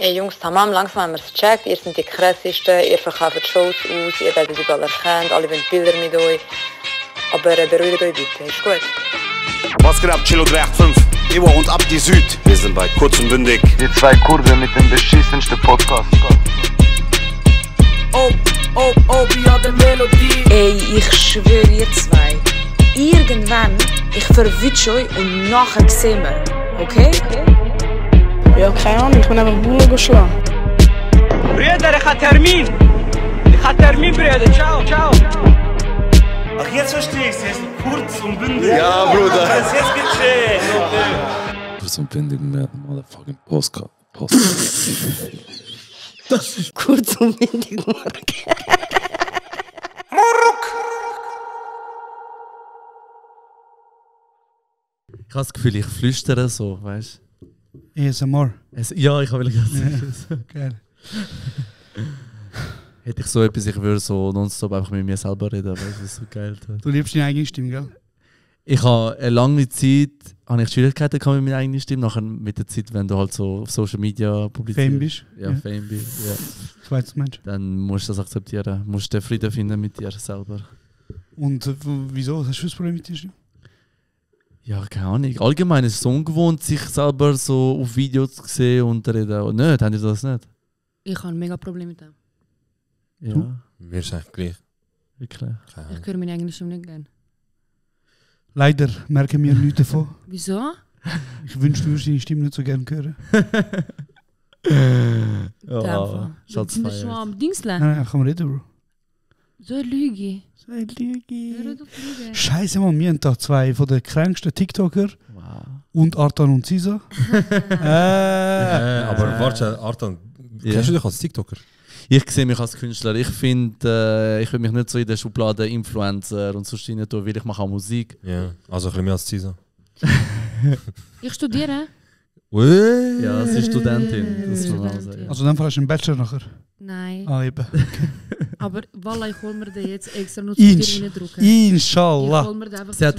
Ey Jungs, tamam, langsam haben wir es gecheckt. Ihr seid die krassesten, ihr verkauft Shows aus, ihr werdet überall erkannt, alle wollen Bilder mit euch. Aber beruhigt euch bitte, ist gut. Was geht ab, Chilo 385? Ewa und Abdi Süd. Wir sind bei Kurz und Bündig. Die zwei Kurven mit dem beschissensten Podcast. wie hat der Melodie. Ey, ich schwöre ihr zwei. Irgendwann, ich verwünsche euch und nachher sehen wir. Okay? Ja, keine Ahnung, ich bin einfach Bullen geschlagen. Brüder, ich habe Termin. Brüder. Ciao. Ach, jetzt verstehe ich es. Jetzt kurz und bündig. Ja, Bruder. Jetzt gecheckt. Kurz und bündig mit motherfucking Postcard. Das ist kurz und bündig, Mark. Ich habe das Gefühl, ich flüstere so, weißt du? ASMR. Ja, ich habe gerade sagen. Geil. Hätte ich so etwas, ich würde so nonstop einfach mit mir selber reden, weißt du, das ist so geil. Du liebst deine eigene Stimme, gell? Ich habe eine lange Zeit Schwierigkeiten gehabt mit meiner eigenen Stimme, nachher mit der Zeit, wenn du halt so auf Social Media publizierst. Fame bist. Ja, Fame bist, ja. Ich weiß, Mensch. Dann musst du das akzeptieren, musst den Frieden finden mit dir selber. Und wieso? Was hast du für ein Problem mit dir? Ja, keine Ahnung. Allgemein ist es so ungewohnt, sich selber so auf Videos zu sehen und reden. Nicht, haben die das nicht? Ich habe ein mega Problem mit dem. Ja. Du? Mir ist eigentlich gleich. Wirklich? Ich höre meine eigene Stimme nicht gerne. Leider merken wir nichts davon. Wieso? Ich wünschte, du würdest deine Stimme nicht so gerne hören. Ja, Schatz, sind wir schon am Dingsle? Nein, kann man reden, Bro. So eine Lüge. So eine Lüge. Hör auf Lüge. Scheiße, Mann, wir haben da zwei von den kränksten TikToker. Wow. Und Artan und Cisa. Aber warte, Artan, kennst du dich als TikToker? Ich sehe mich als Künstler. Ich finde, ich will mich nicht so in der Schublade Influencer und so rein tun, weil ich mache auch Musik. Ja, also ein bisschen mehr als Cisa. Ich studiere. Ja, sie ist Studentin. Das muss man auch sagen. Also dann hast du einen Bachelor nachher? Nein. Ah, eben. Aber voilà, ich hol mir den jetzt extra nur zu dir reindrücken. Inshallah. Ich hol mir den einfach Sie hat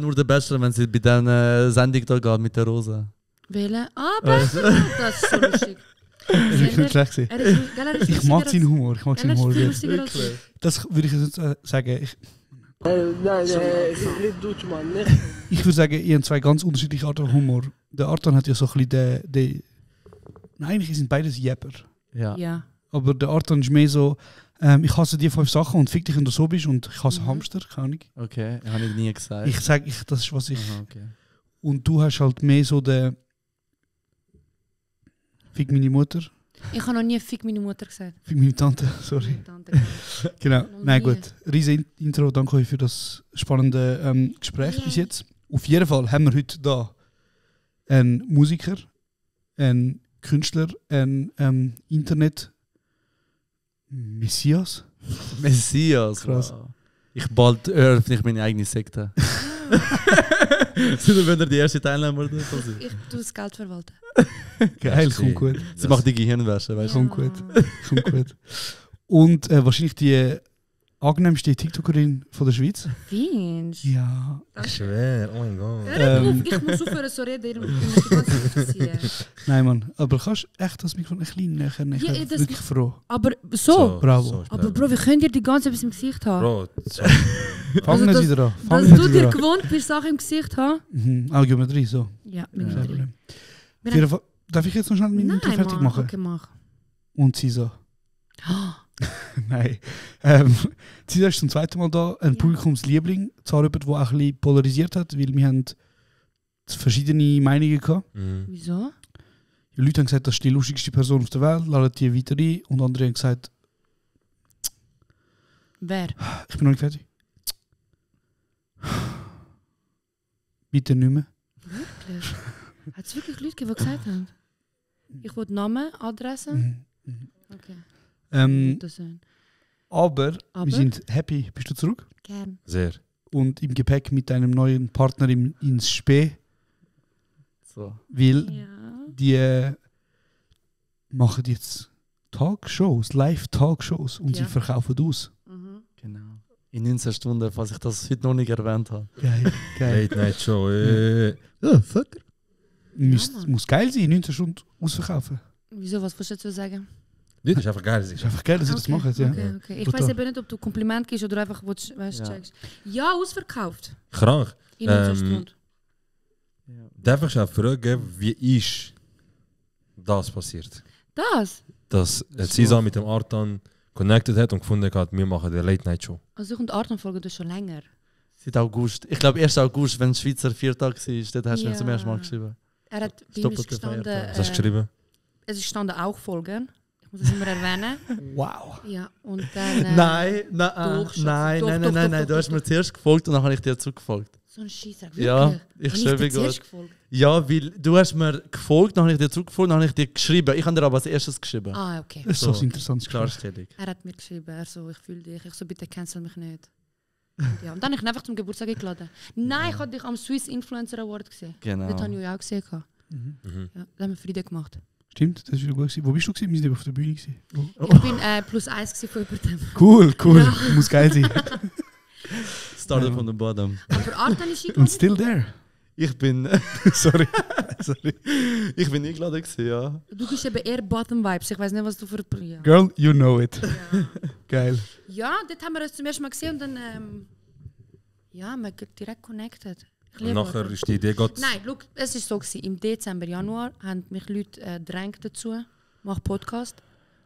nur den Bachelor, wenn sie bei dieser Sendung da geht mit der Rosa. Wählen? Ah, Bachelor! Das ist so lustig. Das ist nicht schlecht gewesen. Ich mag seinen Humor. Das würde ich jetzt sagen. Nein, nicht Deutsch, Mann. Ich würde sagen, ihr habt zwei ganz unterschiedliche Arten von Humor. Der Artan hat ja so ein bisschen den Nein, eigentlich sind beides Jepper. Ja. Aber der Artan ist mehr so, ich hasse die 5 Sachen und fick dich, wenn du so bist, und ich hasse Hamster, keine Ahnung. Okay, habe ich nie gesagt. Ich sage, das ist, was ich... Aha, okay. Und du hast halt mehr so den... Fick meine Mutter. Ich habe noch nie Fick meine Mutter gesagt. Fick meine Tante, sorry. Genau, nein gut. Riesen Intro, danke euch für das spannende Gespräch bis jetzt. Auf jeden Fall haben wir heute da einen Musiker, einen Künstler, einen Internet-Messias. Krass. Wow. Ich bald eröffne meine eigene Sekte. Sind wir die erste Teilnehmer? Ich tue das Geld verwalten. Geil, kommt gut. Sie macht die Gehirnwäsche, weißt du? Kommt gut. Und wahrscheinlich die angenehmste TikTokerin von der Schweiz. Findest du? Ja. Schwer, oh mein Gott. Ich muss aufhören, so reden. Nein, Mann. Aber kannst du echt das Mikrofon ein bisschen näher? Ich bin wirklich froh. Aber so? Bravo. So, aber Bro, wie könnt ihr die ganze Zeit etwas im Gesicht haben? Bro, fangen wir wieder an. Dass du dir gewohnt bist, Sachen im Gesicht haben? Geometrie, so. Ja, mit Geometrie. Darf ich jetzt noch schnell mein Intro fertig machen? Okay, mach. Und Cisa. Nein. Cisa ist zum zweiten Mal da, ein Publikumsliebling. Zwar jemand, der auch ein bisschen polarisiert hat, weil wir haben verschiedene Meinungen gehabt. Wieso? Die Leute haben gesagt, das ist die lustigste Person auf der Welt, laden die weiter ein. Und andere haben gesagt... Wer? Ich bin noch nicht fertig. Bitte nicht mehr. Wirklich? Hat es wirklich Leute gegeben, die gesagt haben? Ich will Namen, Adressen? Okay. Aber wir sind happy. Bist du zurück? Gern. Sehr. Und im Gepäck mit deinem neuen Partner ins Spee. So. Weil die machen jetzt Talkshows, Live-Talkshows und sie verkaufen aus. Genau. In 19 Stunden, falls ich das heute noch nicht erwähnt habe. Geil. Late Night Show. Fucker. Muss geil sein, 19 Stunden ausverkaufen. Wieso, was willst du dazu sagen? Das ist einfach geil. Es ist einfach geil, dass sie das machen. Ja. Okay. Ich weiß eben nicht, ob du Kompliment gibst oder einfach checkst. Ja, ausverkauft. Krank. In unserer Stunde. Darf ich auch fragen, wie ist das passiert? Das? Dass Cisa mit dem Artan connected hat und gefunden hat, wir machen die Late-Night-Show. Also ich und Artan folgen das schon länger. Seit August. Ich glaube, 1. August, wenn es Schweizer Viertag war, dort hast du mich zum ersten Mal geschrieben. Er hat bei mir gestanden... Was hast du geschrieben? Es ist gestanden auch folgen. Ich muss das immer erwähnen. Wow. Ja, und dann... Nein, doch, du hast mir zuerst gefolgt und dann habe ich dir zurückgefolgt. So ein Scheisser, wirklich? Ja, ich schreibe gut. Ja, weil du hast mir gefolgt, dann habe ich dir zurückgefolgt, dann habe ich dir geschrieben. Ich habe dir aber als erstes geschrieben. Ah, okay. Das ist so ein interessantes Klarstellung. Er hat mir geschrieben, er so, ich fühle dich. Ich so, bitte cancel mich nicht. Ja, und dann habe ich ihn einfach zum Geburtstag eingeladen. Nein, ich habe dich am Swiss Influencer Award gesehen. Genau. Das habe ich auch gesehen. Ja, da haben wir Frieden gemacht. Stimmt, das war gut. Wo bist du gewesen? Wir sind auf der Bühne gewesen. Ich bin +1 von über dem. Cool. Ja. Muss geil sein. Started von dem Bottom. Aber Artan ist eingeladen. Und still there. Ich bin... Sorry. Ich bin eingeladen gewesen, ja. Du bist eben eher Bottom-Vibes. Ich weiß nicht, was du für... Ja. Girl, you know it. Ja. Geil. Ja, dort haben wir uns zum ersten Mal gesehen und dann... ja, wir sind direkt connected. Und nachher ist die Idee Gott. Nein, look, es war so gewesen. Im Dezember, Januar haben mich Leute gedrängt dazu. Mach Podcast.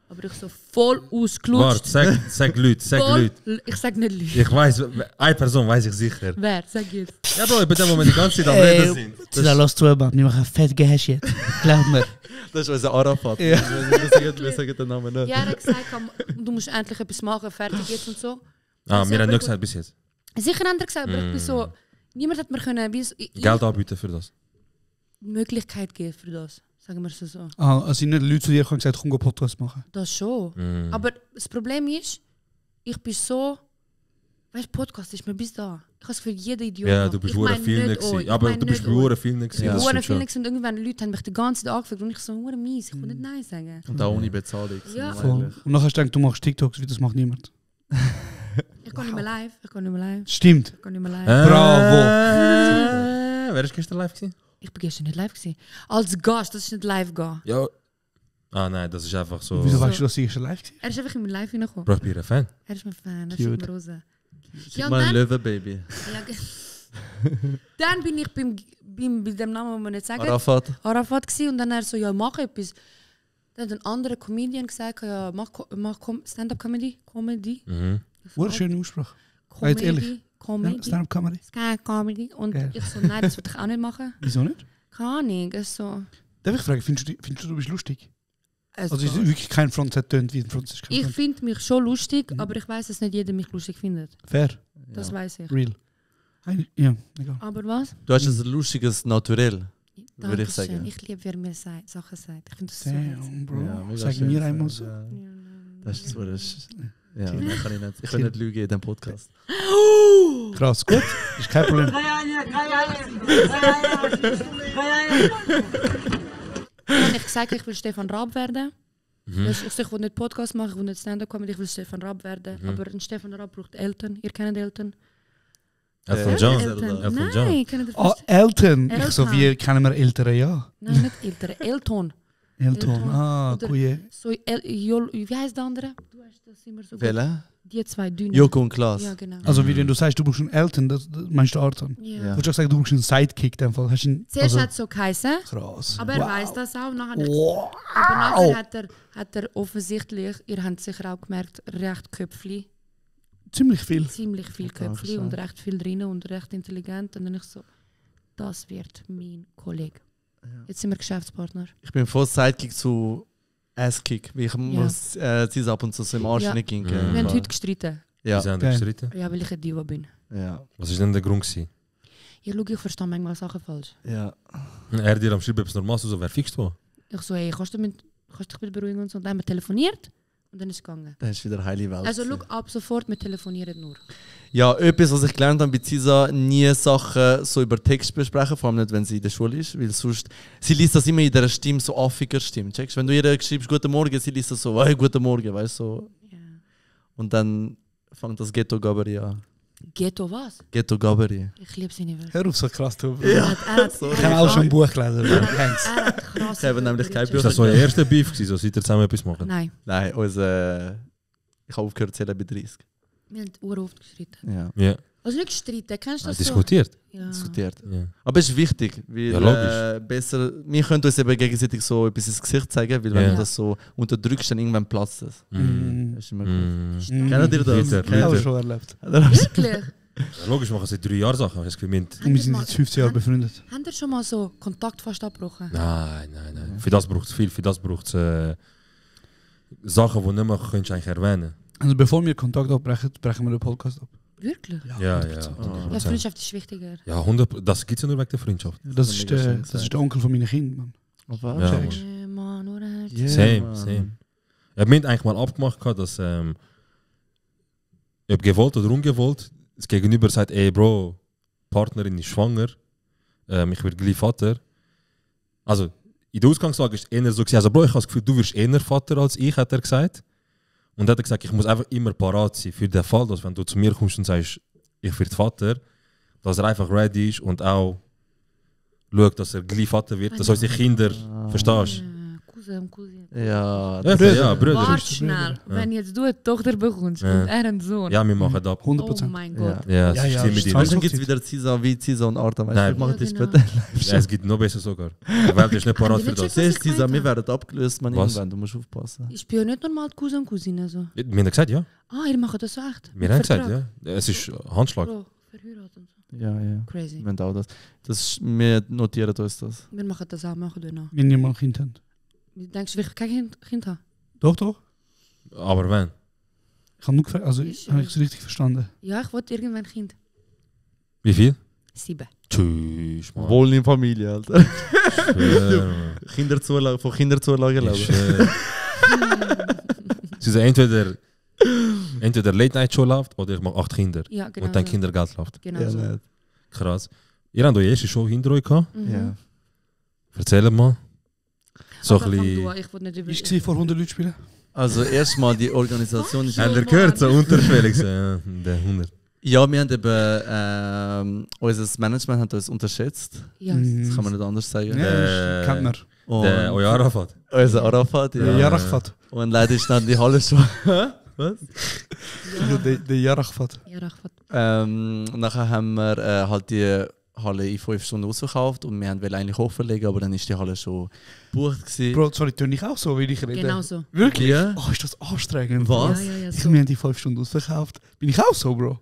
Aber ich so voll ausgelutscht. Warte, sag Leute. Ich sag nicht Leute. Ich weiß, eine Person weiß ich sicher. Wer? Sag jetzt. Ja, Bro, bei dem Moment die ganze Zeit am Reden sind. Das lass zu, Mann. Wir machen fett Gash jetzt. Glaub mir. Das ist unser Arafat. Ja. Wir sagen den Namen nicht. Ja, er hat gesagt, du musst endlich etwas machen, fertig jetzt und so. Ah, wir haben nicht gesagt bis jetzt. Sicher haben sie gesagt, aber ich bin so... Niemand hat mir können, Geld anbieten für das. Möglichkeit geben für das, sagen wir es so. Ah, also nicht Leute zu dir haben gesagt, komm, Podcast machen. Das schon. Aber das Problem ist, ich bin so, weißt du, Podcast ist mir bis da. Ich habe es für jeden Idiot. Ja, du bist hure viel nicht. Aber du bist hure viel nicht. Ich bin hure viel nicht und irgendwann Leute haben mich die ganze Zeit angefragt und ich so hure mies, ich kann nicht Nein sagen. Und auch ohne Bezahlung. Ja. Und nachher hast du gedacht, du machst TikToks, wie das macht niemand. Ich kann nicht mehr live. Stimmt. Ich kann nicht mehr live. Bravo. Wer ist gestern live gewesen? Ich bin gestern nicht live gewesen. Als Gast, das ist nicht live gehen. Ja. Ah nein, das ist einfach so. Wieso weißt du, dass sie gestern live war? Er ist einfach in mein Live hineingekommen. Bro, ich bin ein Fan. Er ist mein Fan, er schickt mir raus. Ja, mein Löwe-Baby. Ja, dann bin ich bei dem Namen, den wir nicht sagen. Arafat gewesen, und dann er so, ja, mach etwas. Dann hat ein anderer Comedian gesagt, ja, mach Stand-up-Comedy. Schöne Aussprache. Comedy. Stand-up-Comedy. Stand-up-Comedy. Und ich so, nein, das würde ich auch nicht machen. Wieso nicht? Keine Ahnung, so. Darf ich fragen, findest du bist lustig? Also ist wirklich kein Frontzeit tönt wie ein Frontzeit. Ich finde mich schon lustig, aber ich weiß, dass nicht jeder mich lustig findet. Fair. Das weiß ich. Real. Ja, egal. Aber was? Du hast ein lustiges Naturell, würde ich sagen. Ich liebe, wer mir Sachen sagt. Ich finde das so Damn, Bro. Ja, Sag mir einmal so. Ja. Das ist so das. Ja, kann ich nicht. Ich will nicht lügen in diesem Podcast. Krass, gut. Ist kein Problem. Dann habe ich gesagt, ich will Stefan Raab werden. Ich will nicht Podcast machen, ich will nicht Stand-up-Comedy, ich will Stefan Raab werden. Aber ein Stefan Raab braucht Eltern. Ihr kennt Eltern? Elton John. Elton John. Nein, kennt ihr das? Elton. Ich so, wie kennen wir Ältere, ja? Nein, nicht Ältere. Elton. Elton, cool. So, wie heißt der andere? Du hast das immer so. Welche? Die zwei Dünnen. Joko und Klaas. Ja, genau. Also, wie wenn du sagst, du brauchst einen Elton, das meinst du Artan? Ja. Du hast auch gesagt, du brauchst einen Sidekick. In dem Fall. Zuerst hat es so geheißen. Krass. Aber er weiß das auch. Nachher wow. Aber nachher hat er offensichtlich, ihr habt sicher auch gemerkt, recht Köpfli. Ziemlich viel. Ziemlich viel Köpfli und recht viel drin und recht intelligent. Und dann ich so, das wird mein Kollege. Ja. Jetzt sind wir Geschäftspartner. Ich bin voll Sidekick zu Ass-Kick, weil ich muss sie ab und zu so im Arsch nicht gehen. Wir haben heute gestritten. Ja. Sie haben gestritten? Ja, weil ich ein Diva bin. Ja. Was war denn der Grund? Ich verstehe manchmal Sachen falsch. Ja. Er hat dir am Schreiben etwas Normales, so, wer fixt du? Ich so, hey, kannst du dich bitte beruhigen und so. Und dann haben wir telefoniert. Und dann ist es gegangen. Dann ist wieder heile Welt. Also schau, ab sofort, wir telefonieren nur. Ja, etwas, was ich gelernt habe bei Cisa, nie Sachen so über Text besprechen, vor allem nicht, wenn sie in der Schule ist, weil sonst, sie liest das immer in dieser Stimme, so affiger Stimme, checkst? Wenn du ihr schreibst, guten Morgen, sie liest das so, hey, guten Morgen, weißt du, so. Ja. Und dann fängt das Ghetto-Gaberi an. Ghetto was? Ghetto Gaberi. Ich liebe seine Wörter. Hör auf, so krass zu Ja. Ich habe auch schon ein Buch gelesen. Thanks. Er hat krass. Ich habe nämlich kein Ist das so euer erster Beef gewesen, so seid ihr zusammen etwas machen? Nein, Nein, ich habe aufgehört zu zählen bei 30. wir haben uroft gestritten. Ja. Ja. Also nicht gestritten, kennst du das Diskutiert. so? Ja. Diskutiert. Ja. Aber es ist wichtig, weil Ja, logisch. besser, wir können uns eben gegenseitig so etwas ins Gesicht zeigen, weil wenn Ja. du das so unterdrückst, dann irgendwann platzt es. Mm. Das ist immer gut. Mm. Kennt ihr das? Wieder, Ich habe wieder. schon erlebt. Wirklich? Ja, logisch machen seit 3 Jahren Sachen. Ich habe das Gefühl, Und wir sind jetzt 15 Jahre befreundet. Habt ihr schon mal so Kontakt fast abgebrochen? Nein. Für das braucht es viel. Für das braucht es Sachen, die du nicht mehr kannst eigentlich erwähnen. Also bevor wir Kontakt abbrechen, brechen wir den Podcast ab. Wirklich? Ja. Ja, Freundschaft ist wichtiger. Ja, 100%. Das gibt es ja nur wegen der Freundschaft. Das ist der Onkel von meinen Kindern, Mann. Was? Ja, Checkst. Mann, oder? Yeah, Same, man. same. Ich habe eigentlich mal abgemacht, dass ob gewollt oder ungewollt, das Gegenüber sagt, ey Bro, Partnerin ist schwanger, ich werde gleich Vater. Also, in der Ausgangslage ist es eher so gewesen, also Bro, ich habe das Gefühl, du wirst eher Vater als ich, hat er gesagt. Und er hat gesagt, ich muss einfach immer parat sein für den Fall, dass wenn du zu mir kommst und sagst, ich werde Vater, dass er einfach ready ist und auch schaut, dass er gleich Vater wird, dass unsere Kinder, verstehst Cousin. Ja, du? Ja, Brüder. Warte schnell, wenn jetzt du eine Tochter bekommst und er einen Sohn. Ja, wir machen das. 100%. Oh mein Gott. Ja, Ja, ja, stimmt mit das dir. ist Dann gibt es wieder Cisa wie Cisa und Arta. Weißt Nein. du, wir machen das Ja, später. Ja, es gibt noch besser sogar. Die Welt ist nicht parat für das. Siehst du, Cisa, wir werden abgelöst, man, Was? irgendwann. Du musst aufpassen. Ich bin ja nicht normal die Cousin und Cousine. So. Wir haben gesagt, ja. Ah, ihr macht das so echt? Wir haben gesagt, ja. Es ist Handschlag. Bro, verheiratet und so. Ja. Crazy. Wir haben auch das. Wir notieren uns das. Wir machen das auch, machen wir noch. Wenn ihr mal ein Kind habt. Denkst du, ich kein Kind habe? Doch. Aber wenn? Ich habe nur gefragt, also Ist, habe ich es richtig verstanden? Ja, ich wollte irgendwann ein Kind. Wie viel? 7. Tschüss, Mann. Wohl in Familie, Alter. Schwör, Mann. Von Kinderzulagen Ich schwör. Sie sagen entweder Late Night Show läuft oder ich mache 8 Kinder. Ja, genau. Und dann so. Kindergeld läuft. Genau Ja, so. nicht. Krass. Ihr habt eure erste Show hinter euch gehabt. Mhm. Ja. Erzähl mal. So Aber ein fang bisschen. du an, ich wollte nicht über... Ich war vor 100 Leuten spielen. Also erstmal die Organisation ist... Habt ihr gehört? So unterschwellig. So, ja, der 100. Ja, wir haben eben... unser Management hat uns unterschätzt. Ja. Das kann man nicht anders sagen. Ja, kennt man. Und Euer Arafat. unser Arafat, ja. Der Jarachfat. Und leider ist dann die Halle schon... Was? Der Jarachfat. Ja, Rachfat. Nachher haben wir halt die Halle in 5 Stunden ausverkauft und wir wollten eigentlich hochverlegen, aber dann ist die Halle schon gebucht gewesen. Bro, sorry, töne ich auch so, wie ich rede? Genau so. Wirklich? Ja. Oh, ist das anstrengend. Was? Ja, Ich so. wir haben die 5 Stunden ausverkauft. Bin ich auch so, Bro?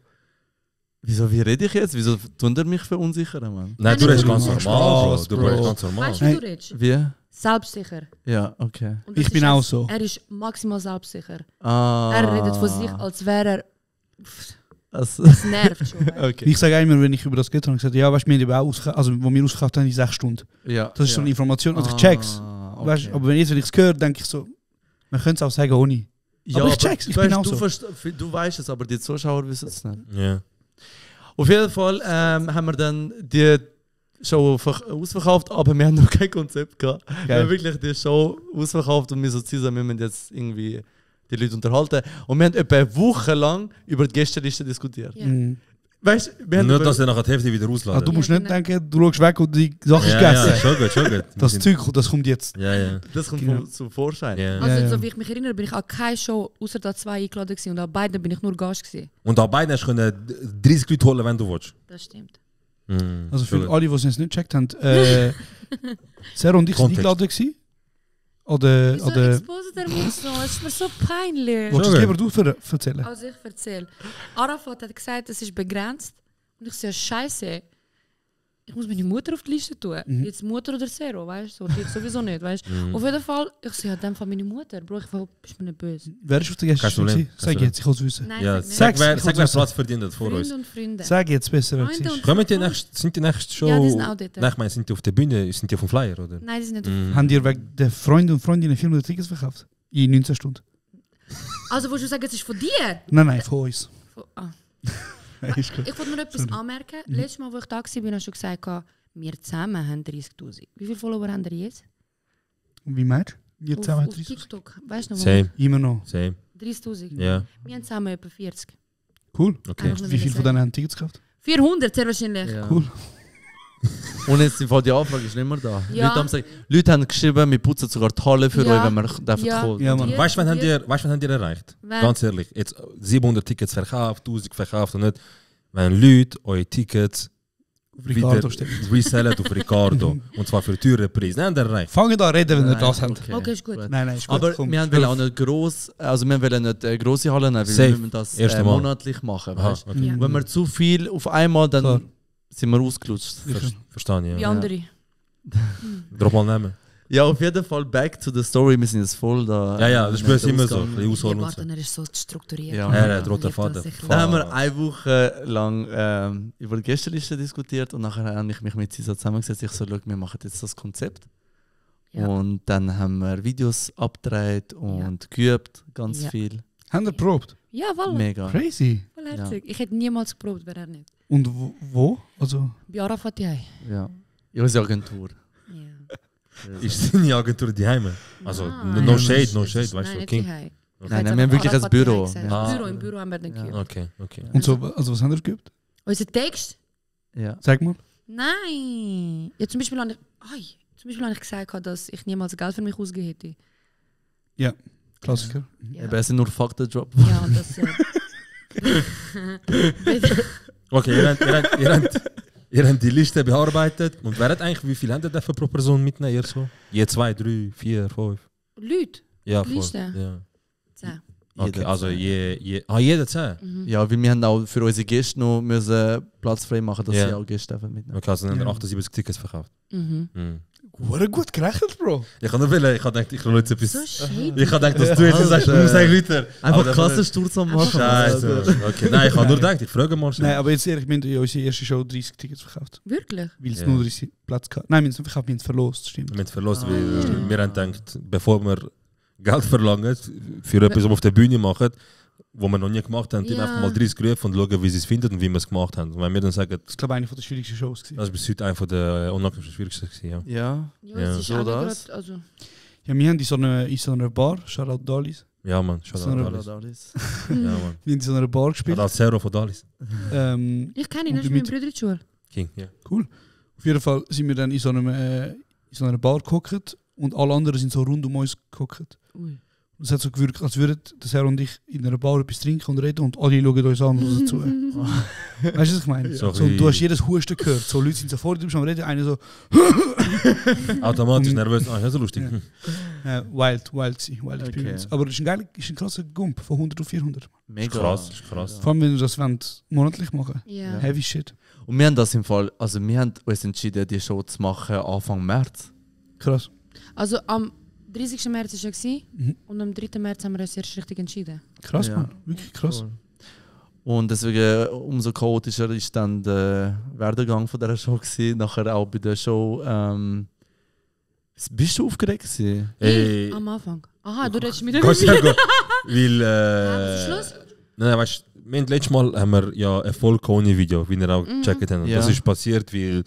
Wieso, wie rede ich jetzt? Wieso tun ihr mich verunsichern, Mann? Nein, du redest ganz Spaß, normal. Du Bro. redest ganz normal. Weißt du, wie du redest? Wie? Selbstsicher. Ja, okay. Und das Ich bin ist auch es. so. Er ist maximal selbstsicher. Ah. Er redet von sich, als wäre er... Also, Das nervt schon. weißt du? okay. Ich sage immer, wenn ich über das geht, habe ich gesagt, ja, weißt du, wir haben auch also wo wir ausgekauft haben, die 6 Stunden. Ja, Das ist so eine Information, also ich check's. Weißt, okay. aber wenn ich es höre, denke ich so, man könnte es auch sagen ohne. Ja, aber ich check's, ich bin auch so. Du weißt es, aber die Zuschauer wissen es nicht. Ja. Auf jeden Fall haben wir dann die Show ausverkauft, aber wir haben noch kein Konzept gehabt. Wir haben wirklich die Show ausverkauft und wir so zusammen, wir müssen jetzt irgendwie die Leute unterhalten. Und wir haben etwa eine Woche lang über die Gästeliste diskutiert. Ja. Weißt du, wir haben Nur, dass er nachher die Hälfte wieder Ah, ausladen. du musst Ja, nicht genau. denken, du schaust weg und die Sache ist ja, gegessen. schon gut. Das Zeug, das kommt jetzt. Ja. das kommt Genau. zum Vorschein. Ja. Also, Ja. so wie ich mich erinnere, bin ich an keine Show außer da 2 eingeladen gewesen und an beiden bin ich nur Gast gewesen. Und an beiden hast du 30 Leute holen, wenn du willst. Das stimmt. Mhm. Also für Schon alle, die es jetzt nicht gecheckt haben, Sarah und ich sind Kontext. eingeladen gewesen. Oder, Wieso oder exposet er mich so? Es ist mir so peinlich. willst du es Schon lieber du erzählen? Also ich erzähle. Arafat hat gesagt, es ist begrenzt. Und ich sage, Scheiße, ich muss meine Mutter auf die Liste tun. Jetzt Mutter oder Zero, weißt du? So, jetzt sowieso nicht, weißt du? Auf jeden Fall, ich sage, ja, in dem Fall meine Mutter. Bro, bist mir nicht böse. Wer ist auf der Kein Gäste? Problem, gewesen? kein Sag Problem. jetzt, ich will es wissen. Nein, Ja, sag nicht. sag wer Platz verdient hat vor uns. Freunde und Freunde. Sag jetzt besser, wer es Freunde ist. und Kommen die Freunde. sind die nächste Show? Ja, die sind auch dort. Nein, ich meine, sind die auf der Bühne, sind die auf dem Flyer, oder? Nein, die sind nicht. Mhm. Haben dir wegen der Freunde und Freundinnen Film oder Tickets verkauft? In 19 Stunden? Also willst du sagen, es ist von dir? Nein, von uns. Ah. Ist gut. Ich wollte nur etwas anmerken. Letztes Mal, wo ich da war, hast du schon gesagt, wir zusammen haben 30'000. Wie viele Follower haben ihr jetzt? Und wie meinst du? Wir zusammen Auf 30. TikTok. Weißt du noch? Same, Immer noch. same. 30'000. Ja. Wir haben zusammen etwa 40. Cool. Okay. Wie viele von denen haben Tickets gekauft? 400 sehr wahrscheinlich. Ja. Cool. Und jetzt die Anfrage ist nicht mehr da. Ja. Leute haben geschrieben, wir putzen sogar die Halle für Ja. euch, wenn wir dürfen Ja. kommen. Ja, Mann. Weißt du, wann habt ihr erreicht? Wann? Ganz ehrlich, jetzt 700 Tickets verkauft, 1000 verkauft und nicht, wenn Leute eure Tickets Ricardo wieder stimmt. resellen auf Ricardo. Und zwar für teure Preise. Nein, der erreicht. Fangen an reden, wenn ihr Nein, das habt. Okay, ist gut. Nein, ist gut. Aber komm. wir wollen auch nicht gross, also wir wollen nicht grosse Hallen nehmen, weil Safe. wir müssen das Erste Mal. monatlich machen. Aha, Weißt? okay. Ja. Wenn wir zu viel auf einmal, dann Klar. sind wir ausgelutscht. Verstehe ich, Wie ja. andere. Drop mal nehmen. Ja, auf jeden Fall back to the story, wir sind jetzt voll da. Ja, das ist bei uns der immer so. Ausgang. Ein bisschen ausholen und so. Partner ist so strukturiert. Ja. Er hat roter Faden. Dann haben wir eine Woche lang über die Gästeliste diskutiert und nachher habe ich mich mit sie so zusammengesetzt. Ich so, schau, wir machen jetzt das Konzept. Ja. Und dann haben wir Videos abgedreht und geübt, ganz Ja. viel. Haben wir probt? Ja, voll. Mega. Crazy. Voll herzig. Ich hätte niemals geprobt, wäre er nicht. Und wo? Also, Bei Arafat ja. Ja. Ja, unsere Agentur. Ist deine Agentur die Heime? Also, Nein. no shade, no Es shade, ist- weißt nein, du, nicht King. die Hause. Ich Nein, hätte wir haben wirklich Arafat ein Büro. gesagt. Ja. Im Büro haben wir dann geübt. Okay. und so, also was haben wir geübt? Unser Text? Ja. Sag mal. Nein. Ja, zum Beispiel habe ich gesagt, dass ich niemals Geld für mich ausgegeben hätte. Ja, Klassiker. Ja, Eben, es sind nur Fakten-Drop. ja und das... Okay, ihr habt die Liste bearbeitet. Und wer hat eigentlich, wie viel habt ihr dafür pro Person mitnehmen? Ihr so? Je 2, 3, 4, 5? Leute, Ja, die voll. Liste? Ja. 10. Okay, also jeder 10? Ja, weil wir haben auch für unsere Gäste noch müssen Platz frei machen, dass Ja. sie auch Gäste dürfen mitnehmen. Okay, also dann Ja. 78 Tickets verkauft. Mhm. Mhm. Gut gerechnet, Bro. Ich habe noch will, ich habe gedacht, ich will jetzt etwas... So shady. Ich habe gedacht, dass du jetzt sagst, du musst eigentlich Leute... Einfach Kassensturz am machen. Scheiße. Okay, nein, ich habe nur gedacht, ich frage mal schnell. Nein, aber jetzt ehrlich, wir haben in unserer ersten Show 30 Tickets verkauft. Wirklich? Weil es Ja. nur 30 Plätze gab. Nein, wir haben es nicht verkauft, wir haben es verlost, stimmt. Wir haben es verlost, weil wir haben gedacht, bevor wir Geld verlangen für etwas, was wir auf der Bühne machen, wo wir noch nie gemacht haben, dann Ja. einfach mal 30 gerufen und schauen, wie sie es finden und wie wir es gemacht haben. Und wenn wir dann sagen, Das ist, glaube ich, eine der schwierigsten Shows gewesen. das ist bis heute einer der unangenehmsten schwierigsten gewesen, ja. Ja. Ja, Ja. es ist So auch das. grad, also, Ja, wir haben in so einer Bar, Shoutout Dalis, Ja, Mann, schon So eine- Dalis. Ja, Dalis. Mann. wir haben in so einer Bar gespielt. Shoutout Zero von Dalis. ich kenne ihn, Und das ist mein damit- Bruder in der Schule. King, ja. Cool. Auf jeden Fall sind wir dann in so einer Bar gehockt und alle anderen sind so rund um uns gehockt. Ui. Und es hat so gewirkt, als würden der Sarah und ich in einer Bar etwas trinken und reden und alle schauen uns an und hören zu. Weißt du, was ich meine? So So, wie- du hast jedes Husten gehört. So Leute sind so vor dir, du bist am Reden, einer so Automatisch nervös. Ah, ja, so lustig. Ja. wild experience. Okay. Aber es ist ein krasser Gump von 100 auf 400. Mega. Krass, ist krass. Vor allem, wenn du das wollt, monatlich machen. Ja. Heavy shit. Und wir haben das im Fall, also wir haben uns entschieden, die Show zu machen Anfang März. Krass. Also am 30. März war es Mhm. und am 3. März haben wir uns erst richtig entschieden. Krass, Ja. Mann. Wirklich krass. Cool. Und deswegen umso chaotischer ist dann der Werdegang von dieser Show gewesen. Nachher auch bei der Show. Bist du aufgeregt gewesen? Ey, Am Anfang. Aha, du redest mit mir. kannst du ja gut. Weil, Was ist Schluss? nein, weißt du, wir haben letztes Mal haben wir ja ein voll ohne Video, wie ihr auch gecheckt habt. Und Ja. das ist passiert, weil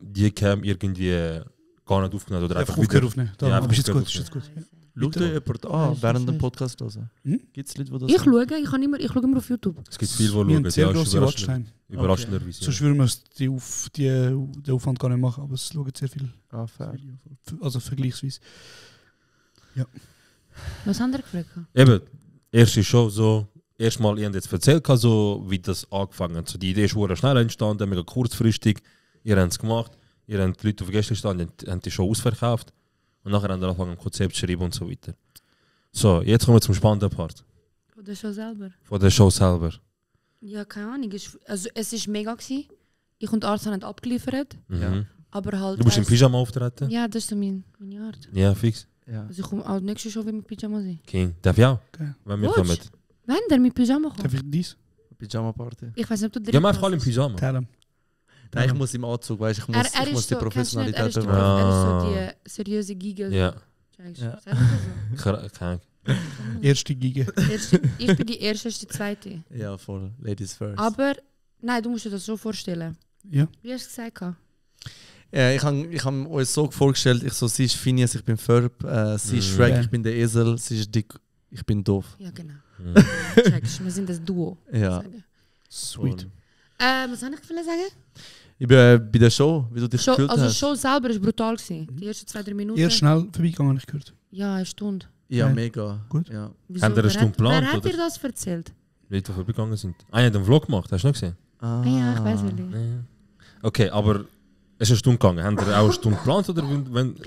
die Cam irgendwie gar nicht aufgenommen oder Einfach einfach aufgehört wieder. aufnehmen. Ja, Da, einfach aber ist jetzt gut, aufgehört ist jetzt gut. Ja. Schaut euch jemand an während dem Podcast hören? Hm? Gibt es Leute, die das Ich schaue, ich schaue immer auf YouTube. Es gibt viele, die Wir haben schauen. sehr Ja, ist grosse Watchtime. überraschenderweise. Sonst würden wir den Aufwand gar nicht machen, aber es schauen sehr viel. Ah, fair. Also vergleichsweise. Was haben wir gefragt? Eben, erste Show so. Erstmal, ihr habt jetzt erzählt, so, wie das angefangen hat. So, die Idee ist sehr schnell entstanden, mega kurzfristig. Ihr habt es gemacht. Ihr habt die Leute auf Gäste gestanden, habt die Show ausverkauft. Und nachher haben wir angefangen, ein Konzept zu schreiben und so weiter. So, jetzt kommen wir zum spannenden Part. Oder schon selber? Von der Show selber. Ja, keine Ahnung. Also, es war mega gewesen. Ich und Arzt haben nicht abgeliefert. Mhm. Aber halt. Du musst im weißt- Pyjama auftreten? Ja, das ist so meine Art. Ja, fix. Ja. Also ich komme auch nächste Show mit Pyjama sein. King. Darf ich auch? Okay. Wenn wir Willst? kommen. Wenn der mit Pyjama kommt? Darf ich dies? Pyjama-Party. Ich weiß nicht, ob du Ja, einfach alle im Pyjama. Tell him. Nein, ich muss im Anzug, weißt ich muss, Er ich ist muss die so, kennst du nicht, Professionalität er ist bewahren. so die seriöse Gigel. Ja. Checkst. Ja. Sag ich das Keine Erste Gige. so? Ich bin die erste, ist die zweite. Ja, voll. Ladies first. Aber, nein, du musst dir das so vorstellen. Ja. Wie hast du gesagt? Ich habe uns so vorgestellt, sie ist Phineas, ich bin Ferb, sie ist Shrek, Ja. ich bin der Esel, sie ist dick, ich bin doof. Ja, genau. Checkst, wir sind das Duo. Ja. Sweet. Was soll ich sagen? Ich bin bei der Show, wie du dich gefühlt Also die hast. Show selber war brutal. Die ersten 2-3 Minuten. Eher schnell vorbeigegangen, habe ich gehört. Ja, eine Stunde. Ja, Ja. mega. Gut. Ja. Wieso? Haben ihr eine Stunde geplant, Wer hat oder? dir das erzählt? Wie die vorbeigegangen sind. Ah, ihr habt einen Vlog gemacht, hast du nicht gesehen? Ja, ich weiß nicht. Okay, aber es ist eine Stunde gegangen. Habt ihr auch eine Stunde geplant oder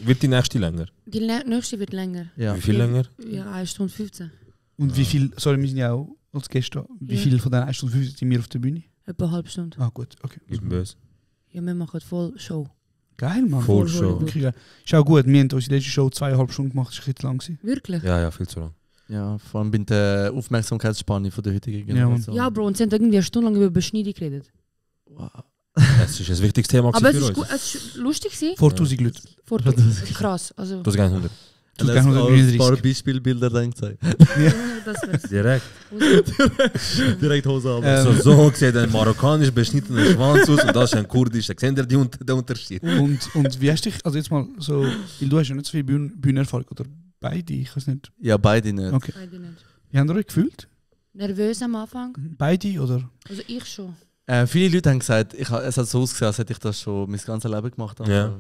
wird die nächste länger? Die nächste wird länger. Ja. Wie viel länger? Ja, 1 Stunde 15. Und wie viel, sorry, wir sind ja auch als Gäste, wie Ja. viel von den 1 Stunde 50 sind wir auf der Bühne? Etwa eine halbe Stunde. Ah, gut, okay. Ich bin böse. Ja, wir machen voll Show. Geil, Mann. Voll Show. Wirklich geil. Ist auch gut, wir haben unsere letzte Show 2,5 Stunden gemacht, das war ein bisschen lang gewesen. Wirklich? Ja, viel zu lang. Ja, vor allem bei der Aufmerksamkeitsspanne von der heutigen Generation. Ja, Bro, und sie haben irgendwie eine Stunde lang über Beschneidung geredet. Wow. Das ist ein wichtiges Thema Aber es für ist, uns. gut, es ist lustig gewesen. Vor 1000 Leuten. Krass. Also, Das ist 100. Du Das hast ein 139. paar Beispielbilder dann gezeigt. das wär's. Direkt. Direkt Hose an. So sieht ein marokkanisch beschnittener Schwanz aus und das ist ein kurdisch. Da seht ihr den Unterschied. Und wie hast du dich, also jetzt mal so, weil du hast ja nicht so viel Bühnenerfahrung, oder beide, ich weiß nicht. Ja, beide nicht. Okay. Beide nicht. Wie habt ihr euch gefühlt? Nervös am Anfang? Beide, oder? Also ich schon. Viele Leute haben gesagt, es hat so ausgesehen, als hätte ich das schon mein ganzes Leben gemacht. Ja.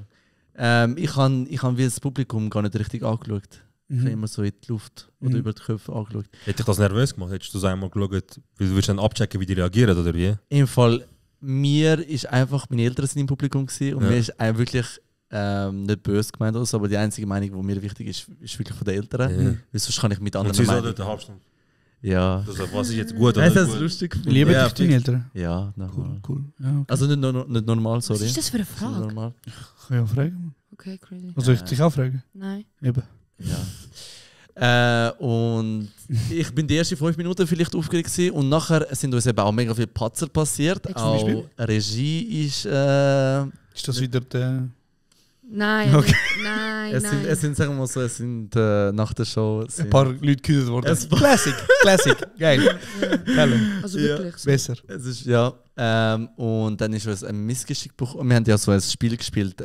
Ich habe wie das Publikum gar nicht richtig angeschaut. Ich habe immer so in die Luft oder über die Köpfe angeschaut. Hätte dich das nervös gemacht? Hättest du so einmal geschaut, weil du willst dann abchecken, wie die reagieren, oder wie? Im Fall, mir ist einfach, meine Eltern sind im Publikum gewesen, und Ja. mir ist wirklich nicht böse gemeint, also, aber die einzige Meinung, die mir wichtig ist, ist wirklich von den Eltern. Ja. Weil sonst kann ich mit Und anderen sie so Meinungen. dort eine halbe Stunde. Ja. Also, was ist jetzt gut oder Es nicht ist gut? lustig. Lieben Ja, dich deine Eltern? Ja, normal. Cool. Ja, okay. Also nicht normal, sorry. Was ist das für eine Nicht Frage? normal. Kann ich auch fragen? Okay, crazy. Also ich dich auch fragen? Nein. Eben. Ja. Und ich bin die ersten 5 Minuten vielleicht aufgeregt gewesen, und nachher sind uns eben auch mega viele Patzer passiert. Zum Auch Beispiel? Regie ist. Ist das wieder der... Nein, Okay. nein, Es nein. sind, sagen wir mal so, es sind nach der Show. Ein paar Leute gehört worden. Es war- Classic. Geil. Geil. Also Ja. wirklich. So. Besser. Es ist, ja. Und dann ist uns ein Missgeschick bekommen. Wir haben ja so ein Spiel gespielt.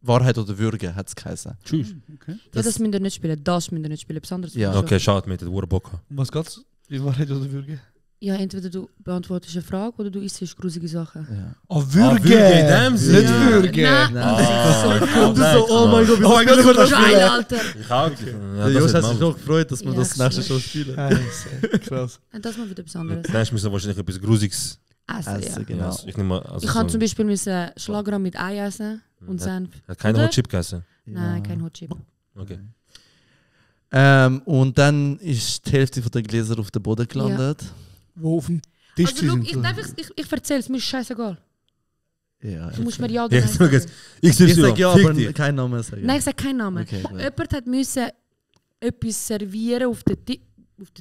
Wahrheit oder Würge hat es geheißen. Tschüss. Okay. Ja, das müsst ihr nicht spielen. Das müsst ihr nicht spielen. Besonders Ja. Okay, schade mit der Bock. Um was geht's? Die Wahrheit oder Würge? Ja, entweder du beantwortest eine Frage oder du isst grusige Sachen. Ja. Oh, Würge! Würge in dem Sinne. Nicht Würge! Nein. Und du so, oh mein Gott, Oh mein Gott, ich will das Geil, spielen! Alter. Ich auch. Der Josh hat sich noch gefreut, dass wir Ja, das nächste schlecht. Show spielen. Scheiße, krass. Und das mal wieder besonderes. Dann müssen wir wahrscheinlich etwas Grusiges. Essen, ja. Genau. Ja, ich nehme mal, also Ich kann so- zum Beispiel müssen Schlagrahm mit Ei essen und Senf. Hat keine Oder? Hot Chip gegessen. Nein, kein Hot Chip. Okay. Und dann ist die Hälfte von den Gläser auf den Boden gelandet. Wo auf dem Tisch Also, look, sind. ich erzähle es, mir ist scheißegal. Ja. Du musst mir ja oder Ich nein sage sagen. jetzt, Ich sage ja, aber dich. keinen Namen sagen. Nein, ich sage keinen Namen. Okay, gut. Jemand hat müssen etwas servieren auf den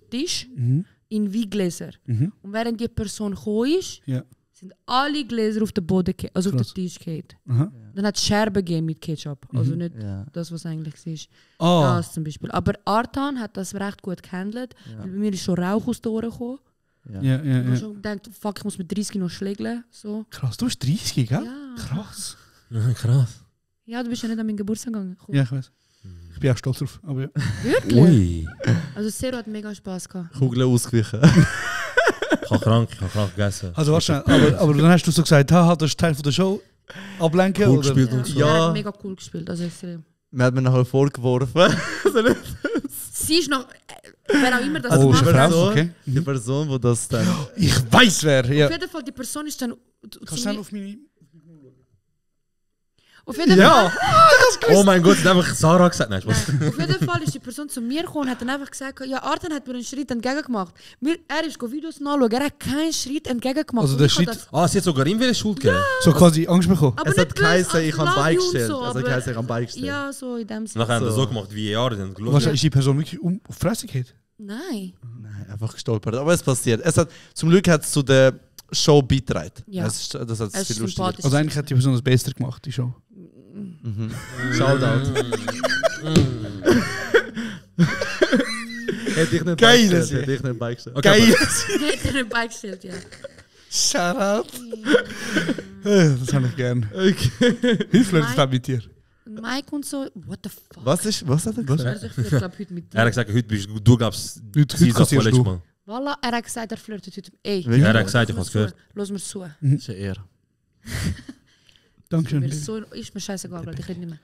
Tisch Mhm. in Weingläser. Mhm. Und während die Person gekommen ist, Ja. sind alle Gläser auf den Boden, also auf Krass. den Tisch gefallen. Aha. Dann hat es Scherben gegeben mit Ketchup. Also Mhm. nicht Ja. das, was eigentlich ist. Ah, Das zum Beispiel. Aber Artan hat das recht gut gehandelt. Ja. Weil bei mir ist schon Rauch aus den Ohren gekommen. Ja. ja, Ich habe ja. schon gedacht, fuck, ich muss mit 30 noch schlägeln. So. Krass, du bist 30, gell? Ja. Krass. Krass. Ja, du bist ja nicht an meinen Geburtstag gegangen. Cool. Ja, ich weiß. Ich bin auch stolz drauf. Aber ja. Wirklich? Ui. Also Zero hat mega Spaß gehabt. Kugel ausgewichen. Ich habe krank gegessen. Also wahrscheinlich, aber dann hast du so gesagt, haha, das ist Teil von der Show. Ablenken Cool oder? gespielt Ja, und so. Ja. Er hat mega cool gespielt, also extrem. Man hat mir nachher vorgeworfen. Sie ist noch. Wer auch immer das Oh, ist gemacht eine hat. Frau? Okay. Die Person, die das dann. Ich weiß wer. Ja. Auf jeden Fall, die Person ist dann. Kannst zu du schnell mir- auf meine... Auf jeden Ja! Fall. Oh mein Gott, sie hat einfach Sarah gesagt. Nein, Spaß. Nein, auf jeden Fall ist die Person zu mir gekommen und hat dann einfach gesagt, ja, Arten hat mir einen Schritt entgegengemacht. Er ist Videos nachschauen, er hat keinen Schritt entgegengemacht. Also Und der ich hab Schritt- das- Ah, sie hat sogar ihm wieder Schuld gegeben. So quasi Angst bekommen. Aber Es nicht hat böse, geheißen, ich also habe love you und beigestellt. so, Es hat aber- geheißen, ich habe beigestellt. Ja, so in dem Sinne. Nachher haben sie So. so gemacht wie Jahre. Dann Wahrscheinlich gelogen. ist die Person wirklich auf Fresse geht. Nein. Nein, einfach gestolpert. Aber es passiert. Zum Glück hat es zu der Show beigetragen. Ja. Das hat es Es viel ist lustiger. sympathisch. Also eigentlich hat die Person das Beste gemacht, die Show. Mhm. Shoutout. Hätte ich nicht Geil, beigestellt. das Hätte ich nicht beigestellt. Okay, Geil! Hätte er nicht beigestellt, ja. Shoutout! Das habe ich gern. Okay. Hilflos Nein. das mit dir. Mike und so, what the fuck? Was hat er gesagt? Also ich glaube heute mit dir. Er hat gesagt, heute bist du, glaubst Heute sie kassierst vorletztes du. Mal. Voilà, er hat gesagt, er flirtet heute. Ey, Er hat gesagt, ich habe es gehört. Lass mir zu. Das ist ja er. Dankeschön. Ist mir scheißegal, Leute, ich rede nicht mehr.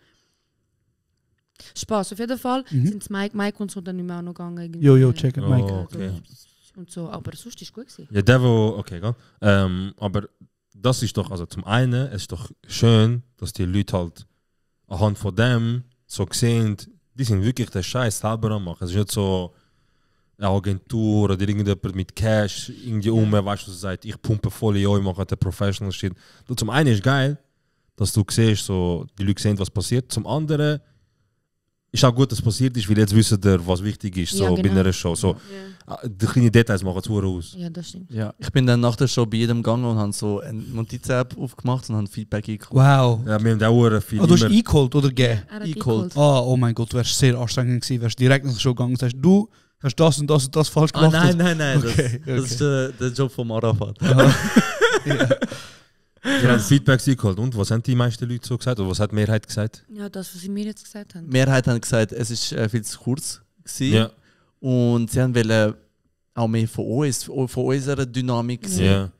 Spaß, auf jeden Fall sind Mike und so dann nicht mehr auch noch gegangen. Irgendwie. Jo, check it, Mike. Okay. Und so, aber sonst ist es gut gewesen. Ja, der wo, okay, gell? Aber das ist doch, also zum einen, es ist doch schön, dass die Leute halt anhand von dem so sehen, die sind wirklich den Scheiß selber am machen. Es ist nicht so eine Agentur oder irgendjemand mit Cash irgendwie weißt du, sagt, ich pumpe voll in euch, ich mache den Professional Shit. Du, zum einen ist geil, dass du siehst, so, die Leute sehen, was passiert. Zum anderen ist auch gut, dass es passiert ist, weil jetzt wissen wir, was wichtig ist, so bei einer Show. So, die kleinen Details machen es aus. Ja, das stimmt. Ja, ich bin dann nach der Show bei jedem gegangen und habe so eine Notiz-App aufgemacht und habe Feedback eingeholt. Wow. Ja, wir haben auch viel du hast eingeholt oder gegeben? Er hat eingeholt. Oh mein Gott, du wärst sehr anstrengend gewesen. Wärst direkt nach der Show gegangen und sagst, du hast das und das und das falsch gemacht. Nein. Okay, das ist der Job von Arafat. Wir haben Feedbacks eingeholt. Und was haben die meisten Leute so gesagt? Oder was hat die Mehrheit gesagt? Ja, das, was sie mir jetzt gesagt haben. Die Mehrheit hat gesagt, es ist viel zu kurz gewesen. Ja. Und sie wollen auch mehr von uns, von unserer Dynamik sehen. Ja.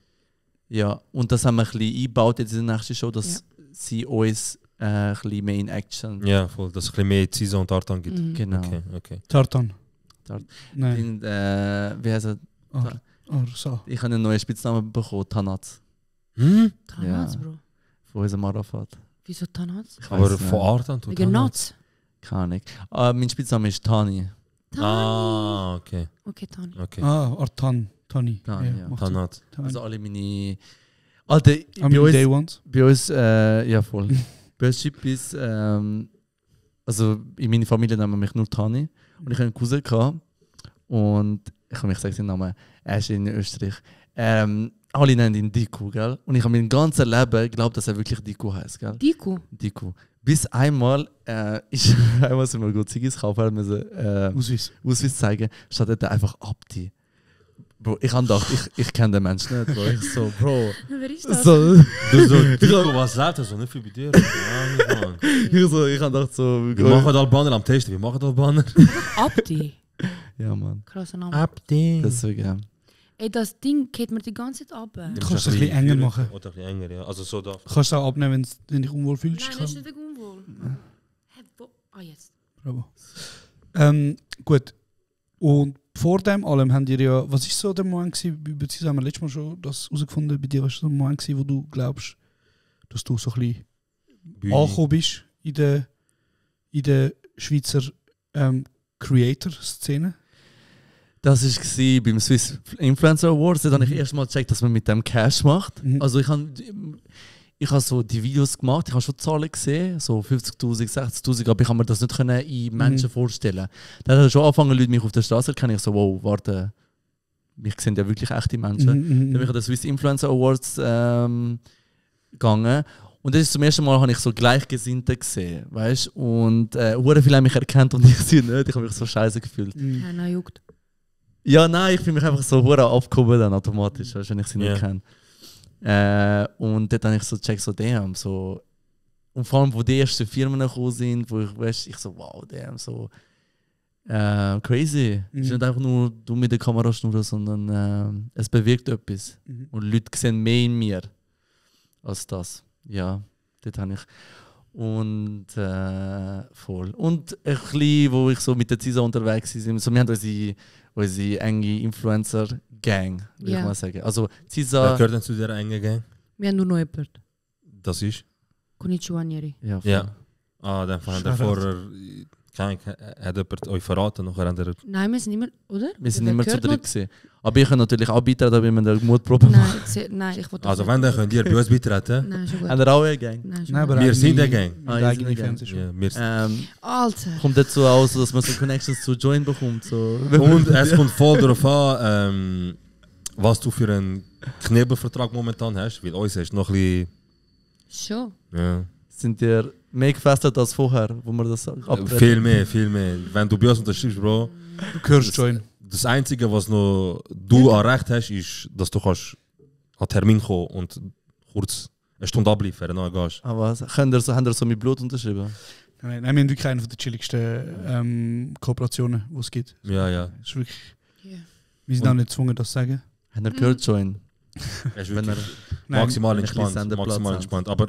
Ja, und das haben wir ein bisschen eingebaut jetzt in der nächsten Show, dass sie uns ein bisschen mehr in Action. Ja, voll. Dass es ein bisschen mehr Caesar und Tartan gibt. Genau. Okay. Tartan. Nein. Wie heißt er? So. Ich habe einen neuen Spitznamen bekommen, Tanaz. Tanaz, Bro. Von unserem Arafat. Wieso Tanaz? Aber von Artan? Wegen Nats? Keine Ahnung. Mein Spitzname ist Tani. Ah, okay. Okay, Tani. Okay. Artan. Tani. Tanaz. Also alle meine... Alter, Day Ones? Bei uns, ja voll. Bei uns Chippis, also in meiner Familie nennen wir mich nur Tani. Und ich hatte einen Cousin gehabt, und ich kann mich sagen, seinen Namen, er ist in Österreich. Alle nennen ihn Diku, gell? Und ich habe mein ganzes Leben geglaubt, dass er wirklich Diku heißt, gell? Diku. Bis einmal sind wir gut Ziggis kaufen, müssen Ausweis zeigen, statt er einfach Abdi. Bro, ich habe gedacht, ich kenne den Menschen nicht, Bro. Ich so, Bro. Wer ist das? So, Dico, was sagt er so? Nicht viel bei dir. Ich habe gedacht so... Wir machen Albaner am Testen, wir machen Albaner. Abdi. Ja, Mann. Krasser Name. Abdi. Deswegen. Ey, das Ding geht mir die ganze Zeit ab. Du kannst es ein bisschen enger machen. Oder ein bisschen enger, ja. Also so da. Du kannst es auch abnehmen, wenn du dich unwohl fühlst. Nein, das ist nicht wegen unwohl. Hä, wo? Ah, jetzt. Bravo. Gut. Und vor dem allem haben ihr ja, was ist so der Moment gewesen, beziehungsweise haben wir letztes Mal schon das herausgefunden, bei dir, was ist so der Moment gewesen, wo du glaubst, dass du so ein bisschen angekommen bist in der Schweizer Creator-Szene? Das war beim Swiss Influencer Awards. Da habe ich erst mal gecheckt, dass man mit dem Cash macht. Also ich habe so die Videos gemacht, ich habe schon Zahlen gesehen, so 50'000, 60'000, aber ich kann mir das nicht in Menschen vorstellen. Dann haben schon angefangen, Leute mich auf der Straße erkennen. Ich so, wow, warte, mich sehen ja wirklich echte Menschen. Dann bin ich an den Swiss Influencer Awards gegangen. Und das ist zum ersten Mal, habe ich so Gleichgesinnte gesehen, weißt? Und viele haben mich erkannt und ich sie nicht. Ich habe mich so scheiße gefühlt. Nein, juckt. Ja, nein, ich fühle mich einfach so abgehoben dann automatisch, weißt, wenn ich sie nicht kenne. Und dort habe ich so gecheckt, so damn, so. Und vor allem, wo die ersten Firmen gekommen sind, wo ich so, wow, damn, so crazy. Es ist nicht einfach nur du mit der Kamera schnurren, sondern es bewirkt etwas. Und Leute sehen mehr in mir als das. Ja, dort habe ich. Und voll. Und ein bisschen, wo ich so mit der CISA unterwegs war, so, wir haben unsere enge Influencer-Gang, würde ich mal sagen. Also CISA... Wer gehört denn zu dieser engen Gang? Wir haben nur noch jemanden. Das ist? Konnichiwa Nyeri. Ja, voll. Ja. Ah, dann haben wir vorher... Hat jemand euch verraten? Nein, wir sind immer, oder? Wir sind immer zu dritt gewesen. Aber ich kann natürlich auch beitreten, wenn man eine Mutprobe macht. Nein, ich wollte also wenn, dann könnt ihr bei uns beitreten. Nein, schon gut. Haben wir auch eine Gang? Nein, aber wir sind eine Gang. Eigene Fans schon. Ja, Alter. Kommt dazu aus, dass man so Connections zu Join bekommt. So. Und es kommt voll darauf an, was du für einen Knebelvertrag momentan hast. Weil uns ist noch ein bisschen... Schon. Ja. Sind ihr mehr gefestigt als vorher, wo man das Viel mehr. Wenn du bei uns unterschreibst, Bro, du gehörst Join. Das Einzige, was noch du an Recht hast, ist, dass du kannst an Termin kommen und kurz eine Stunde abliefern, dann gehst. Aber was? Habt ihr so mit Blut unterschrieben? Nein, wir haben wirklich eine der chilligsten Kooperationen, die es gibt. Ja. Das ist wirklich... Wir sind auch nicht gezwungen, das zu sagen. Hat er gehört schon? Er ist Wenn wirklich er maximal wenn er ein bisschen entspannt. Sendeplatz Maximal hat. entspannt. Aber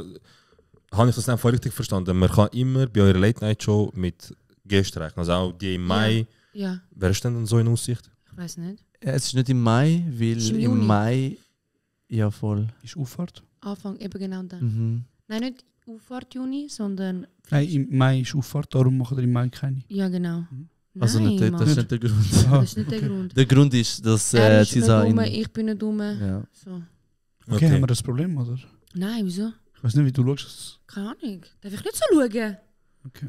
habe ich das dann voll richtig verstanden? Man kann immer bei eurer Late-Night-Show mit Gästen rechnen. Also auch die im Mai. Ja. Wer ist denn so in Aussicht? Ich weiß nicht. Es ist nicht im Mai, weil Ist im im Juni. Mai. Ja, voll. Ist Auffahrt? Anfang, eben genau dann. Mhm. Nein, nicht Auffahrt Juni, sondern. Nein, im Mai ist Auffahrt, darum machen wir im Mai keine. Ja, genau. Also Nein, nicht, das Mann. ist nicht der Grund. Das ist nicht der Grund. Der Grund ist, dass Er ist nicht Cisa dumm, in. ich bin nicht dumm. Ja. So. Okay, haben wir das Problem, oder? Nein, wieso? Ich weiß nicht, wie du schaust. Keine Ahnung. Darf ich nicht so schauen? Okay.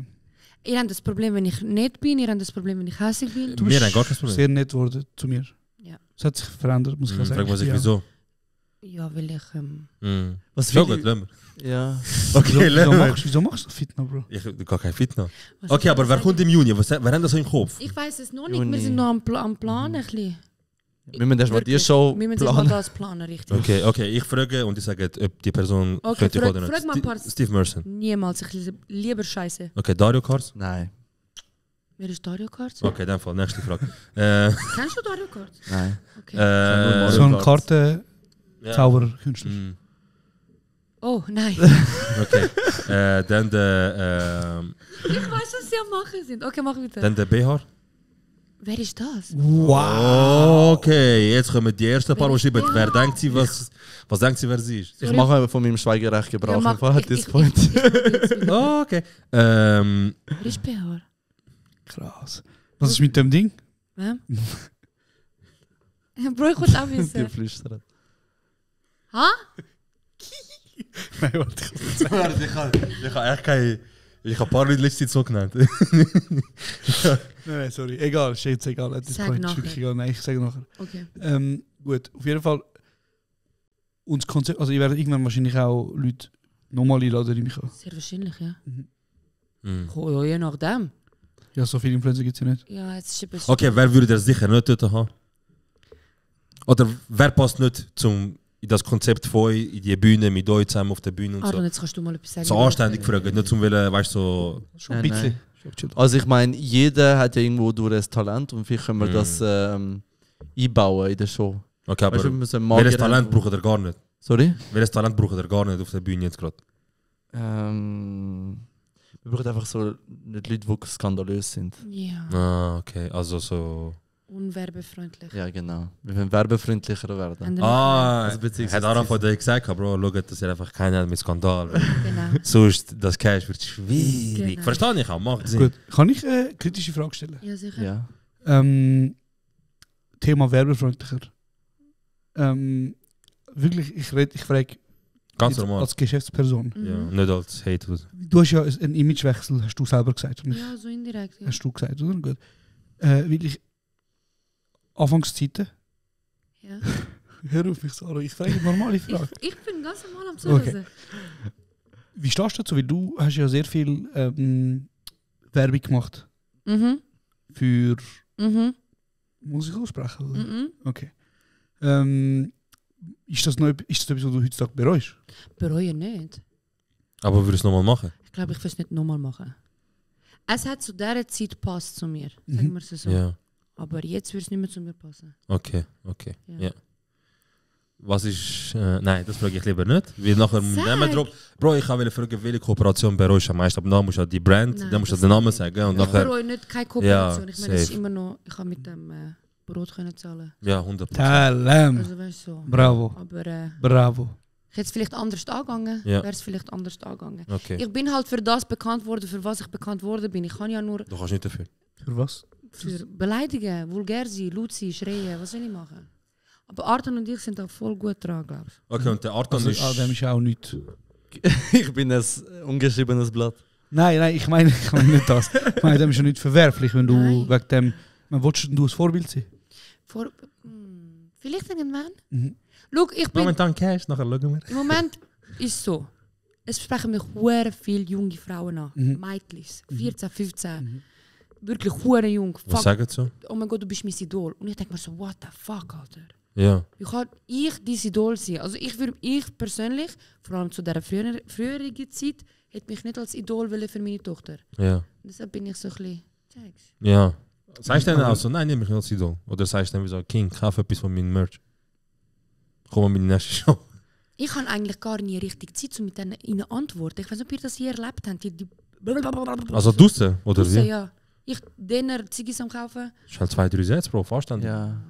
Ihr habt das Problem, wenn ich nicht bin, ihr habt das Problem, wenn ich hässlich bin. Du Wir bist haben gar kein Problem. sehr nett geworden zu mir. Ja. Es hat sich verändert, muss ich sagen. Frag man sich Ja. wieso. Ja, weil ich. Was So will gut, lassen wir. Ja. Okay, lassen wir. Wieso machst du Fitness, Bro? Ich gar kein Fitness. Was Okay, soll aber ich wer sagen? kommt im Juni? Wer hat das so im Kopf? Ich weiß es noch nicht, Juni. wir sind noch am Plan. Ein bisschen. Wir müssen erstmal die Wirklich. Show Wir müssen erstmal planen. das planen, richtig. Okay, ich frage und ich sage, ob die Person Okay, könnte frag- oder nicht. frag mal ein paar- Steve Merson. Niemals, ich lieber Scheiße. Okay, Dario Kars? Nein. Wer ist Dario Kart? Okay, in dem Fall, nächste Frage. Kennst du Dario Kart? Nein. Okay. Mario So ein Kart. Karten-Zauberkünstler. Oh, nein. Okay. Dann der Ich weiß, was sie am Machen sind. Okay, mach bitte. dann der BH. Wer ist das? Wow. Okay, jetzt kommen die ersten paar, die schreiben. BH? Wer denkt sie, was denkt sie, wer sie ist? Ich mache von meinem Schweigerecht Gebrauch. Ja, Einfach at this point. Oh, okay. Wer ist BH? Krass. Was ist mit dem Ding? Wem? Bro, ich wollte auch Die wissen. flüstern. Ha? Nein, warte. Ich habe echt keine. Ich habe ein paar Leute letzte Zeit so genannt. Nein, sorry. Egal, ist jetzt egal. At this Sag point ist nachher. wirklich egal. Nein, ich sage nachher. Okay. Gut, auf jeden Fall. Unser Konzept, also ich werde irgendwann wahrscheinlich auch Leute nochmal einladen, die mich haben. Sehr wahrscheinlich, ja. Mhm. Oh, je nachdem. Ja, so viele Influencer gibt es ja nicht. Ja, jetzt ist ein bisschen. Okay, wer würde das sicher nicht dort haben? Oder wer passt nicht in das Konzept von euch, in die Bühne, mit euch zusammen auf der Bühne und Aaron, so? jetzt kannst du mal etwas sagen. So anständig fragen, nicht zum Willen, weißt du, so. Schon ein bisschen. Also ich meine, jeder hat ja irgendwo durch ein Talent und vielleicht können wir das einbauen in der Show. Okay, aber Weißt du, wir müssen welches Magier Talent haben, braucht ihr gar nicht? Sorry? Welches Talent braucht ihr gar nicht auf der Bühne jetzt gerade? Wir brauchen einfach so nicht Leute, die skandalös sind. Ja. Ah, okay, also so. Unwerbefreundlich. Ja, genau. Wir wollen werbefreundlicher werden. Ah, Also beziehungsweise hat auch von dir gesagt, Bro, schaut, dass ihr einfach keinen hat mit Skandal. Genau. Sonst, das Cash wird schwierig. Genau. Verstehe ich auch, macht Sinn. Gut, kann ich eine kritische Frage stellen? Ja, sicher. Ja. Thema werbefreundlicher. Wirklich, ich frage Ganz jetzt normal. als Geschäftsperson. Ja, nicht als Hate. Du hast ja einen Imagewechsel, hast du selber gesagt. Und Ja, so indirekt. Ja. hast du gesagt, oder? Gut. Wirklich Anfangszeiten. Ja. Hör auf mich, Sarah, ich frage eine normale Frage. Ich bin ganz normal am Zuhören. Okay. Wie stehst du dazu? Weil du hast ja sehr viel Werbung gemacht Mhm. für Mhm. muss ich aussprechen? Oder? Mhm. Okay. Ist das etwas, was du heutzutage bereust? Bereue nicht. Aber würdest du es nochmal machen? Ich glaube, ich will es nicht nochmal machen. Es hat zu dieser Zeit gepasst zu mir, sagen wir es so. Ja. Aber jetzt würde es nicht mehr zu mir passen. Okay. Ja. Ja. Was ist. Nein, das frage ich lieber nicht. Weil nachher Sag. nehmen drauf. Bro, ich wollte fragen, welche Kooperation bereust du am meisten? Aber dann musst du die Brand, Nein, dann musst du das den Namen nicht. sagen. Und Ich nachher. bereue nicht keine Kooperation. Ja, Ich meine, es ist safe. immer noch, ich habe mit dem Brot können zahlen. Ja, 100%. Talem. Also weißt du so. Bravo. Aber Bravo. ich hätte es vielleicht anders angegangen. Ja. Wäre es vielleicht anders angegangen. Okay. Ich bin halt für das bekannt worden, für was ich bekannt worden bin. Ich kann ja nur Du kannst nicht dafür. Für was? für beleidigen, vulgär sein, laut sein, schreien. Was soll ich machen? Aber Arten und ich sind auch voll gut dran, glaube ich. Okay, und der Arton Also, ist. dem ist auch nichts. Ich bin ein ungeschriebenes Blatt. Nein, ich meine nicht das. Ich meine, dem ist ja nicht verwerflich, wenn du Nein. wegen dem. Willst du ein Vorbild sein? Vielleicht irgendwann. Mhm. Schau, ich bin. Momentan Cash, nachher schauen wir. Im Moment ist es so. Es sprechen mich sehr viele junge Frauen an. Mhm. Mädchen, 14, 15. Wirklich hure jung. Was sagen sie so? Oh mein Gott, du bist mein Idol. Und ich denke mir so, what the fuck, Alter. Ja. Wie kann ich dein Idol sein? Also ich persönlich, vor allem zu dieser früheren Zeit, hätte mich nicht als Idol wollen für meine Tochter. Ja. Deshalb bin ich so ein bisschen... Checkst. Ja. Sagst du dann auch so, nein, nehme ich nicht als Idol? Oder sagst du dann wie so, King, kauf etwas von meinem Merch? Komm mal in die nächste Show. Ich habe eigentlich gar nie richtig Zeit, um mit ihnen antworten. Ich weiß nicht, ob ihr das hier erlebt habt. Die Also draussen, oder wie? Ja. Ich Dinner, Ziggis am kaufen. Das ist halt 2-3 Sätze, Bro, verstanden. Ja.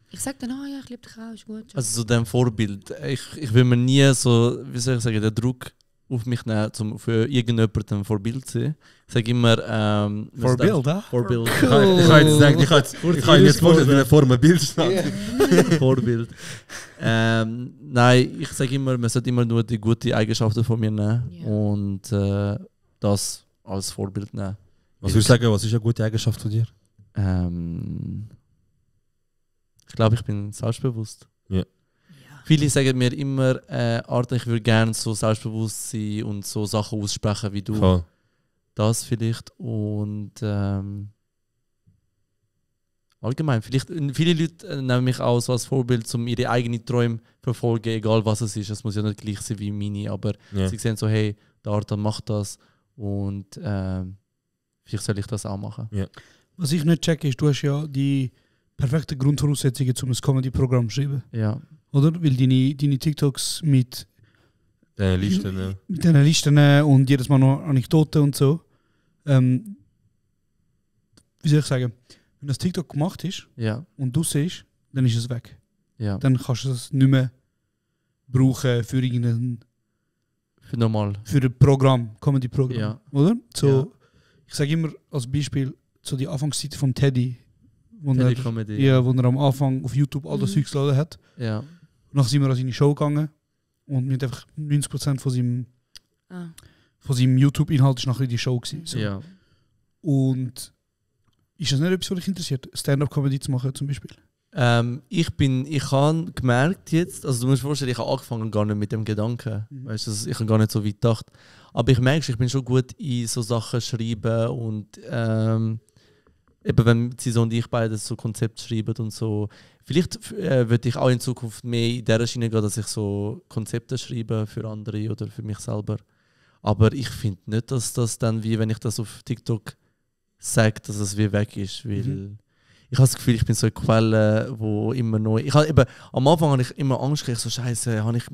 Ich sage dann, ja, ich liebe dich auch, ist gut. Also so dem Vorbild. Ich will mir nie so, wie soll ich sagen, den Druck auf mich nehmen, um für irgendjemanden ein Vorbild zu sein. Ich sage immer, Vorbild, ja? Vorbild. Cool. Ich kann jetzt vorstellen, wie vor einem Bild steht. Vorbild. Nein, ich sage immer, man sollte immer nur die guten Eigenschaften von mir nehmen und das als Vorbild nehmen. Was würdest du sagen, was ist eine gute Eigenschaft von dir? Ich glaube, ich bin selbstbewusst. Ja. Viele sagen mir immer, Arthur, ich würde gerne so selbstbewusst sein und so Sachen aussprechen wie du. Voll. Das vielleicht. Und allgemein, vielleicht viele Leute nehmen mich auch so als Vorbild, um ihre eigenen Träume zu verfolgen, egal was es ist. Es muss ja nicht gleich sein wie meine, aber sie sehen so, hey, der Arthur macht das und vielleicht soll ich das auch machen. Ja. Was ich nicht checke, ist, du hast ja die perfekte Grundvoraussetzungen, um ein Comedy-Programm zu schreiben. Ja. Oder? Weil deine TikToks mit diesen Listen und jedes Mal noch Anekdoten und so. Wie soll ich sagen? Wenn das TikTok gemacht ist und du siehst, dann ist es weg. Ja. Dann kannst du es nicht mehr brauchen für irgendein für ein Programm, Comedy-Programm. Ja. Oder? So, ich sage immer als Beispiel so die Anfangszeit von Teddy. Wo er am Anfang auf YouTube all das Zeugs geladen hat. Ja. Und dann sind wir an seine Show gegangen und mit einfach 90% von seinem YouTube-Inhalt ist nachher die Show gewesen. So. Ja. Und ist das nicht etwas, was dich interessiert, Stand-up-Comedy zu machen zum Beispiel? Ich habe gemerkt jetzt, also du musst dir vorstellen, ich habe angefangen gar nicht mit dem Gedanken. Weißt du, ich habe gar nicht so weit gedacht. Aber ich merke, ich bin schon gut in so Sachen schreiben und eben wenn sie und ich beide so Konzepte schreiben und so. Vielleicht würde ich auch in Zukunft mehr in der Schiene gehen, dass ich so Konzepte schreibe für andere oder für mich selber. Aber ich finde nicht, dass das dann wie, wenn ich das auf TikTok sage, dass es wie weg ist. Weil ich habe das Gefühl, ich bin so eine Quelle, wo immer neu. Am Anfang hatte ich immer Angst, ich so Scheiße, habe ich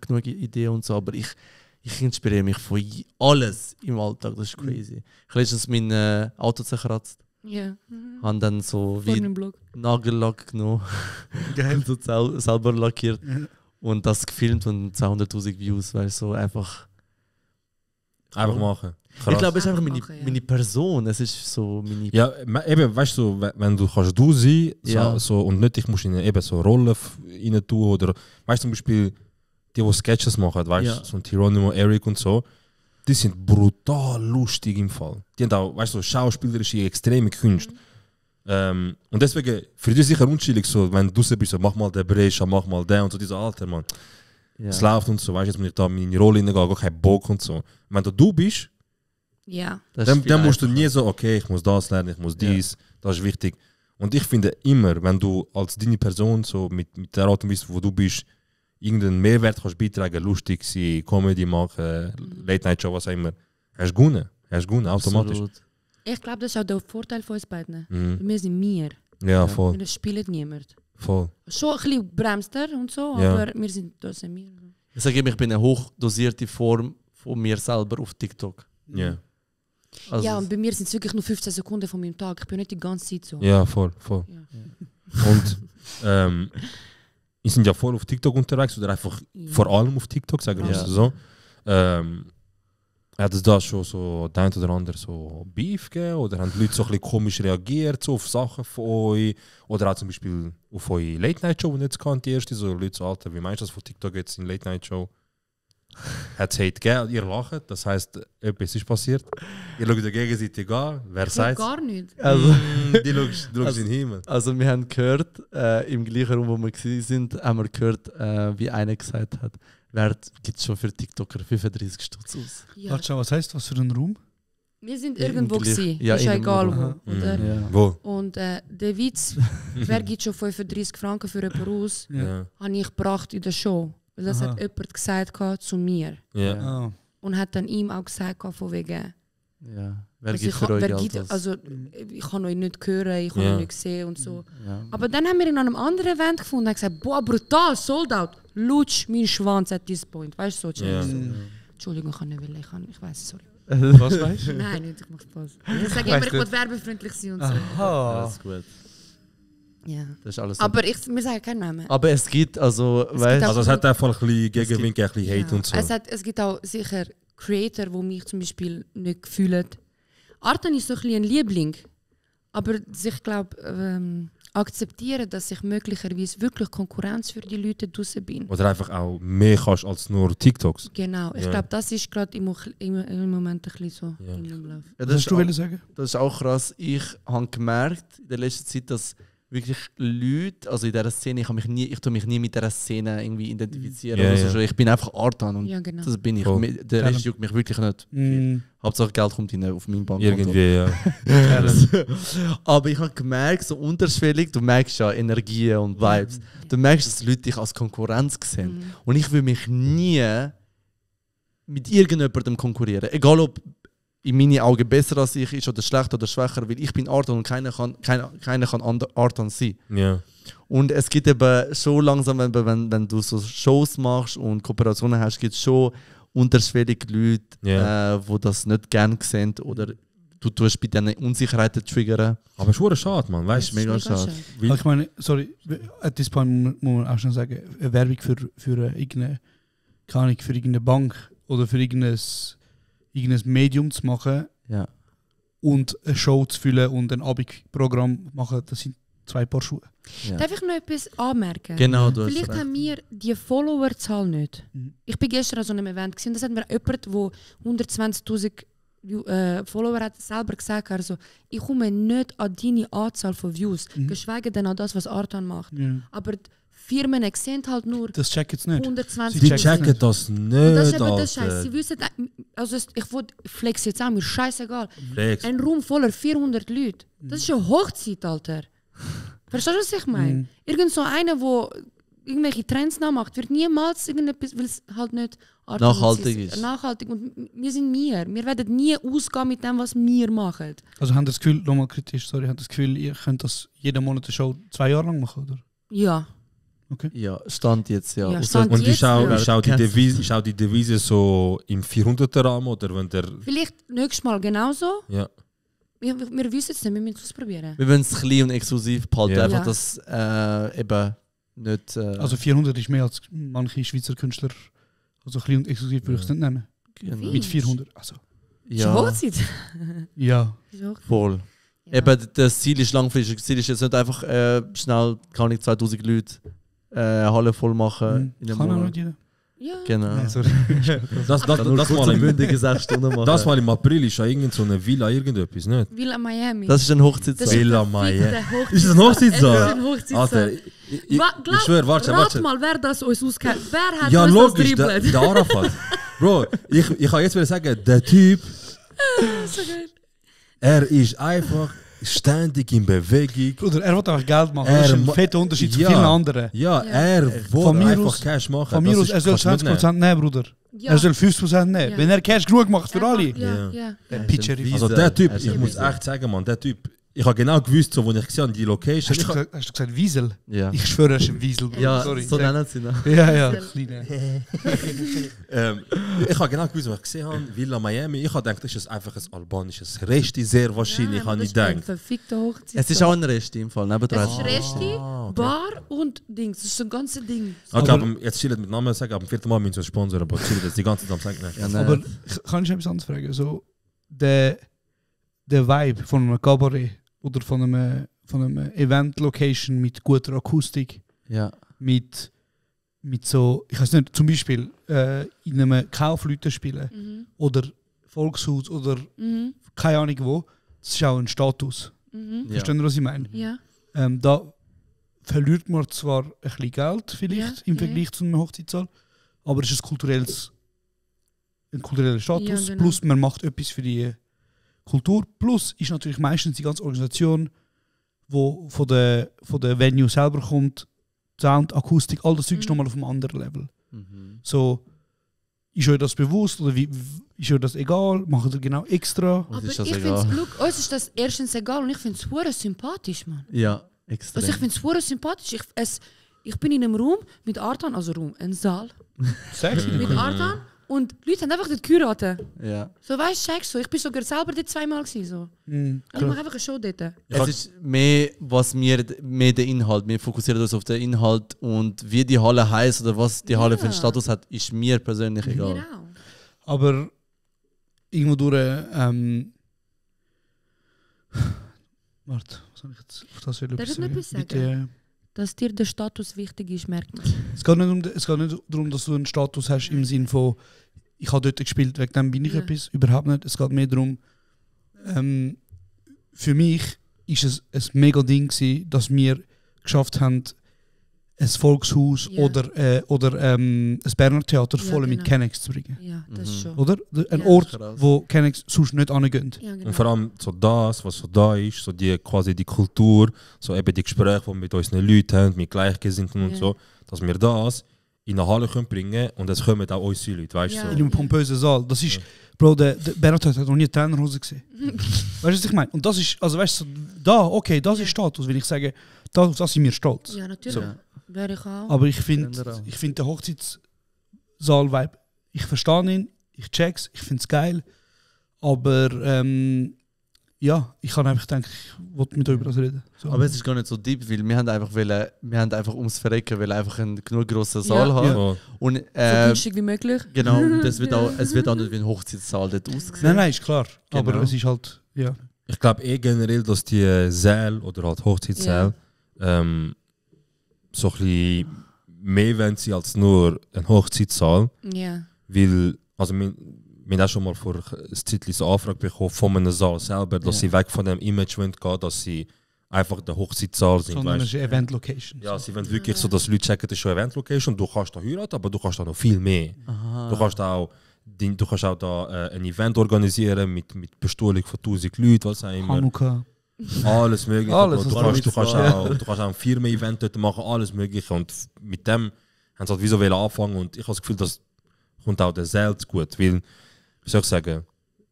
genug Ideen und so, aber ich inspiriere mich von alles im Alltag, das ist crazy. Ich habe letztens mein Auto zerkratzt. Ja. Haben dann so wie Nagellack genommen und so selber lackiert und das gefilmt und 200.000 Views, weil so einfach machen. Krass. Ich glaube, es ist einfach meine Person, es ist so meine... Ja, eben, weißt du, wenn du kannst du sein so, und nicht, ich muss in eben so Rollen rein tun oder, weißt du, zum Beispiel die Sketches machen, weißt du, so ein Geronimo, Eric und so, die sind brutal lustig im Fall. Die haben auch, weißt du, schauspielerische, extreme Künste. Und deswegen, für dich sicher unschuldig, so, wenn du bist, so, mach mal den Brescia, mach mal den und so, dieser Alter, Mann. Es läuft und so, weißt du, jetzt muss ich da in meine Rolle hineingehen, gar keinen Bock und so. Wenn du bist, dann musst du nie so, okay, ich muss das lernen, ich muss dies, das ist wichtig. Und ich finde immer, wenn du als deine Person so mit der Art und Weise, wo du bist, irgendeinen Mehrwert kannst beitragen, lustig sein, Comedy machen, Late-Night-Show, was auch immer, hast du gewonnen, automatisch. Absolut. Ich glaube, das ist auch der Vorteil von uns beiden. Wir sind wir. Ja, voll. Wir spielen niemand. Voll. Schon ein bisschen bremst er und so, aber wir sind wir. Ich sage immer, ich bin eine hochdosierte Form von mir selber auf TikTok. Ja. Also ja, und bei mir sind es wirklich nur 15 Sekunden von meinem Tag. Ich bin nicht die ganze Zeit so. Ja, voll. Ja. Und ich sind ja voll auf TikTok unterwegs oder einfach vor allem auf TikTok, sagen wir so. Hat es da schon so der ein oder andere so Beef gegeben oder haben die Leute so ein bisschen komisch reagiert so auf Sachen von euch oder auch zum Beispiel auf eure Late-Night-Show, die jetzt kennt, die erste, so Leute so, Alter, wie meinst du das von TikTok jetzt in Late-Night-Show? Hat es Hate gegeben, ihr lacht, das heisst, etwas ist passiert. Ihr schaut der gegenseitig an, wer sagt gar nicht. Also, die schaut in den Himmel. Also wir haben gehört, im gleichen Raum, wo wir waren, haben wir gehört, wie einer gesagt hat, wer gibt schon für TikToker 35 Stutz aus. Ja. Warte, was heisst was für ein Raum? Wir sind irgendwo gewesen, ja, ist ja egal wo. Wo? Und der Witz, wer gibt schon 35 Franken für jemanden aus, habe ich gebracht in der Show. Weil das hat jemand gesagt zu mir. Ja. Und hat dann ihm auch gesagt von wegen, Wer gibt für euch Geld? Ich kann euch nicht hören, ich kann euch nicht sehen und so. Ja. Aber dann haben wir ihn an einem anderen Event gefunden und gesagt, boah, brutal, sold out. Lutsch mein Schwanz at this point. Weißt du, so. Entschuldigung, ich kann nicht will, ich weiß, sorry. Was weißt du? Nein, nicht, ich mach Spaß. Ich sage immer, ich will werbefreundlich sein und so. Aha. Das ist gut. Ja. Das ist alles aber wir sagen keinen Namen. Aber es gibt, also, weißt du. Also es hat einfach ein bisschen Gegenwind, ein bisschen Hate und so. Es gibt auch sicher Creator, die mich zum Beispiel nicht fühlen. Artan ist so ein bisschen ein Liebling, aber ich glaube, akzeptieren, dass ich möglicherweise wirklich Konkurrenz für die Leute draußen bin. Oder einfach auch mehr kannst als nur TikToks. Genau, ich glaube, das ist gerade im Moment ein bisschen so Ja. in meinem Lauf. Ja, das du auch, sagen? Das ist auch krass. Ich habe gemerkt in der letzten Zeit, dass wirklich Leute, also in dieser Szene, ich tue mich nie mit dieser Szene irgendwie identifizieren. Ja, also ja. Ich bin einfach Artan und Ja, genau. das bin ich. Cool. Der Rest juckt mich wirklich nicht. Hauptsache Geld kommt rein auf meinen Bankkonto. Irgendwie, ja. Aber ich habe gemerkt, so unterschwellig, du merkst ja Energien und Vibes. Du merkst, dass Leute dich als Konkurrenz sehen. Und ich will mich nie mit irgendjemandem konkurrieren. Egal ob in meinen Augen besser als ich ist oder schlechter oder schwächer, weil ich bin Artan und keiner kann Artan sein. Ja. Und es gibt eben schon langsam, wenn du so Shows machst und Kooperationen hast, gibt es schon unterschwellig Leute, die das nicht gerne sehen oder du tust bei diesen Unsicherheiten triggern. Aber es ist schade, man, weißt du, mega schade. Ich meine, sorry, at this point muss man auch schon sagen, eine Werbung für irgendeine Bank oder für irgendein Medium zu machen und eine Show zu füllen und ein Abendprogramm machen, das sind 2 Paar Schuhe. Ja. Darf ich noch etwas anmerken? Genau, Vielleicht haben wir die Followerzahl nicht. Ich bin gestern an so einem Event gesehen, das hat mir jemand, der 120'000 Follower hat, selber gesagt, also, ich komme nicht an deine Anzahl von Views, geschweige denn an das, was Artan macht. Ja. Aber die Firmen sehen halt nur das checken es nicht. 120'000. Die checken das nicht, und das ist eben Alter. das Scheiß. Sie wissen, also ich flex jetzt auch, mir scheißegal. Flex. Ein Raum voller 400 Leute, das ist eine Hochzeit, Alter. Verstehst du, was ich meine? Irgend so einer, der irgendwelche Trends nachmacht, wird niemals irgendetwas, weil es halt nicht nachhaltig ist. Nachhaltig. Und wir sind wir. Wir werden nie ausgehen mit dem, was wir machen. Also habt ihr das Gefühl, nochmal kritisch, sorry, habt ihr das Gefühl, ihr könnt das jeden Monat eine Show 2 Jahre lang machen, oder? Ja. Okay. Ja, Stand jetzt, ja. Ja, Stand und jetzt, ist auch die Devise so im 400er-Rahmen oder wenn der... Vielleicht nächstes Mal genauso. Ja. Wir wissen es nicht, wir müssen es ausprobieren. Wir wollen es klein und exklusiv behalten, Ja. einfach dass eben nicht... Also 400 ist mehr als manche Schweizer Künstler. Also klein und exklusiv würde ich es nicht nennen. Genau. Mit 400. Also. Ja. Hochzeit. Ja. Voll. Ja. Eben, das Ziel ist langfristig. Das Ziel ist jetzt nicht einfach schnell, kann ich 2000 Leute Halle voll machen. In einem Kann auch Monat. nicht jeder. Ja. Genau. Nein, sorry. Das mal im mündige 6 Stunden machen. Das mal im April ist ja irgend so eine Villa, irgendetwas, nicht? Villa Miami. Das ist ein Hochzeitssaal. Villa Miami. Ist das ein Hochzeitssaal? Es ist ein Hochzeitssaal. Alter, ich schwöre, warte. Rat mal, wer das uns auskennt. Wer hat Ja, uns logisch, das der dribbelt? Arafat. Bro, ich kann jetzt wieder sagen, der Typ, So geil. er ist einfach ständig in Bewegung. Bruder, er will einfach Geld machen. Das ist ein fetter Unterschied zu vielen anderen. Ja, er Von will mir einfach aus- Cash machen. Von mir Das aus, ist- er soll kannst du nicht 20% nehmen, Bruder. Ja. Er soll 50% nehmen. Ja. Wenn er Cash genug macht für alle. Ja. Der Pitcher ist. Also der Typ, Er ist ich ein muss Wiesel. echt sagen, man, der Typ, ich habe genau gewusst, so, wo ich gesehen habe, die Location. Hast du gesagt Wiesel? Ja. Ich schwöre, er ist ein Wiesel. Bruder. Ja, Sorry. so nennen sie ihn. Ja, ja. Wiesel. Kleine. Ich habe genau gewusst, was ich gesehen habe, Villa Miami. Ich habe gedacht, das ist einfach ein albanisches Resti, sehr wahrscheinlich, habe ich Das ist ein gedacht. verfickter Hochzeit. Es ist auch ein Rest im Fall, nebendran. Es ist Resti, okay. Bar und Dings. Das ist so ein ganzes Ding. Okay, aber jetzt chillt mit Namen sagen, am 4. Mal müssen wir sponsoren, aber chillt das die ganze Zeit am sagen. Ja, nein. Aber kann ich etwas anderes fragen? So, der Vibe von einem Cabaret oder von einem Event-Location mit guter Akustik, Ja. mit so, ich weiß nicht, zum Beispiel in einem Kaufleute spielen oder Volkshaus oder keine Ahnung wo, das ist auch ein Status. Ja. Verstehen Sie, was ich meine? Ja. Da verliert man zwar ein bisschen Geld vielleicht Ja, im ja, Vergleich zu einem Hochzeitssaal, aber es ist ein kultureller Status, Ja, genau. plus man macht etwas für die Kultur, plus ist natürlich meistens die ganze Organisation, wo von der Venue selber kommt, Sound, Akustik, all das Zeug ist nochmal auf einem anderen Level. So, ist euch das bewusst oder ist euch das egal? Macht ihr genau extra? Aber ich finde uns ist das erstens egal und ich finde es hure sympathisch, Mann. Ja, extrem. Also ich finde es hure sympathisch. Ich bin in einem Raum mit Artan, also ein Saal. Sexy. Mit Artan und die Leute haben einfach dort geheiratet. Ja. So weißt du, checkst du, ich bin sogar selber dort zweimal gewesen. So. Ich mache einfach eine Show dort. Es ist mehr, mehr der Inhalt. Wir fokussieren uns auf den Inhalt und wie die Halle heisst oder was die Halle für einen Status hat, ist mir persönlich egal. Mir auch. Aber irgendwo durch. Warte, was soll ich jetzt auf das Darf ich noch etwas sagen? Dass dir der Status wichtig ist, merkt man. Es geht nicht darum, dass du einen Status hast im Sinne von, ich habe dort gespielt, wegen dem bin ich etwas. Überhaupt nicht. Es geht mehr darum, für mich ist es ein mega Ding gewesen, dass wir geschafft haben, ein Volkshaus oder ein Berner Theater voll mit Kennex zu bringen. Ja, das schon. Oder? Ein Ort, wo Kennex sonst nicht angehen. Ja, genau. Und vor allem so das, was so da ist, so quasi die Kultur, so eben die Gespräche, die wir mit unseren Leuten haben, mit Gleichgesinnten und so, dass wir das in eine Halle können bringen und es kommen auch unsere Leute, weißt du? In einem pompösen Saal. Das ist, Bro, der Berner Theater hat noch nie eine Trainerhose gesehen. Weißt du, was ich meine? Und das ist, also weißt du, das ist Status, wenn ich sage, auf das sind wir stolz. Ja, natürlich. So. Wäre ich auch. Aber ich finde den Hochzeitssaal-Vibe, ich verstehe ihn, ich check's, ich finde es geil. Aber ja, ich kann einfach denken, ich wollte mit euch über das reden. So. Aber es ist gar nicht so deep, weil wir haben einfach ums Verrecken, weil einfach einen genug grossen Saal haben. Ja. Und, so günstig wie möglich. Genau, es wird auch nicht wie ein Hochzeitssaal dort aussehen. Nein, ist klar. Genau. Aber es ist halt, ja. Ich glaube generell, dass die Säle oder halt Hochzeitssäle so ein bisschen mehr wollen sie als nur ein Hochzeitssaal. Ja. Weil, also wir haben auch schon mal vor ein Zeitchen so Anfrage bekommen von einem Saal selber, dass sie weg von dem Image wollen gehen, dass sie einfach der Hochzeitssaal sind. Sondern es ist eine Event-Location. Ja, sie wollen wirklich so, dass Leute checken, das ist schon eine Event-Location, du kannst da heiraten, aber du kannst da noch viel mehr. Du kannst auch da ein Event organisieren mit Bestuhlung von 1000 Leuten, was auch immer. Hanukkah. Alles mögliche. Alles, du kannst auch ein Firmen-Event dort machen, alles mögliche. Und mit dem haben sie halt wieso anfangen. Und ich habe das Gefühl, das kommt auch der Saal zu gut. Weil, wie soll ich sagen,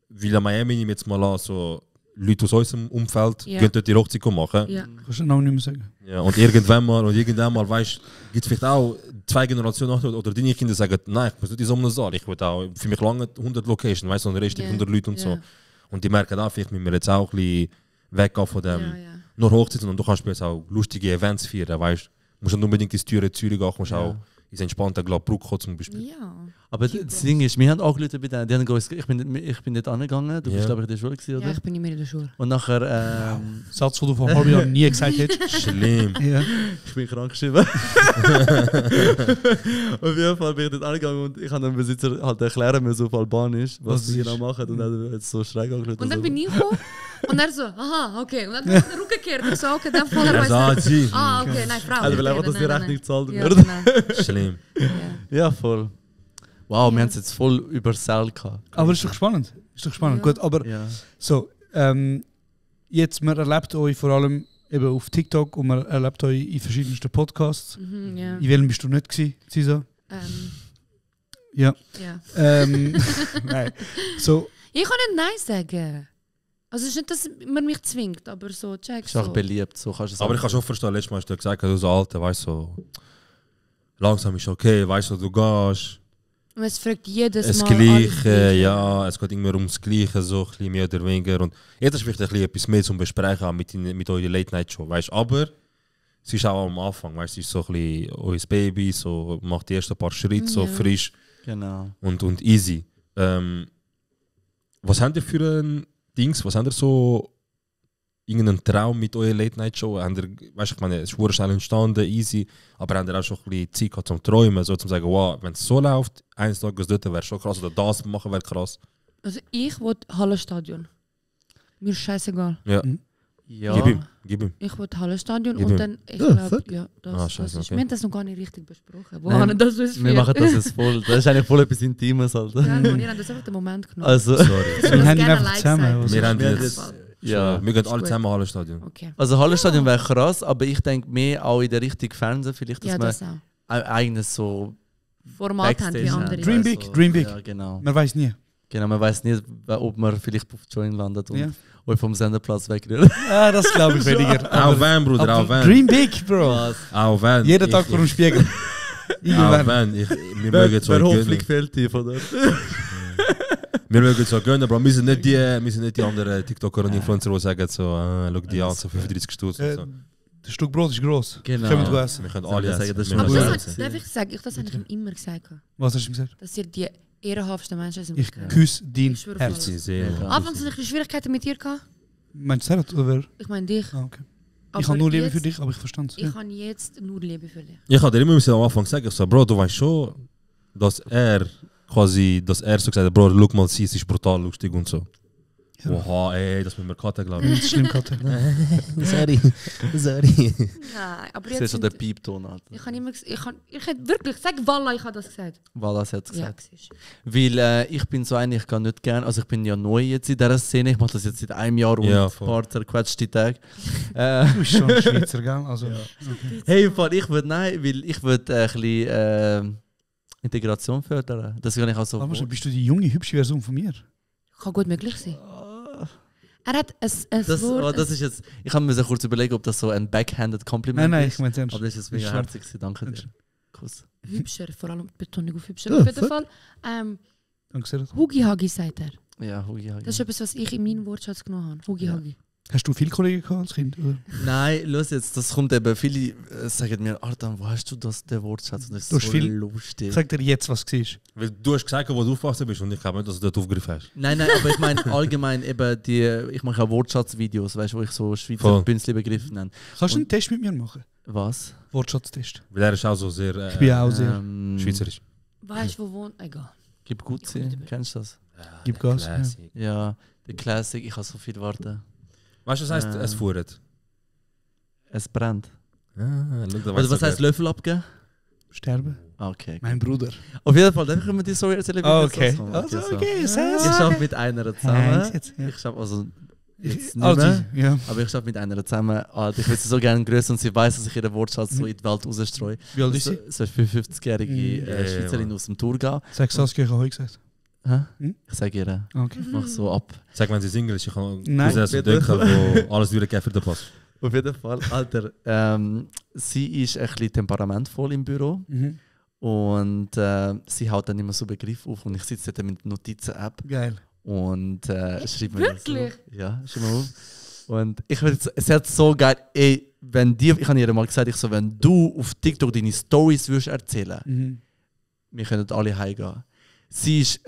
Villa Miami nehmen jetzt mal an, so Leute aus unserem Umfeld gehen dort die Hochzeit machen. Ja. Kannst du den Namen nicht mehr sagen? Ja, und irgendwann mal weißt, gibt es vielleicht auch 2 Generationen nach oder deine Kinder sagen, nein, ich muss nicht in so einem Saal, ich will auch, für mich lange 100 Locations, weißt du, und der Rest 100 Leute und so. Und die merken auch, vielleicht müssen wir jetzt auch ein bisschen weggehen von dem nur Hochzeiten und du kannst jetzt auch lustige Events feiern, weißt du. Du musst nicht unbedingt ins teure Zürich gehen, du musst auch ins entspannte Gladbruck zum Beispiel. Ja. Aber das Ding ist, wir haben angerufen bei denen, ich bin dort angegangen, du bist glaube ich in der Schule gewesen, oder? Ja, ich bin nicht mehr in der Schule. Und nachher... Satz, den du vor halben Jahren nie gesagt hättest. Schlimm. Ja. Ich bin krank geschrieben. Auf jeden Fall bin ich dort angegangen und ich habe dem Besitzer halt erklären müssen auf Albanisch, was sie genau machen. Und er hat jetzt so schräg angeschaut. Und dann bin ich gekommen und er so, aha, okay. Und dann bin ich den Rücken gekehrt und so, okay, dann voll er sie. Ah, okay, nein, Frau. Also, weil okay, einfach, dass die nein, Rechnung nein. gezahlt Ja, wird. genau. Schlimm. Ja, voll. Wow, wir haben es jetzt voll über Sal gehabt. Aber ist doch spannend. Gut, aber so, jetzt, man erlebt euch vor allem eben auf TikTok und man erlebt euch in verschiedensten Podcasts. In welchem bist du nicht gewesen, Cisa? Ja. Nein. So. Ich kann nicht Nein sagen. Also es ist nicht, dass man mich zwingt, aber so, check ist auch beliebt, so kannst du es aber ich kann schon verstehen, letztes Mal hast du gesagt, du so Alter, weißt du, so, langsam ist okay, weißt du, du gehst. Und es fragt jedes das Mal Gleiche, ja, es geht immer ums Gleiche, so ein bisschen mehr oder weniger. Und jetzt ist vielleicht ein bisschen etwas mehr zum Besprechen mit eurer Late-Night-Show, weißt du. Aber es ist auch am Anfang, weißt du, es ist so ein bisschen euer Baby, so macht die ersten paar Schritte, so frisch und easy. Was habt ihr für ein Dings, was habt ihr so, irgendeinen Traum mit eurer Late-Night-Show? Weißt du, ich meine, es ist schnell entstanden, easy, aber habt ihr auch schon ein bisschen Zeit gehabt zum Träumen, so zum sagen, wow, wenn es so läuft, eines Tages dort wäre schon krass, oder das machen wäre krass? Also ich will Hallenstadion. Mir ist scheißegal. Ja. Ja. Gib ihm. Ich will Hallenstadion und dann, ich glaube, das ist, wir haben das noch gar nicht richtig besprochen. Wir machen das jetzt voll, das ist eigentlich voll etwas Intimes, Alter. Ja, wir haben das einfach den Moment genommen. Also, wir haben ihn einfach zusammen. Wir haben jetzt... Ja, wir gehen alle zusammen im Hallenstadion. Okay. Also Hallenstadion wäre krass, aber ich denke mehr auch in der Richtung Fernsehen vielleicht, dass man ein eigenes so Format haben wie andere. Dream big, dream big. Ja, genau. Man weiß nie. Genau, man weiß nie, ob man vielleicht auf Join landet und Ja. euch vom Senderplatz wegrührt. Ja, das glaube ich weniger. Auch wenn, Bruder, auch wenn. Dream big, Bro. Auch wenn. Jeden Tag vor dem Spiegel. Auch Irgendwann. wenn. Wir mögen so Hoffnung gönnen. fehlt dir von dort. Wir mögen so gönnen, Bro. Wir sind nicht die anderen TikToker und Influencer, die sagen so, schau die an, so 35 Stutz und so. Das Stück Brot ist gross. Genau. Können wir essen. Wir können Soll alle ich sagen, essen. das ist Wir Aber können gut. das essen. darf ich sagen, das habe ich ihm immer gesagt. Was hast du gesagt? Dass ihr die ehrenhaftesten Menschen sind. Ich küsse dein Ich schwöre Herz. voll. Sie sehen. Anfangs hatte ich Schwierigkeiten mit dir gehabt. Meinst du Serhat oder wer? Ich meine dich. Ah, okay. Aber Ich habe nur Liebe jetzt- für dich, aber ich verstand es. Ich habe jetzt nur Liebe für dich. Ich habe dir immer am Anfang gesagt, so, Bro, du weißt schon, dass er so gesagt hat, Bro, schau mal, sie ist brutal lustig und so. Ja. Oha, ey, das mit mir Karte, glaube ich. Das ist schlimm, Katja. Sorry. Nein, aber Ich sehe jetzt schon sind, den Piepton, Alter. ich habe immer gesagt, ich hätte wirklich, sag Wallah, ich habe das gesagt. Wallace hat es Ja, gesagt. siehst. Weil ich bin so einer, ich kann nicht gerne, also ich bin ja neu jetzt in dieser Szene, ich mache das jetzt seit einem Jahr und Ja, ein voll. paar zerquetschte Tage. Du bist schon ein Schweizer, gell? Also, Hey, ich würde nein, weil ich würde ein bisschen Integration fördern. Das kann ich auch so. Warte mal, bist du die junge, hübsche Version von mir? Kann gut möglich sein. Er hat ein Das, Wort. aber das ist jetzt, ich habe mir so kurz überlegen, ob das so ein backhanded Compliment Nein, ist. ich meine es ernst. Aber das ist jetzt mega Ist herzig, danke dir. Kuss. hübscher, vor allem Betonung auf hübscher. Ja, Auf jeden voll. Fall. Danke sehr. Hugi Hagi sagt er. Ja, Hugi Hagi. Das ist etwas, was ich in meinen Wortschatz genommen habe. Hugi Hagi. Hast du viele Kollegen gehabt als Kind? Oder? Nein, los jetzt, das kommt eben, viele sagen mir, Artan, wo hast du das, den Wortschatz? Und das ist Du hast so viel- lustig. Ich sag dir jetzt, was du siehst. Weil du hast gesagt, wo du aufgewachsen bist und ich glaube nicht, dass du dort aufgegriffen hast. Nein, aber ich meine allgemein eben ich mache auch Wortschatzvideos, weißt du, wo ich so Schweizer Voll. Bünzli-Begriffe nenne. Kannst du einen Test mit mir machen? Was? Wortschatztest. Weil er ist auch so sehr Ich bin auch sehr. schweizerisch. Weißt du, wo wohnt? Egal. Gib gut sie, kennst du das? Gib Gas. Ja. Classic. Ja, der Classic, ich kann so viel warten. Weißt du, was heisst, es fuhrt? Es brennt. Ah, schau, da Also weiss was sogar. heißt Löffel abgeben? Sterben. Ah, okay. Mein Bruder. Auf jeden Fall, dann können wir die Story erzählen. wie Ah, das okay. kommt. Also, so. okay, Ich sehr arbeite mit einer zusammen. Jetzt, ja. Ich arbeite also jetzt nicht Also, mehr. ja. Aber ich arbeite mit einer zusammen. Alter, ich würde sie so gerne grüßen und sie weiß, dass ich ihren Wortschatz so in die Welt rausstreue. Wie alt ist sie? So eine 55-jährige Ja, Schweizerin ja. aus dem Thurgau. Sag Saskia, ich habe heute gesagt. Hä? Hm? Ich sage ihr, Okay. ich mache so ab. Sag, wenn sie Single ist, ich kann Nein, so bitte. denken, wo alles durchgehen für den Pass. Auf jeden Fall, Alter. Sie ist ein bisschen temperamentvoll im Büro. Mhm. Und sie haut dann immer so Begriffe auf und ich sitze dort mit der Notizen-App Geil. und schreibe mir das Wirklich? auf. Ja, schreib mal auf. Und ich würde es hat so geil, ey, wenn ich habe ihr mal gesagt, wenn du auf TikTok deine Stories würdest erzählen, Mhm. wir können alle heimgehen. Sie ist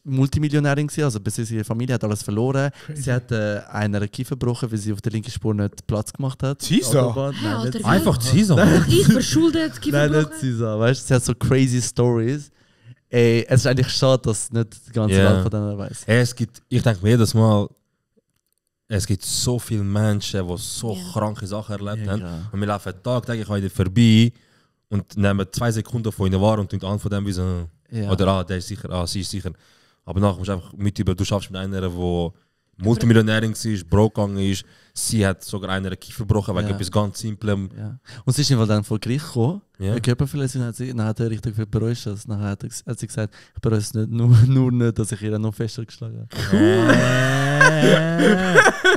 Multimillionärin gewesen, also bis ihre Familie hat alles verloren. Crazy. Sie hat einer Kiefer gebrochen, weil sie auf der linken Spur nicht Platz gemacht hat. Cisa? Autobahn. Ja, Nein, Alter, nicht wie- Einfach Cisa. Ich verschuldet, Nein, nicht Kieferbrochen. Cisa, weißt du? Sie hat so crazy Stories. Ey, es ist eigentlich schade, dass nicht die ganze Ja. Welt von denen weiß. Hey, ich denke mir jedes Mal, es gibt so viele Menschen, die so Ja. kranke Sachen erlebt haben. Ja. Und wir laufen tagtäglich an ihnen vorbei und nehmen 2 Sekunden von ihnen wahr und tun an von dem wie so, Ja. oder der ist sicher, sie ist sicher. Aber nachher musst du einfach mit über, du schaffst mit einer, die Multimillionärin war, broke gegangen ist. Sie hat sogar einer Kiefer gebrochen wegen Ja. etwas ganz Simplem. Ja. Und sie ist einfach dann vor Gericht gekommen. Ja. Eine Körperverletzung hat sie, dann hat er richtig viel bereut. Dann hat sie gesagt, ich bereue es nicht, nur nicht, dass ich ihr noch fester geschlagen habe.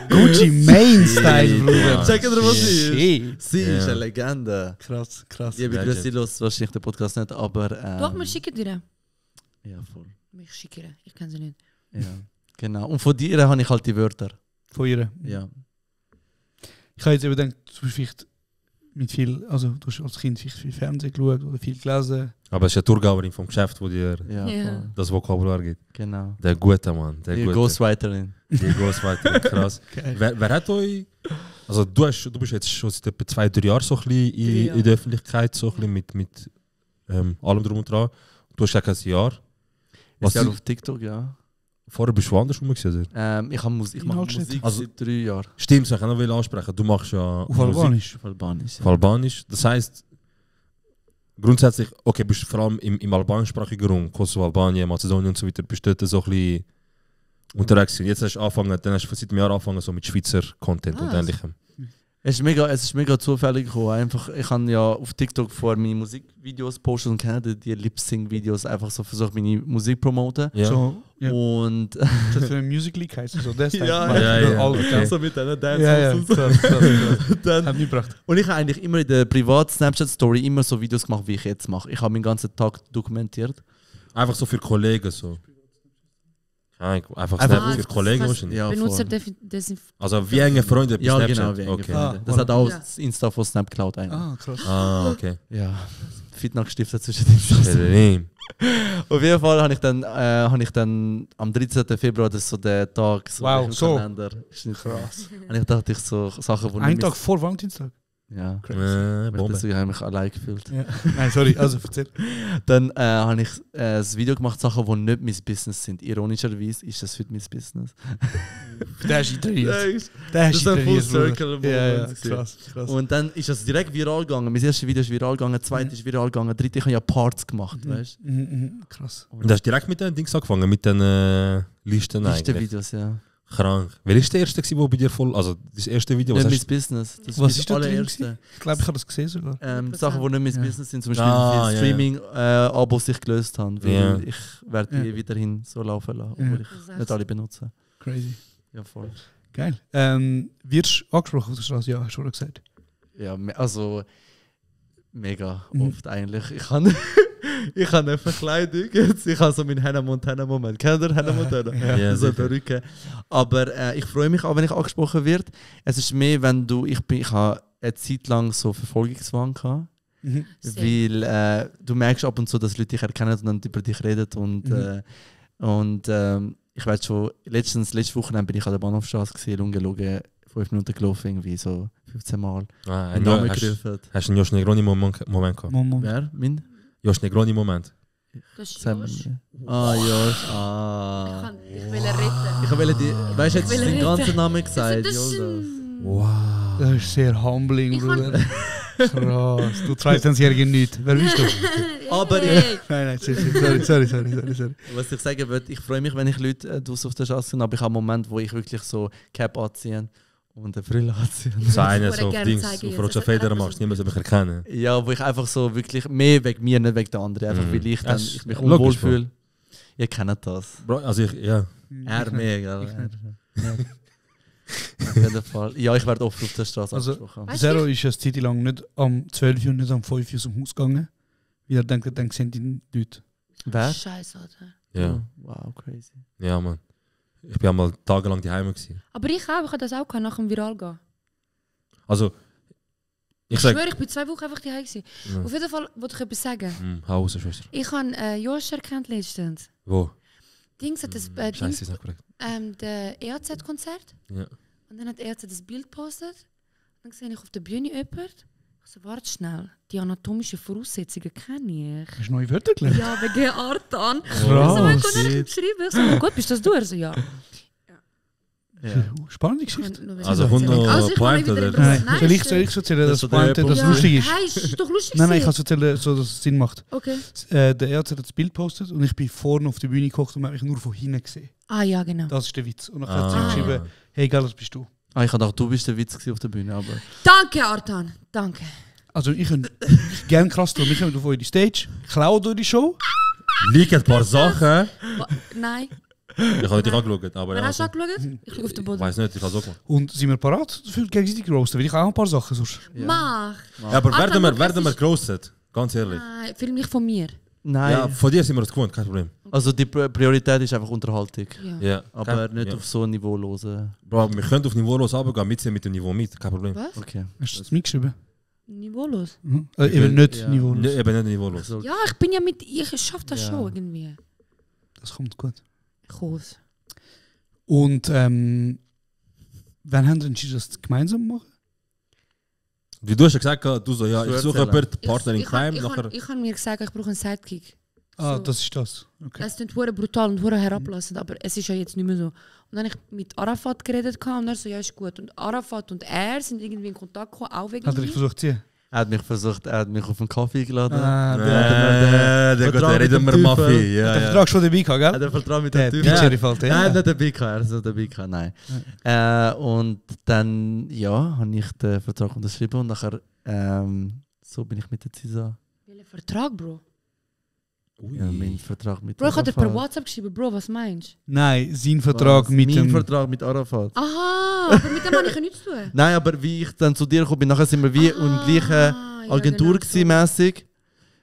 Gucci Main-Style, Bruder. Check dir, was sie ist. Shit. Sie Ja. ist eine Legende. Krass, krass. Liebe Legend. Grüße, los wahrscheinlich den Podcast nicht, aber. Doch, wir schicken dir den. Ja, voll. Ich schicke dir. Ich kenne sie nicht. Ja, genau. Und von dir habe ich halt die Wörter. Von ihr. Ja. Ich habe jetzt eben gedacht, du hast vielleicht mit viel, also du hast als Kind vielleicht viel Fernsehen geschaut oder viel gelesen. Aber es ist eine Tourgauerin vom Geschäft, wo dir Ja, Ja. voll. das Vokabular gibt. Genau. Der gute Mann. Der Die gute. Ghostwriterin. Die Ghostwriterin, krass. Geil. Wer hat euch. Also du bist jetzt schon seit etwa 2-3 Jahren so ein bisschen 3 Jahre. in der Öffentlichkeit, so ein bisschen mit allem drum und dran. Du hast gesagt, ein Jahr. Was Was ja auf TikTok, ja. vorher bist du woanders rum gewesen, oder? Ich mache Inhaltsschnitt. Musik Also- seit 3 Jahren. Stimmt, ich kann noch ansprechen. Du machst ja Auf Musik Albanisch. Auf Albanisch. auf Albanisch. Das heisst, grundsätzlich, okay, bist du vor allem im albanischsprachigen Raum, Kosovo, Albanien, Mazedonien und so weiter, bist du dort so ein bisschen unterwegs gewesen. Jetzt hast du angefangen, dann hast du seit einem Jahr angefangen so mit Schweizer Content und Ah, ähnlichem. Es ist mega zufällig gekommen. Einfach, ich habe ja auf TikTok vor meine Musikvideos postet und kenne die Lip-Sync-Videos einfach so versucht, meine Musik zu promoten. Ja. So, ja. Und das für eine Music League heißt es so. Das okay. So mit diesen Dance. Ja, krass. Dann, Hat mich gebracht. Und ich habe eigentlich immer in der Privat-Snapchat-Story immer so Videos gemacht, wie ich jetzt mache. Ich habe meinen ganzen Tag dokumentiert. Einfach so für Kollegen so. Einfach Snap für Kollegen wahrscheinlich. Ja, Benutzt voll. Also wie enge Freunde bei Ja, Snapchat. genau, wie enge Okay. Freunde. Das hat auch das Insta von Snap geklaut eigentlich. Krass. Okay. Ja, Fitness gestiftet zwischen den Straßen. Auf jeden Fall habe ich dann am 13. Februar, das ist so der Tag, so Wow, im so. Kalender. Krass. Und ich dachte, so Sachen, wo Ein Tag vor Valentinstag. Ja, Bombe. deswegen habe ich mich allein gefühlt. Ja. Nein, sorry, also erzähl. Dann habe ich ein Video gemacht, Sachen, die nicht mein Business sind. Ironischerweise ist das für mein Business. Der ist iteriert. Das ist ein Full Circle Moment. Ja, krass. Und dann ist das direkt viral gegangen. Mein erstes Video ist viral gegangen, das zweite ist viral gegangen, dritte ich habe ja Parts gemacht, weißt du? Krass. Und du hast direkt mit den Dings angefangen, mit den Listen eigentlich. Videos, ja. Krank. Wer ist der erste, der bei dir voll. Also das erste Video, Nicht was mein hast Business. Das Was ist ist da das drin? allererste. Ich glaube, ich habe das gesehen sogar. Sachen, die nicht mein Business sind, zum Beispiel Ah, wie ja, Streaming-Abos ich gelöst habe, weil Ja. ich werde die weiterhin so laufen lassen, obwohl ich nicht alle benutze. Crazy. Ja, voll. Geil. Wirst du angesprochen auf der Straße? Ja, hast du schon gesagt. Ja, also mega oft eigentlich. Ich habe eine Verkleidung jetzt. Ich habe so meinen Hannah Montana-Moment. Kennt ihr Hannah Montana? Ja, so sicher. Perücke. Aber ich freue mich auch, wenn ich angesprochen werde. Es ist mehr, wenn ich habe eine Zeit lang so Verfolgungswahn gehabt. Weil du merkst ab und zu, dass Leute dich erkennen und dann über dich reden. Und ich weiß schon, letzte Woche bin ich an der Bahnhofstraße gesehen, ungelogen 5 Minuten gelaufen, irgendwie so 15 Mal. Namen gerufen. Hast du einen Josh Negroni-Moment gehabt? Wer? Mein? Josh Negroni-Moment. Das ist Josh. Josh. Josh. Ich will ihn retten. Ich will die. Weißt du, jetzt Ich will den retten. ganzen Namen gesagt, Das ist Jonas. Wow. Das ist sehr humbling, Bruder. Krass. Du 13-Jährige nicht. Wer bist du? Aber Nein, sorry. was ich sagen würde, ich freue mich, wenn ich Leute draussen auf der Straße sehe, aber ich habe einen Moment, wo ich wirklich so Cap anziehe und eine Brille anziehe. So einer so auf gerne Dings, zeigen auf jetzt. Roger Federer machst, niemand soll mich erkennen. Ja, wo ich einfach so wirklich mehr wegen mir, nicht wegen der anderen, einfach weil ich, dann, Das ist ich mich logisch, unwohl Bro. fühle. Ihr kennt das. Bro, also ja. Er mehr, gell? Auf jeden Fall. Ja, ich werde oft auf der Straße Also, angesprochen. Zero ist eine Zeit lang nicht am 12 Uhr, nicht am 5 Uhr aus dem Haus gegangen. Weil er denkt, dann sehen die Leute. Wer? Scheiße, Alter. Ja. Wow, crazy. Ja, Mann. Ich bin einmal tagelang daheim gewesen. Aber ich habe das auch gehabt, nach dem Viral gehen. Also, ich Ich sag. schwöre, ich bin 2 Wochen einfach daheim gewesen. Ja. Auf jeden Fall wollte ich etwas sagen. Hau raus, Schwester. Ich habe Josh erkannt letztens. Wo? Dings hat das Scheiße, ist nicht korrekt. der EAZ-Konzert. Ja. Und dann hat EAZ das Bild gepostet. Dann sehe ich auf der Bühne jemanden. Ich so, warte schnell, die anatomischen Voraussetzungen kenne ich. Hast du neue Wörter gelernt? Ja, wegen Artan. Krass. Ich so, wann kann ich ihm schreiben? Ich so, gut, bist das du? Er so, ja. Spannende Geschichte. Also, 100 Pointe, oder? Nein, soll ich erzählen, dass Pointe das lustig ist? Hey, ist doch lustig. Nein, ich kann es erzählen, so dass es Sinn macht. Okay. Der Ärzte hat das Bild gepostet und ich bin vorne auf der Bühne gekocht und habe mich nur von hinten gesehen. Ah ja, genau. Das ist der Witz. Und dann hat sie geschrieben, hey, geil, das bist du. Ich habe gedacht, du bist der Witz auf der Bühne, aber... Danke, Artan. Danke. Also ich gerne krass tun. Wir kommen auf eure Stage, klauen eure Show. Liegen ein paar Sachen. Nein. Ich habe dich angeschaut, aber Wer ja. hast du angeschaut? Ich schaue auf den Boden. Weiß nicht, ich habe so gemacht. Und sind wir parat für gegenseitig roasten? Weil ich auch ein paar Sachen sonst. Mach. Ja, aber Artan, werden wir gerostet? Ganz ehrlich. Nein, film nicht von mir. Nein. Ja, von dir sind wir das gewohnt, kein Problem. Also die Priorität ist einfach Unterhaltung. Ja. Ja. Aber Kein- nicht ja. auf so ein Niveau hören. Bro, wir können auf Niveau los runtergehen, mitziehen mit dem Niveau mit, kein Problem. Was? Okay. Hast du das mitgeschrieben? Niveaulos. Mhm. Eben nicht Ja. Niveau. Nee, eben nicht Niveau los. So. Ja, ich bin ja mit... Ich schaffe das Ja. schon irgendwie. Das kommt gut. Ich hoffe. Und wann haben wir entschieden, das gemeinsam machen? Wie du hast ja gesagt, du so, ja, ich suche erzählen. jemanden, Partner in Crime, Ich nachher... habe mir gesagt, ich brauche einen Sidekick. Ah, So. das ist das. Okay. Es klingt hure brutal und hure herablassend, aber es ist ja jetzt nicht mehr so. Und dann habe ich mit Arafat geredet und er so, ja, ist gut. Und Arafat und er sind irgendwie in Kontakt gekommen, auch wegen Hat er dich mir. versucht zu ziehen? Er hat mich versucht, er hat mich auf einen Kaffee geladen. Der reden wir Mafia. Ja, der Vertrag schon dabei gehabt, gell? Der Vertrag mit dem Typ. Nein, nicht dabei gehabt, er ist nicht dabei gehabt, nein. Und dann, ja, habe ich den Vertrag unterschrieben und nachher, so bin ich mit der CISA. Welcher Vertrag, Bro? Ja, mein Vertrag mit Bro, ich habe dir Arafat. per WhatsApp geschrieben, Bro, was meinst du? Nein, sein Vertrag mit Mein dem... Vertrag mit Arafat. Aha, aber mit dem habe ich ja nichts zu tun. Nein, aber wie ich dann zu dir gekommen bin, nachher sind wir wie im gleichen Agentur genau mäßig.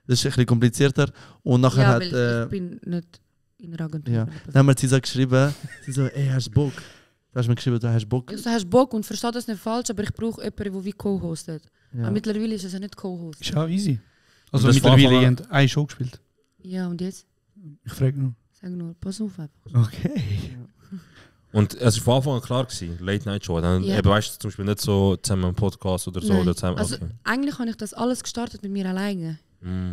Das ist ein bisschen komplizierter. Und nachher Ja, hat... weil ich bin nicht in einer Agentur. ja. Dann haben wir CISA geschrieben, sie so, ey, hast du Bock? Du hast mir geschrieben, du hast Bock. Ich so, hast du Bock und verstehe das nicht falsch, aber ich brauche jemanden, der wie co-hostet. Ja. Aber mittlerweile ist es ja nicht co-host. Ist auch easy. Also das mittlerweile war haben eine Show gespielt. Ja, und jetzt? Ich frage nur. Sag nur, pass auf einfach. Okay. Und es war von Anfang an klar gewesen, Late Night Show. Dann Ja. eben, weißt du, zum Beispiel nicht so zusammen einen Podcast oder so. Nein. Oder zusammen, Also okay. eigentlich habe ich das alles gestartet mit mir alleine.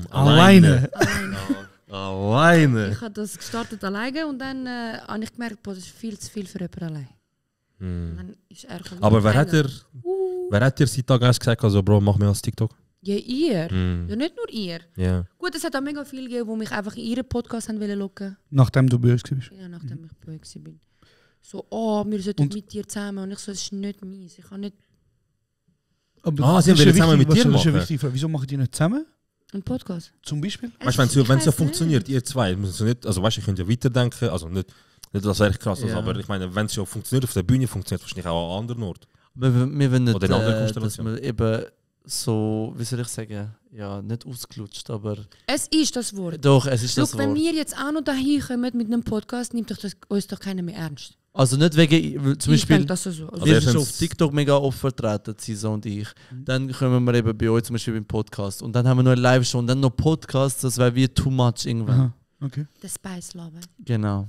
Alleine? Alleine? Ich habe das gestartet alleine und dann habe ich gemerkt, boah, das ist viel zu viel für jemanden allein. Dann ist er gekommen. Aber wer hat dir seit Tag 1 gesagt, also Bro, mach mir als TikTok? Ja, ihr. Mm. Ja, nicht nur ihr. Ja. Gut, es hat auch mega viele gegeben, die mich einfach in ihren Podcast haben wollen locken. Nachdem du bei uns warst. Ja, nachdem ich bei euch war. So, oh, wir sollten mit dir zusammen. Und ich so, das ist nicht meins. Ich kann nicht Aber sie das ist wollen ja zusammen mit wichtig, dir das ist eine machen. wichtige Frage. Wieso machen die nicht zusammen? einen Podcast. Zum Beispiel? Weißt du, wenn es ja funktioniert, ihr zwei, müssen Sie nicht, also weißt du, ihr könnt ja weiterdenken, also nicht dass es echt krass ist, Ja. aber ich meine, wenn es ja funktioniert auf der Bühne, funktioniert es wahrscheinlich auch an anderen Orten. Wir wollen nicht, Oder in anderen dass Konstellationen. wir eben so, wie soll ich sagen, ja, nicht ausgelutscht, aber... Es ist das Wort. Doch, es ist das Schau, wenn Wort. wir jetzt auch noch dahin kommen mit einem Podcast, nimmt doch uns doch keiner mehr ernst. Also nicht wegen, zum Ich Beispiel, denk, das ist so. Also wir Also sind erstens- auf TikTok mega oft vertreten, Cisa und ich. Dann kommen wir eben bei euch zum Beispiel beim Podcast. Und dann haben wir noch eine Live-Show und dann noch Podcasts, das wäre wie too much irgendwann. Aha, okay. Der Spice Love. Genau.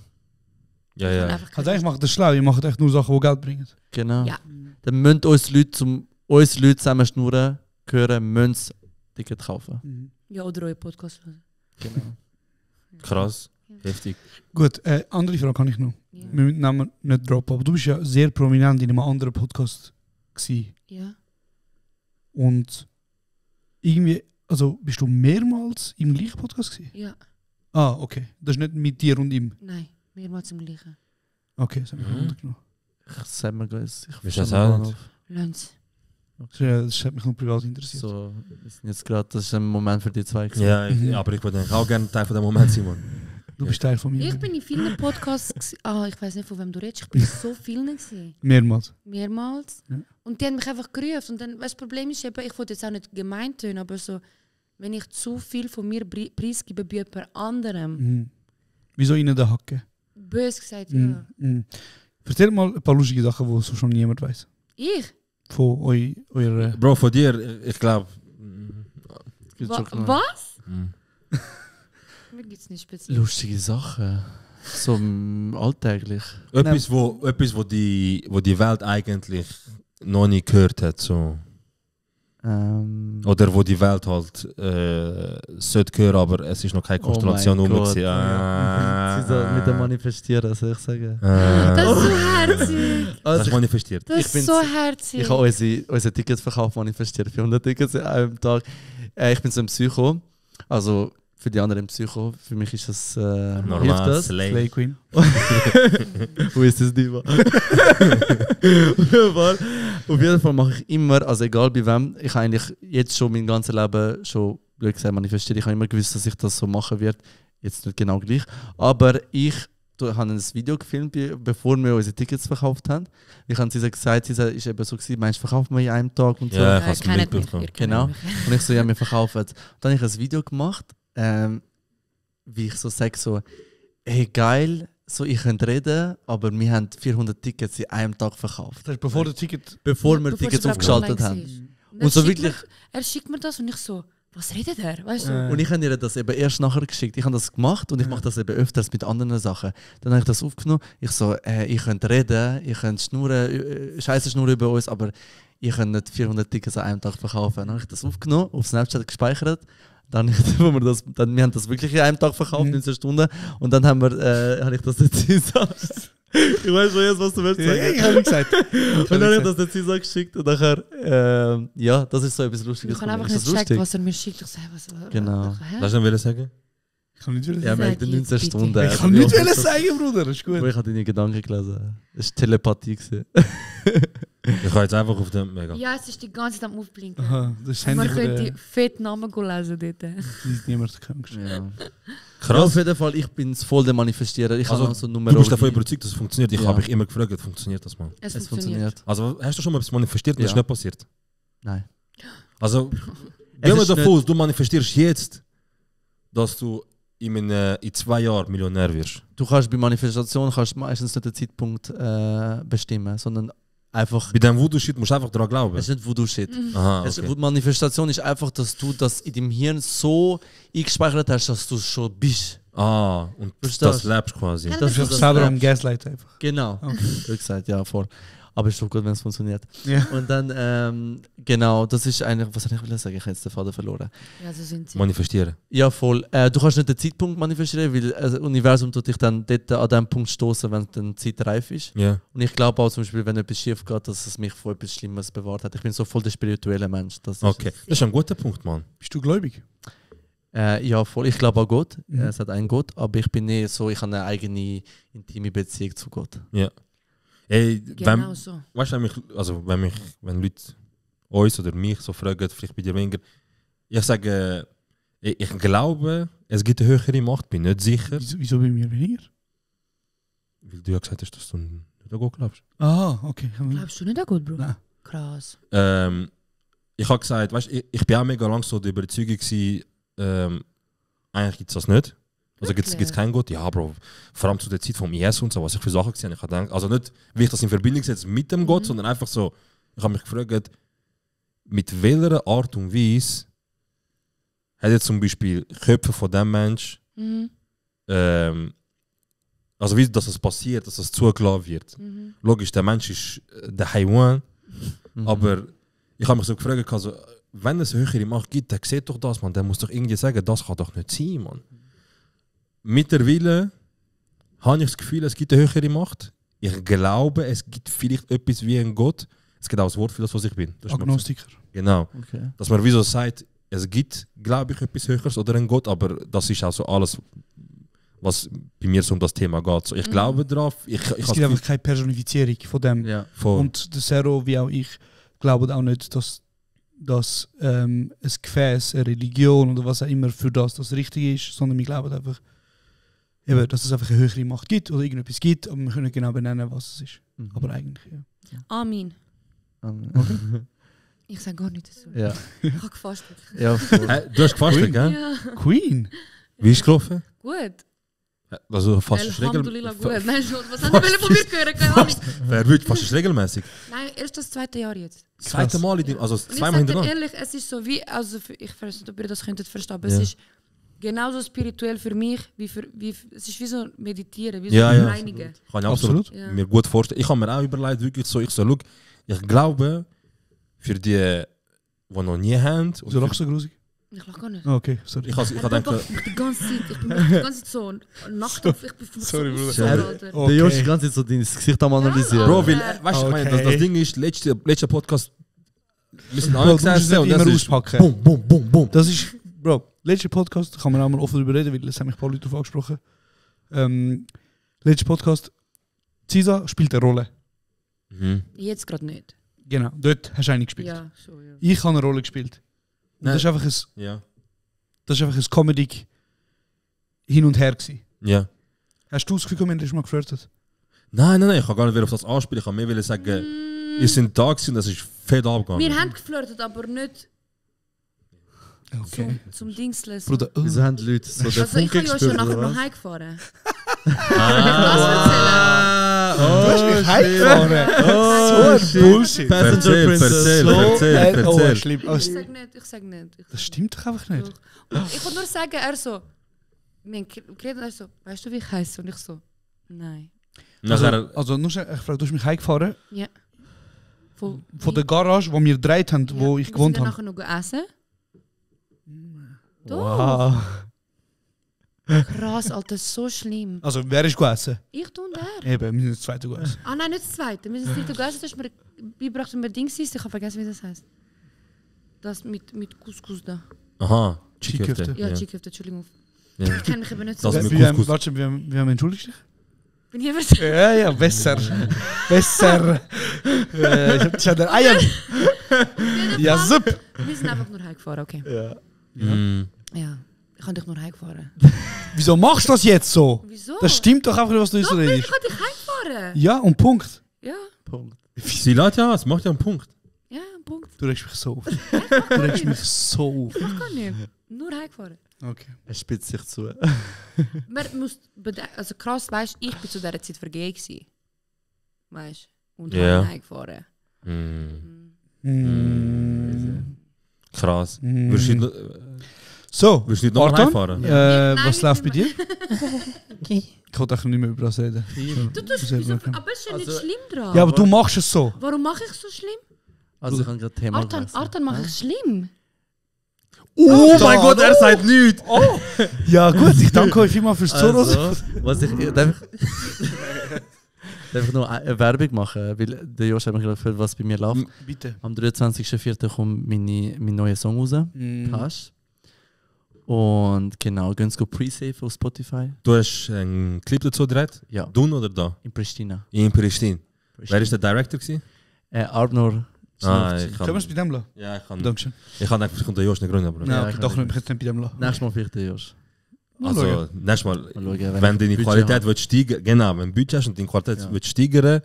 Ja, Ich ja. kann einfach Also eigentlich macht das schlau, ihr macht echt nur Sachen, die Geld bringen. Genau. Ja. Dann müssen uns Leute zusammen schnurren, hören, müssen das Ticket kaufen. Ja, oder euer Podcast hören. Genau. Krass, heftig. Gut, andere Frage kann ich noch. Ja. Wir müssen den Namen nicht droppen, aber du bist ja sehr prominent in einem anderen Podcast gewesen. Ja. Und irgendwie, also bist du mehrmals im gleichen Podcast gewesen? Ja. Ah, okay. Das ist nicht mit dir und ihm. Nein, mehrmals im gleichen. Okay, das habe ich untergenommen. Ich sag mir gleich, ich Wie ist das verstehe auch? mal auf. Lönz. Das hat mich nur privat interessiert. So, wir sind jetzt gerade, das ist ein Moment für die zwei. Ja, aber ich würde auch gerne Teil von dem Moment sein, Mann. Du bist Teil von mir. Ich bin in vielen Podcasts. Ich weiß nicht, von wem du redest. Ich bin in so vielen gewesen. Mehrmals. Mehrmals. Ja. Und die haben mich einfach gerufen. Und dann, weißt, das Problem ist eben, ich wollte jetzt auch nicht gemein tun, aber so, wenn ich zu viel von mir preisgebe bei jemand anderem, Mhm. Wieso ihnen den Hacken? bös gesagt, ja. Mhm. Mhm. Erzähl mal ein paar lustige Sachen, die so schon niemand weiß. Ich? Von eurer. Bro, von dir, ich glaube. Was? Mir gibt es nicht speziell. Lustige Sachen. So alltäglich. Etwas, wo die Welt eigentlich noch nie gehört hat. So. Oder wo die Welt halt sollte hören, aber es ist noch keine Konstellation mein rum. Gott, Ja. Sie soll mit dem Manifestieren, soll ich sagen. Das ist so herzig. Das ist manifestiert. Das ist so herzig. Ich habe unsere Tickets verkauft, manifestiert. 400 Tickets an einem Tag. Ich bin so ein Psycho. Also für die anderen Psycho. Für mich ist das Normal, hilft das. Slay Queen. Wo ist das Diva? Auf jeden Fall mache ich immer, also egal bei wem, ich habe eigentlich jetzt schon mein ganzes Leben schon, blöd gesagt, manifestiert. Ich habe immer gewusst, dass ich das so machen werde. Jetzt nicht genau gleich. Aber ich habe ein Video gefilmt, bevor wir unsere Tickets verkauft haben. Ich habe sie gesagt, sie ist eben so gewesen, meinst du, verkaufen wir in einem Tag und so. Ja, ich habe es mitbekommen. Genau. Und ich so, ja, wir verkaufen es. Dann habe ich ein Video gemacht, wie ich so sage, so, hey geil, so ich könnte reden, aber wir haben 400 Tickets in einem Tag verkauft. Das heißt, bevor wir Tickets sie aufgeschaltet online haben. war. Und so wirklich. Er schickt mir das und ich so, was redet er? Weißt du? Und ich habe ihr das eben erst nachher geschickt. Ich habe das gemacht und ich mache das eben öfters mit anderen Sachen. Dann habe ich das aufgenommen. Ich so, ich könnte reden, ich könnte schnurren, Scheiße schnurren über uns, aber ich kann nicht 400 Tickets an einem Tag verkaufen. Dann habe ich das aufgenommen, auf Snapchat gespeichert. Dann, wir haben das wirklich in einem Tag verkauft, 19 Stunden. Und dann habe ich das jetzt gesagt. Ich weiß schon jetzt, was du willst sagen. Ich habe gesagt. Und dann habe ich das der Cisa geschickt und nachher, ja, das ist so etwas Lustiges. Ich habe einfach nicht gecheckt, was er mir schickt. Ich sage, was? Genau. Was willst du sagen? Ich kann nicht Ja, wir haben 19 Stunden. Ich kann nicht sagen, Bruder, das ist gut. Ich habe deine Gedanken gelesen. Es war Telepathie. Ich habe jetzt einfach auf dem Mega. Ja, es ist die ganze Zeit am Aufblinken. Aha, das ist Man Handy könnte fett Namen lesen dort. niemand krank. Ja. Krass. Ja, auf jeden Fall, ich bin voll der Manifestierer. Ich Also, habe so du bist davon Numerologie. überzeugt, dass es funktioniert. Ich Ja. habe mich immer gefragt, funktioniert das, Mann? Es funktioniert. Also hast du schon mal etwas manifestiert und das ist Ja. nicht passiert? Nein. Also, Es gehen wir ist davon nicht- aus, du manifestierst jetzt, dass du in 2 Jahren Millionär wirst. Du kannst bei Manifestation meistens nicht den Zeitpunkt bestimmen, sondern einfach... Bei dem Voodoo-Shit musst du einfach daran glauben. Es ist nicht Voodoo-Shit. Aha, Es- okay. Manifestation ist einfach, dass du das in deinem Hirn so eingespeichert hast, dass du es schon bist. Ah, und Verstehst das du? lebst quasi. Ja, Das ist du einfach das selber am lebst. Gaslight einfach. Genau. Wie gesagt, ja, voll. Aber ist doch gut, wenn es funktioniert. Ja. Und dann, genau, das ist eigentlich, was soll ich will sagen? Ich habe jetzt den Faden verloren. Ja, so sind sie. Manifestieren. Ja, voll. Du kannst nicht den Zeitpunkt manifestieren, weil das Universum tut dich dann dort an dem Punkt stoßen, wenn dann die Zeit reif ist. Ja. Und ich glaube auch zum Beispiel, wenn etwas schief geht, dass es mich vor etwas Schlimmes bewahrt hat. Ich bin so voll der spirituelle Mensch. Das ist Okay, das ist ein guter Punkt, Mann. Bist du gläubig? Ja, voll. Ich glaube an Gott. Mhm. Es hat einen Gott, aber ich bin nicht so, ich habe eine eigene intime Beziehung zu Gott. Ja. Ey, Genau so. Weißt du, wenn Leute uns oder mich so fragen, vielleicht bei dir weniger, ich sage, ich glaube, es gibt eine höhere Macht, bin nicht sicher. Wieso bei mir weniger? Weil du ja gesagt hast, dass du nicht an Gott glaubst. Ah, okay. Glaubst du nicht an Gott, Bro? Nein. Krass. Ich habe gesagt, weißt, ich bin auch mega lang so der Überzeugung gewesen, eigentlich gibt es das nicht. Also gibt es keinen Gott? Ja, Bro. Vor allem zu der Zeit vom IS und so, was ich für Sachen gesehen habe. Ich habe gedacht, also nicht, wie ich das in Verbindung setze mit dem Gott, sondern einfach so, ich habe mich gefragt, mit welcher Art und Weise hat jetzt zum Beispiel Köpfe von dem Mensch, also wie dass es passiert, dass es zugelassen wird. Logisch, der Mensch ist der Haiwan, aber ich habe mich so gefragt, also, wenn es eine höhere Macht gibt, der sieht doch das, man, der muss doch irgendwie sagen, das kann doch nicht sein, man. Mittlerweile habe ich das Gefühl, es gibt eine höhere Macht. Ich glaube, es gibt vielleicht etwas wie ein Gott. Es gibt auch das Wort für das, was ich bin. Das ist Agnostiker. Genau. Okay. Dass man wieso sagt, es gibt, glaube ich, etwas Höheres oder ein Gott, aber das ist auch so alles, was bei mir so um das Thema geht. So, ich glaube darauf. Es gibt einfach keine Personifizierung von dem. Ja. Und der Zero, wie auch ich, glauben auch nicht, dass ein Gefäß, eine Religion oder was auch immer für das Richtige ist, sondern wir glauben einfach, eben, dass es einfach eine höhere Macht gibt oder irgendetwas gibt, aber wir können nicht genau benennen, was es ist. Aber eigentlich, ja. Amen. Okay. Ich sage gar nichts dazu. Ja. Ich habe gefastet. Ja, voll. Du hast gefastet, gell? Ja. Queen? Wie ist es gelaufen? Gut. Also fast Alhamdulillah gut. Nein, schon. Was haben die von mir gehört? Keine Ahnung. Wer will fast regelmäßig? Nein, erst das 2. Jahr jetzt. Das zweite Mal, also Und ich zweimal sage dir hintereinander. ehrlich, es ist so wie, also ich weiß nicht, ob ihr das könntet verstehen, aber Ja. es ist genauso spirituell für mich, es ist wie so meditieren, wie so Ja, ja. reinigen. Kann ich absolut Ja. mir gut vorstellen. Ich habe mir auch überlegt, wirklich so, schau, ich glaube, für die noch nie haben. und Wieso für- lachst du so grusig? Ich lach gar nicht. Ah, okay, sorry. Ich denke, Die ganze Zeit, ich bin die ganze Zeit so Nacht, ich bin Sorry, Bruder. so Alter. Oh. Der Josh ist die ganze Zeit so dein Gesicht am analysieren. Bro, weil, weißt du, ich meine, das Okay. Ding ist, letzter Podcast, wir sind Bro, du musst es angesessen nicht und das immer ist auspacken. boom, boom, boom, boom. Das ist, Bro, letzter Podcast, kann man auch mal offen darüber reden, weil es haben mich ein paar Leute darauf angesprochen. Letzter Podcast, Cisa spielt eine Rolle. Mhm. Jetzt gerade nicht. Genau, dort hast du eine gespielt. Ja, schon, ja. Ich habe eine Rolle gespielt. Und Nein. das ist einfach Ja. ein Comedy hin und her gewesen. Ja. Hast du das Gefühl, wenn du mal geflirtet? Nein, ich kann gar nicht auf das anspielen. Ich kann mehr sagen, ihr seid da gewesen und das ist fett abgegangen. Wir haben geflirtet, aber nicht Okay. zum Dingsles. Bruder, Wieso haben die Leute so den Also ich Funke habe ja schon gespürt, nachher oder noch was? heimgefahren. Du hast mich heimgefahren. So ein Bullshit. Erzähl. Oh, schlimm. Ich sag nicht. Das stimmt doch einfach nicht. Ich wollte nur sagen, er so, wir haben geredet, er so, weißt du, wie ich heiße? Und ich so, nein. Also nur schnell, ich frage, du hast mich heimgefahren Ja. von der Garage, wo wir gedreht haben, wo ich gewohnt Wir habe. sind nachher noch essen. Wow. Krass, Alter, so schlimm. Also, wer ist gegessen? Ich und er. Eben, wir sind das zweite gegessen. Ah nein, nicht das zweite. Wir sind das dritte gegessen, das ist mir beigebracht, wie man Dings isst. Ich habe vergessen, wie das heißt. Das mit Couscous da. Aha, Chiköfte. Ja, Chiköfte, Entschuldigung. Ja. Ich kenne mich eben nicht so. Das mit Wir Couscous. warte, wir haben entschuldigt dich? Bin ich verstanden? Ja, besser. Besser. Ich hab dich an den Eiern. Ja, super. Wir sind einfach nur heimgefahren, okay. Ja. Ja, ich habe dich nur heimgefahren. Wieso machst du das jetzt so? Wieso? Das stimmt doch einfach nicht, was du Doch, so ich redest. habe dich heimgefahren. Ja, und Punkt. Ja. Punkt. Sie lädt ja, es macht ja einen Punkt. Ja, Punkt. Du regst mich so auf. Du regst mich so auf. Ich mach gar nicht. Nur heimgefahren. Okay. Er spitzt sich zu. Man muss also krass, weißt du, ich bin zu dieser Zeit vergeben gewesen. Weißt du? Und Ja. heimgefahren. Krass. Würdest du So, nicht noch Arton, heimfahren? was läuft bei dir? Ich kann doch nicht mehr über das reden. Du tust wieso, aber es ist ja nicht schlimm dran. Ja, aber du machst es so. Warum mache ich es so schlimm? Also ich habe gerade Thema Artan mache ich schlimm. Oh mein Gott, er sagt nichts! Oh. Ja gut, ich danke euch vielmals fürs Zuhören. Also, darf ich noch eine Werbung machen? Weil der Josh hat mich gefragt, was bei mir läuft. Bitte. Am 23.04. kommt mein neuer Song raus. Tasch. Und genau, gehen Sie Pre-Save auf Spotify. Du hast einen Clip dazu gedreht? Ja. Dun oder da? In Pristina. In Pristina. Wer war der Director? Arbnor. Ich Können wir es bei dem lassen? Ja, ich kann. Dankeschön. Ich kann einfach der Josh nicht gründen, aber. Ja, okay, doch nicht, ich kann nicht bei dem lassen. Nächstes Mal vielleicht der Josh. Also, nächstes Mal, schauen, wenn deine Qualität wird steigen, genau, wenn du Budget hast und deine Qualität wird steigern,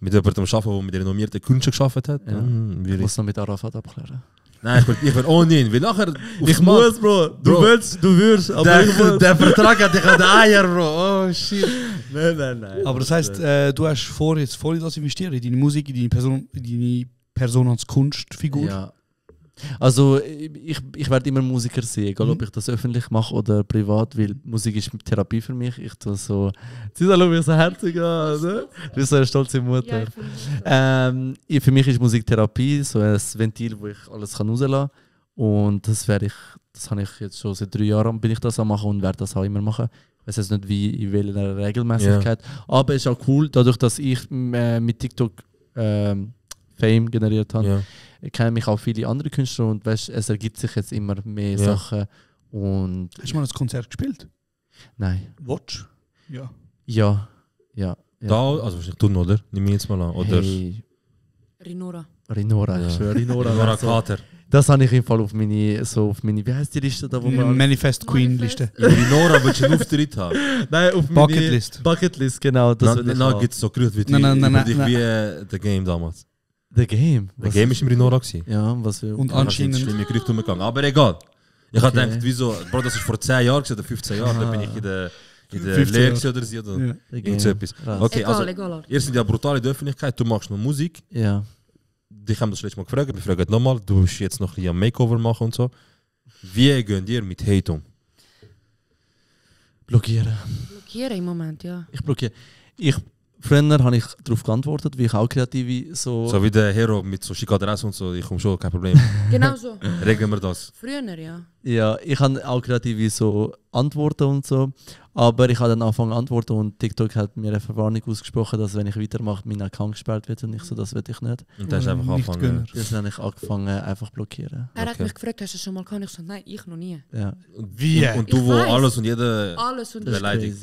mit jemandem arbeiten, der mit renommierten Künstler gearbeitet hat, dann Ich muss noch mit Arafat abklären. Nein, ich will auch nicht, weil nachher... Ich muss, Bro. Du würdest, aber ich muss. Der Vertrag hat dich an den Eier, Bro. Oh, shit. Nein. Aber das heisst, du hast vor, jetzt voll in das investieren, in deine Musik, in deine Person als Kunstfigur. Ja. Also ich werde immer Musiker sein, egal ob ich das öffentlich mache oder privat, weil Musik ist Therapie für mich. Ich tue so... Sie schauen mich so herzig an, ne? Du bist so eine stolze Mutter. Ja, für mich ist Musik Therapie, so ein Ventil, wo ich alles rauslassen kann. Und das habe ich jetzt schon seit 3 Jahren bin ich das am machen und werde das auch immer machen. Ich weiß jetzt nicht, wie in welcher Regelmäßigkeit. Yeah. Aber es ist auch cool, dadurch, dass ich mit TikTok Fame generiert habe. Yeah. Ich kenne mich auch viele andere Künstler und weißt, es ergibt sich jetzt immer mehr Sachen. Und hast du mal ein Konzert gespielt? Nein. Watch? Ja. Ja. Da, also wahrscheinlich tun, oder? Nimm mich jetzt mal an. Oder? Hey. Rinora, ja. Schwör, Rinora. Rinora Kater. Das habe ich im Fall auf meine, wie heißt die Liste da, wo man... Manifest Queen Liste. In Rinora willst du einen Auftritt haben? Nein, auf Bucketlist. Bucketlist, genau. Nein, gibt es so Gerüchte wie The Game damals. The Game? The Game war im Rinora. Ja, was wir... Und anscheinend... schlimme Gerüchte umgegangen. Aber egal. Ich habe gedacht, wieso... Bro, das ist vor 10 Jahren oder 15 Jahren. Da bin ich in der Lehre oder so. Oder irgend so etwas. Okay, also, ihr seid ja brutal in der Öffentlichkeit. Du machst noch Musik. Ja. Dich haben das letzte Mal gefragt. Wir fragen nochmal. Du bist jetzt noch ein bisschen Makeover machen und so. Wie geht ihr mit Hate um? Blockieren im Moment, ja. Ich blockiere. Früher habe ich darauf geantwortet, wie ich auch Kreative so... So wie der Hero mit so Schikadresse und so, ich komme schon, kein Problem. Genau so. Regeln wir das. Früher, ja. Ja, ich habe auch Kreative so Antworten und so, aber ich habe dann angefangen antworten und TikTok hat mir eine Verwarnung ausgesprochen, dass wenn ich weitermache, mein Account gesperrt wird und ich so, das will ich nicht. Und dann hast du einfach angefangen. Deswegen habe ich angefangen, einfach blockieren. Er hat mich gefragt, hast du das schon mal gehabt? Ich so, nein, ich noch nie. Ja. Wie? Und du, wo alles und jeder beleidigt.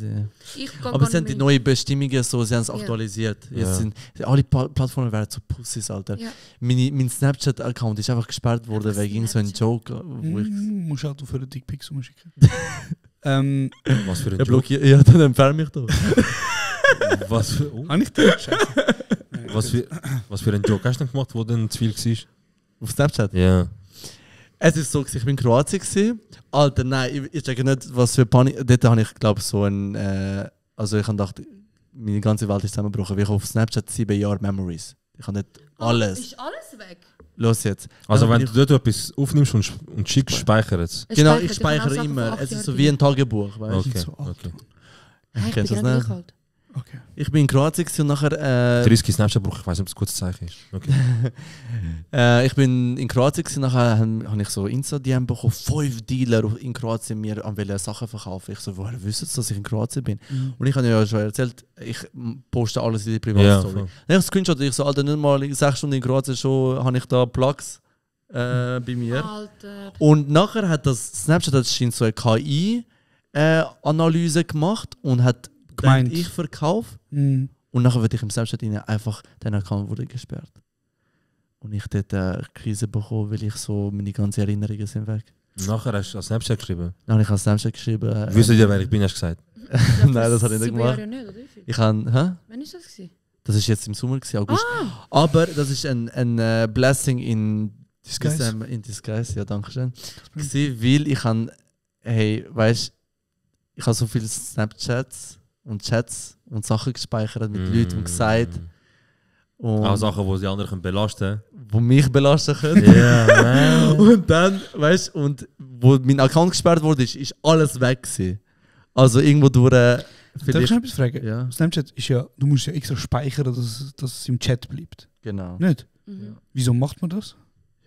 Aber es sind die neuen Bestimmungen so, sie haben es aktualisiert. Jetzt sind alle Plattformen werden so Pussys, Alter. Ja. Mein Snapchat-Account ist einfach gesperrt worden wegen so einem Joke, wo ich... Musst du auch für den Dickpics umschicken. Was für ein Joke? Ja, dann entferne mich doch. Was für... Habe ich das? Was für ein Joke hast du denn gemacht, wo dann zu viel war? Auf Snapchat? Ja. Es ist so, ich war in Kroatien. Alter, nein, ich denke nicht, was für Panik... Dort habe ich, glaube so ein... also ich habe gedacht, meine ganze Welt ist zusammengebrochen. Ich habe auf Snapchat 7 Jahre Memories. Ich habe nicht alles... Ist alles weg? Los jetzt. Also wenn du dort etwas aufnimmst und schickst, speichert es? Genau, ich speichere immer. Es ist so wie ein Tagebuch, weißt du? Okay, so okay. Ich bin das nicht alt. Okay. Ich bin in Kroatien gewesen und nachher... 30 Snapchat-Bruch, ich weiß nicht, ob es ein gutes Zeichen ist. Okay. Ich bin in Kroatien gewesen, nachher habe ich so Insta-DM bekommen, 5 Dealer in Kroatien mir an welche Sachen verkaufen. Ich so, woher wissen sie, dass ich in Kroatien bin? Und ich habe ja schon erzählt, ich poste alles in die Privatstory. Dann habe ich Screenshot, ich so, Alter, nicht mal 6 Stunden in Kroatien schon, habe ich da Plugs bei mir. Alter. Und nachher hat das Snapchat, das scheint so eine KI-Analyse gemacht und hat gemeint, ich verkaufe. Und nachher würde ich im Snapchat einfach, den Account wurde gesperrt. Und ich dort eine Krise bekommen, weil ich so, meine ganzen Erinnerungen sind weg. Nachher hast du an Snapchat geschrieben? Dann habe ich an Snapchat geschrieben. Wisst ihr, wer ich bin, hast du gesagt? Nein, das habe ich nicht gemacht. Ich habe, Wann ist das gewesen? Das war jetzt im Sommer, August. Aber das ist ein Blessing in Disguise. In Disguise, ja, danke schön. Weil ich habe, weißt, ich habe so viele Snapchats und Chats und Sachen gespeichert mit Leuten und gesagt. Und auch Sachen, die die anderen belasten können. Die mich belasten können. Yeah, und dann, weißt du, und wo mein Account gesperrt wurde, ist alles weg gewesen. Also irgendwo durch. Darf ich noch etwas fragen? Ja. Snapchat ist ja, du musst ja extra speichern, dass es im Chat bleibt. Genau. Nicht? Mhm. Wieso macht man das?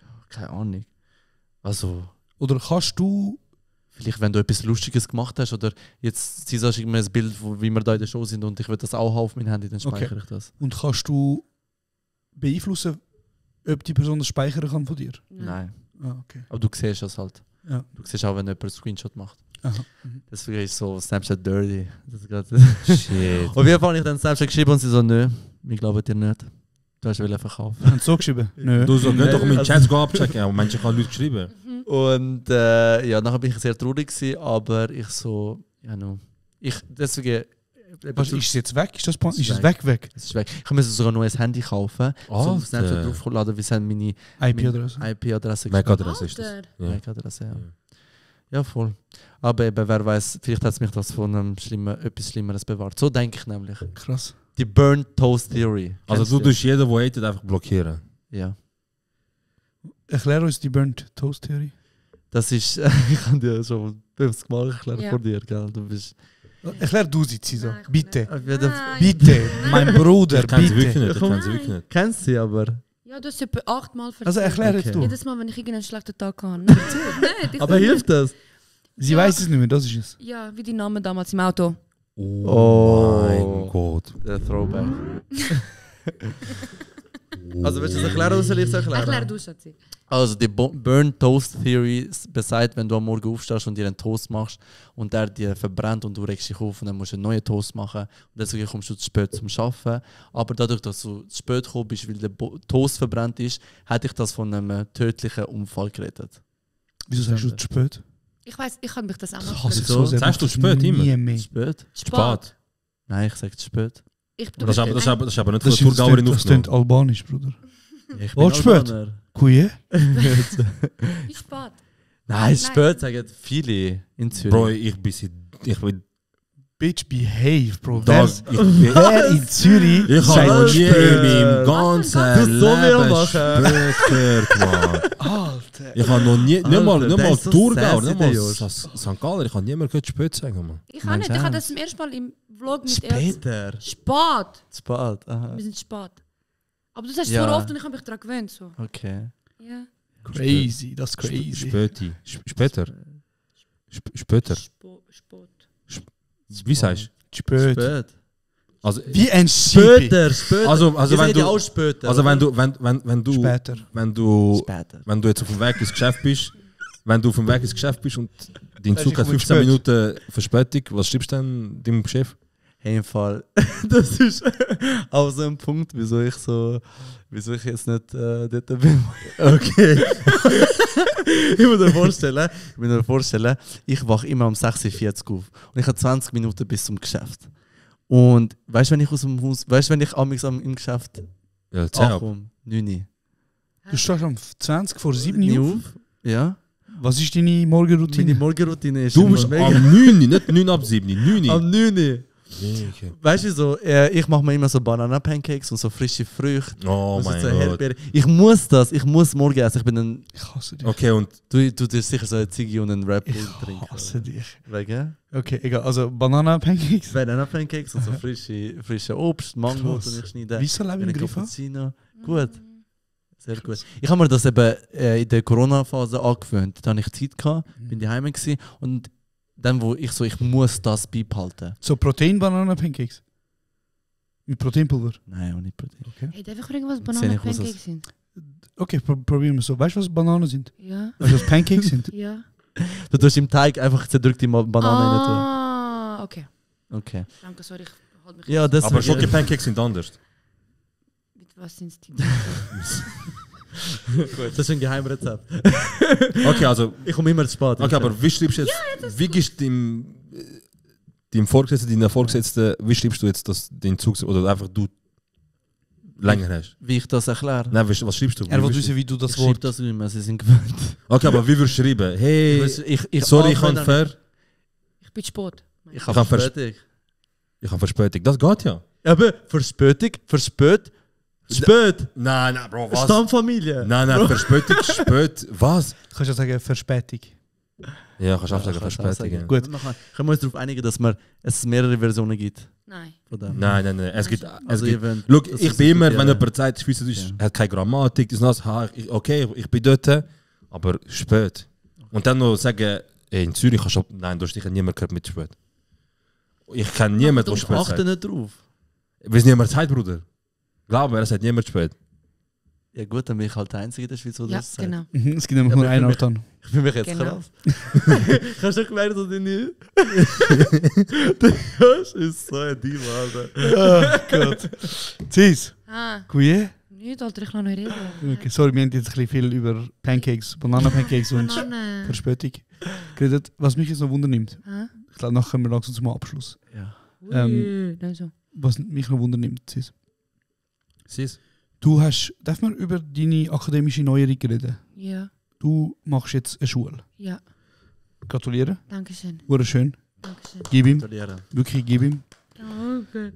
Ja, keine Ahnung. Also. Oder kannst du. Vielleicht, wenn du etwas Lustiges gemacht hast, oder jetzt siehst du mir ein Bild, wie wir da in der Show sind und ich will das auch haben auf mein Handy, dann speichere ich das. Und kannst du beeinflussen, ob die Person das speichern kann von dir? Nein. Ah, okay. Aber du siehst das halt. Ja. Du siehst auch, wenn jemand einen Screenshot macht. Aha. Deswegen ist so Snapchat dirty. Shit. Auf jeden Fall habe ich dann Snapchat geschrieben und sie so, nö, wir glauben dir nicht. Du hast wollen verkaufen. Haben sie so geschrieben? Nö. Du so, geh doch meinen Chat abchecken. Ja, manche haben Leute geschrieben. Und ja, nachher bin ich sehr traurig gewesen, aber ich so, ja, no. Deswegen. Was, ist es jetzt weg? Ist es weg? Es ist weg. Ich musste sogar noch ein Handy kaufen, Oh, so Snapchat draufgeladen, wie sind meine IP-Adresse. MAC-Adresse ist das. Ja. MAC-Adresse, ja. Ja, voll. Aber eben, wer weiß, vielleicht hat es mich das von einem etwas Schlimmeres bewahrt. So denke ich nämlich. Krass. Die Burnt Toast Theory. Also du tust jeden, der hatet, einfach blockieren. Ja. Erklär uns die Burnt Toast Theorie. Das ist, ich kann dir schon 50 Mal erklären vor dir, gell? Du bist... Erklär du sie, Ciso. Bitte. Nein. Bitte, mein Bruder, Ich kenne sie bitte. wirklich nicht. Kennst sie aber? Ja, du hast etwa 8 Mal erzählt. Also erklär es du. Jedes Mal, wenn ich irgendeinen schlechten Tag habe. Nicht, ich Aber hilft das? Sie weiß es nicht mehr, das ist es. Ja, wie die Namen damals im Auto. Oh mein Gott. Der Throwback. Also willst du es erklären oder soll ich es erklären? Erklär du, Schatzi. Also die Burnt Toast Theory besagt, wenn du am Morgen aufstehst und dir einen Toast machst und der dir verbrennt und du regst dich auf und dann musst du einen neuen Toast machen und deswegen kommst du zu spät zum Arbeiten. Aber dadurch, dass du zu spät gekommen bist, weil der Toast verbrannt ist, hätte ich das von einem tödlichen Unfall gerettet. Wieso sagst du zu spät? Ich weiss, ich kann mich das auch Das mal hasse ich so sehr. Sagst du spät immer? Nie mehr. Spät? Spät. Nein, ich sage zu spät. Das ist aber nicht von der Das Thurgauerin klingt aufgenommen. albanisch, Bruder. Ich Oh, spät. Kuye? Wie spät? Nein, spät sagen viele in Zürich. Bro, ich bin Bitch, behave, Bro. Das, Wer in Zürich ich habe noch nie in meinem ganzen Leben spät gehört, Mann. Alter. Ich habe noch nie, nicht mal der ist so Thurgau, sassy, nicht der mal Jost. St. Galler, ich habe niemals gehört spät sagen, Mann. Ich auch nicht, ich habe das zum ersten Mal im Vlog mit Später. Spät. Spät, aha. Wir sind spät. Aber du sagst Ja. so oft und ich habe mich daran gewöhnt. So. Okay. Ja. Crazy, das ist crazy. Späti. Später. Später. Spät. Wie sagst du? Spät. Also, Wie ein Schipi. Später. Also Ich wenn sage du, auch später. also wenn du, Später. wenn du Später. jetzt auf dem Weg ins Geschäft bist, wenn du auf dem Weg ins Geschäft bist und dein Sagst Zug du, hat ich komme 15 spät. Minuten Verspätung, was schreibst du denn deinem Chef? Hey, im Fall. Das ist auch so ein Punkt, wieso ich jetzt nicht dort bin. Okay. Ich muss mir vorstellen, ich wache immer um 6:40 Uhr auf und ich habe 20 Minuten bis zum Geschäft. Und weißt du, wenn ich aus dem Haus, wenn ich amigs im Geschäft Ja, 10 ab. ankomme? 9 Uhr. Du stehst um 20 vor 7 Uhr auf. Ja. Was ist deine Morgenroutine? Meine Morgenroutine ist Du immer bist mega. am 9, nicht 9 ab 7, 9. Am 9 Uhr. Okay. Weißt du so, ich mache mir immer so Banana-Pancakes und so frische Früchte. Oh mein so Gott. Erdbeere. Ich muss morgen essen. Ich bin ein... Ich hasse dich. Okay, und Du tust sicher so eine Ziggy und einen Red Bull trinken. Ich hasse dich. Wegen? Okay, egal. Also Banana-Pancakes. Banana-Pancakes und so frische Obst, Mango, Krass. und ich schneide. Wieso lebe ich im Griff? Cappuccino. Gut. Sehr gut. Ich habe mir das eben in der Corona-Phase angewöhnt. Da hatte ich Zeit, bin daheim gewesen, und dann, wo ich muss das beibehalten. So Protein-Banana-Pancakes? Mit Proteinpulver? Nein, auch nicht Protein. Okay. Hey, darf ich fragen, was Sehe Bananen ich, was Pancakes das- sind? Okay, probieren wir so. Weißt du, was Bananen sind? Ja. Weißt du, was Pancakes sind? Ja. Du tust im Teig einfach zerdrückte Banane rein tun. Ah, okay. Okay. Danke, sorry, ich halte mich Ja, das aber Schoki-Pancakes sind anders. Mit was sind die? Gut, das ist ein Geheimrezept. Okay, also. Ich komme immer zu spät. Okay, aber wie schreibst du jetzt. Wie gibst du deinem Vorgesetzten, deiner Vorgesetzten, wie schreibst du jetzt, dass den Zug oder einfach du länger hast? Wie ich das erkläre? Nein, was schreibst du? Er will wissen, wie du das Ich Wort... schreibe das nicht mehr, sie sind gewöhnt. Okay, aber wie würdest du schreiben? Hey, Ich sorry, ich atme kann fair. Ich bin spät. Ich kann habe Verspätung. Ich habe Verspätung. Das geht ja. Aber Verspätung, spät. Nein, Bro, was? Stammfamilie. Nein, Verspätung, spät. Was? Du kannst ja sagen Verspätung. Ja, kannst du auch sagen, Verspätung. Ja. Gut. Können wir uns darauf einigen, dass es mehrere Versionen gibt? Nein. Nein. Es gibt. Also gibt ihr wollt- look, das ich ist bin immer, gut, wenn ja. jemand sagt, Schweizerdeutsch hat keine Grammatik, das ist okay, ich bin dort, aber spät. Und dann noch sagen, in Zürich kannst du. Nein, du hast sicher niemand gehört mit spät. Ich kenne niemanden, der Ich spät achte sagt. nicht drauf. Weiß niemand Zeit, Bruder. Glaube mir, er sagt niemand spät. Ja gut, dann bin ich halt der Einzige in der Schweiz, der Ja, das sagt. genau. Es gibt nämlich nur einen Ort an. Ich fühle mich jetzt Genau. krass. Hast du gemerkt, dass ich nicht... Das ist so ein Diva, Alter. Oh Gott. Cis. Ah, Goeie? nicht, Alter, ich kann noch reden. Okay, sorry, wir haben jetzt ein bisschen viel über Pancakes, Banana-Pancakes und Banane. Verspätung geredet. Was mich jetzt noch wundernimmt, Ah. ich glaube, nachher kommen wir langsam zum Abschluss. Ja. Ui, nein, so. Was mich noch wundernimmt, Cis. Siehst Du hast, darf man über deine akademische Neuerung reden? Ja, Du machst jetzt eine Schule. ja, Gratuliere. Dankeschön. Wurde schön. Dankeschön. Gib ihm. Gratuliere. Wirklich, gib ihm. Danke.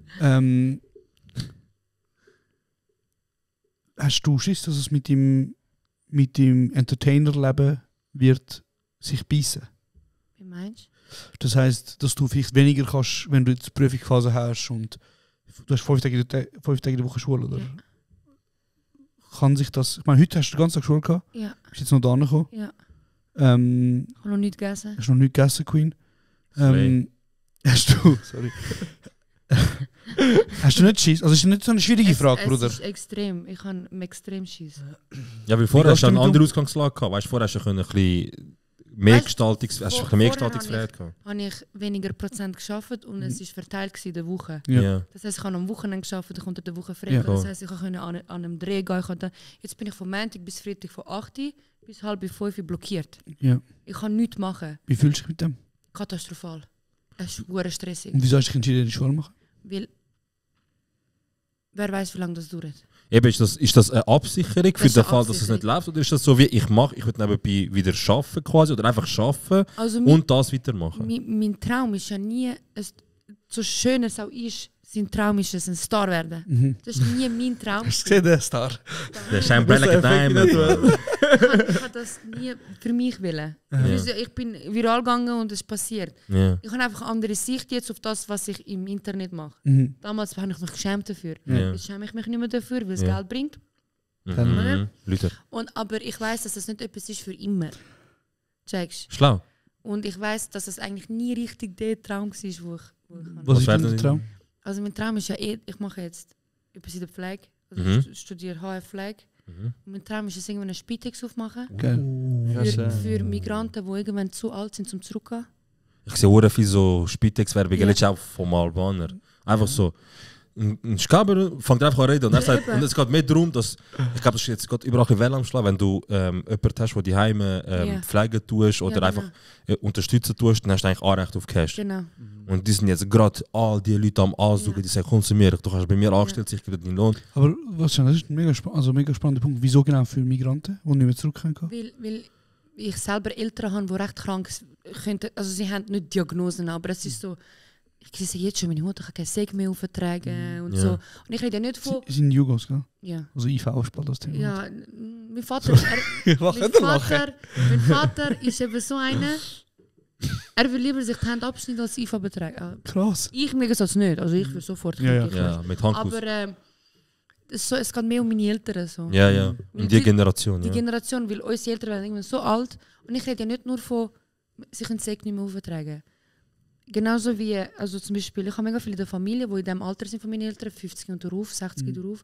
Hast du Schiss, dass es mit dem Entertainer-Leben wird sich beißen? Wie meinst Das heisst, dass du vielleicht weniger kannst, wenn du jetzt die Prüfungsphase hast und du hast 5 Tage in der Woche Schule, oder? Ja. Kann sich das... Ich meine, heute hast du den ganzen Tag Schule gehabt. du? Ja, Bist jetzt noch da gekommen. ja. Hast Ich habe noch nichts gegessen. noch nichts gegessen, Queen. Hast du... Sorry. Hast du nicht Schiss? Also, es ist nicht so eine schwierige Frage, Bruder. Es ist extrem. Ich habe extrem Schiss. Ja, weil vorher hast du gehst du eine damit andere Ausgangslage gehabt. Weißt du, vorher hast du ein bisschen mehr Weißt, Gestaltungsfreiheit gehabt. Habe ich weniger Prozent geschafft und es war verteilt gewesen in der Woche. Ja. Das heisst, ich habe am Wochenende geschafft, ich konnte der Woche frei. Ja. Das heisst, ich konnte an einem Dreh gehen. Jetzt bin ich von Montag bis Freitag von 8 Uhr bis halb 5 Uhr blockiert. Ja. Ich kann nichts machen. Wie fühlst du dich mit dem? Katastrophal. Es ist sehr stressig. Und wieso hast du dich entschieden, die Schule zu machen? Weil, wer weiß, wie lange das dauert. Eben, ist das eine Absicherung für ist den eine Fall, dass es nicht läuft? Oder ist das so wie, ich würde nebenbei wieder arbeiten quasi, oder einfach arbeiten Also und das weitermachen? mein Traum ist ja nie, so schön es auch ist, sein Traum ist es, ein Star werden. Mhm. Das ist nie mein Traum. Hast du gesehen, der Star? Der scheint like a diamond. Ich habe das nie für mich wollen. Ja. Ich bin viral gegangen und es ist passiert. Ja. Ich habe einfach eine andere Sicht jetzt auf das, was ich im Internet mache. Mhm. Damals habe ich mich geschämt dafür. Ja. Jetzt schäme ich mich nicht mehr dafür, weil es Ja. Geld bringt. Mhm. Leute. Aber ich weiß, dass das nicht etwas ist für immer. Checkst? Schlau. Und ich weiß, dass es eigentlich nie richtig der Traum war, wo ich Was ist wäre dein denn- Traum? Also mein Traum ist ja ich mache jetzt etwas in der Pflege. Also Mhm. ich studiere HF Pflege. Mhm. Und mein Traum ist es, irgendwann eine Spitex aufmachen. Geil. Für Migranten, die irgendwann zu alt sind, zum zurückgehen. Ich sehe sehr viel so Spitex-Werbung, Ja. auch vom Albaner. Einfach so. Ein Schaber fängt einfach an reden und er sagt, und es geht mehr darum, dass, ich glaube, das ist jetzt gerade überall in Wellen am Schlag, wenn du jemanden hast, der die Heime Ja. pflegen tust oder Ja, einfach unterstützen tust, dann hast du eigentlich Anrecht auf Cash. Genau. Und die sind jetzt gerade all die Leute am Ansuchen, die sagen, konsumieren, du kannst bei mir angestellt sein, ich gebe dir den Lohn. Aber was das ist ein mega, mega spannender Punkt. Wieso genau für Migranten, die nicht mehr zurückkommen können? Weil ich selber Eltern habe, die recht krank sind. Also sie haben nicht Diagnosen, aber es ist so, Ich sehe jetzt schon, meine Mutter kann kein Seg mehr auftragen und so. Und ich rede ja nicht von... Sie sind Jugos, gell? Ja. Also IV spielt das Thema. Ja, mein Vater ist eben so einer, er will lieber sich die Hände abschneiden als IV betragen. Krass. Ich mir gesagt nicht, also ich will sofort. Ja, mit Handkuss. Aber es geht mehr um meine Eltern. So. Ja. Um die Generation. Die Generation, weil unsere Eltern werden irgendwann so alt. Und ich rede ja nicht nur von, sich einen Segen nicht mehr auftragen. Genauso wie, also zum Beispiel, ich habe mega viele in der Familie, die in dem Alter sind von meinen Eltern, 50 und darauf, 60 und darauf,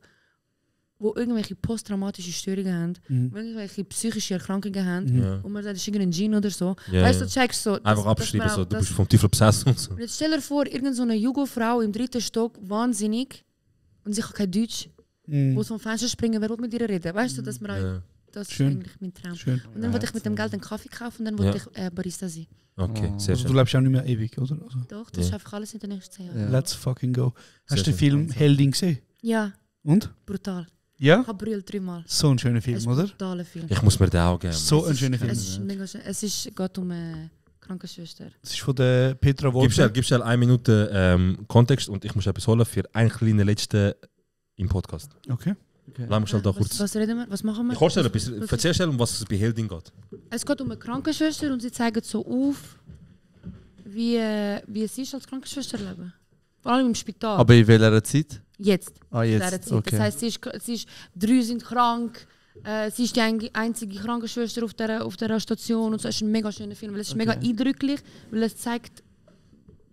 die irgendwelche posttraumatische Störungen haben, irgendwelche psychische Erkrankungen haben, und man sagt, das ist irgendein Gene oder so. Weißt du, du checkst so... Einfach abschreiben, so, du bist vom Teufel besessen und so. Und jetzt stell dir vor, irgendeine so Jugo-Frau im 3. Stock, wahnsinnig, und sie kann kein Deutsch, wo vom Fenster springen, wer will mit ihr reden? Weißt du, dass man das ist eigentlich mein Traum. Schön. Und dann wollte ich mit dem Geld einen Kaffee kaufen und dann wollte ich Barista sein. Okay, sehr schön. Du lebst auch nicht mehr ewig, oder? Also. Doch, das ist einfach alles in den nächsten 10 Jahren. Let's fucking go. Hast du den Film Heldin gesehen? Ja. Und? Brutal. Ja? Ich habe brüllt 3-mal. So ein schöner Film, oder? Ein brutaler Film. Ich muss mir den auch geben. So ein schöner Film. Es ist mega schön. Es geht um eine Krankenschwester. Es ist von der Petra Wolpe. Gib schnell 1 Minute Kontext und ich muss etwas holen für einen kleinen letzten im Podcast. Okay. Lass mich schnell da kurz. Was reden wir? Was machen wir? Ich kann schnell etwas. Erzähl schnell, um was es bei Heldin geht. Es geht um eine Krankenschwester und sie zeigen so auf, wie es ist als Krankenschwester leben. Vor allem im Spital. Aber in welcher Zeit? Jetzt. Jetzt. Okay. Das heisst, 3 sind krank. Sie ist die einzige Krankenschwester auf dieser Station. Und so. Es ist ein mega schöner Film, weil es ist mega eindrücklich, weil es zeigt,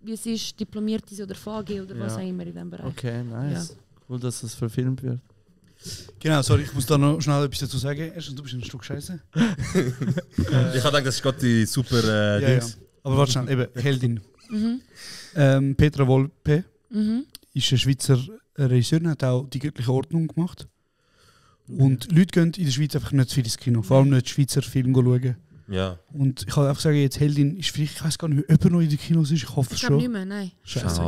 wie es ist, diplomiert ist oder VG oder was auch immer in diesem Bereich. Okay, nice. Ja. Cool, dass es verfilmt wird. Genau, sorry, ich muss da noch schnell etwas dazu sagen. Erstens, du bist ein Stück Scheiße. Ich habe gedacht, das ist gerade die super Dings. Ja. Aber warte schnell, eben, Heldin. Petra Wolpe ist eine Schweizer Regisseurin, hat auch die göttliche Ordnung gemacht. Und Leute gehen in der Schweiz einfach nicht viel ins Kino, vor allem nicht Schweizer Film schauen. Ja. Und ich kann einfach sagen, jetzt Heldin ist vielleicht, ich weiß gar nicht, ob er noch in den Kinos ist, ich hoffe es schon. Ich glaube nicht mehr, nein. Scheiße.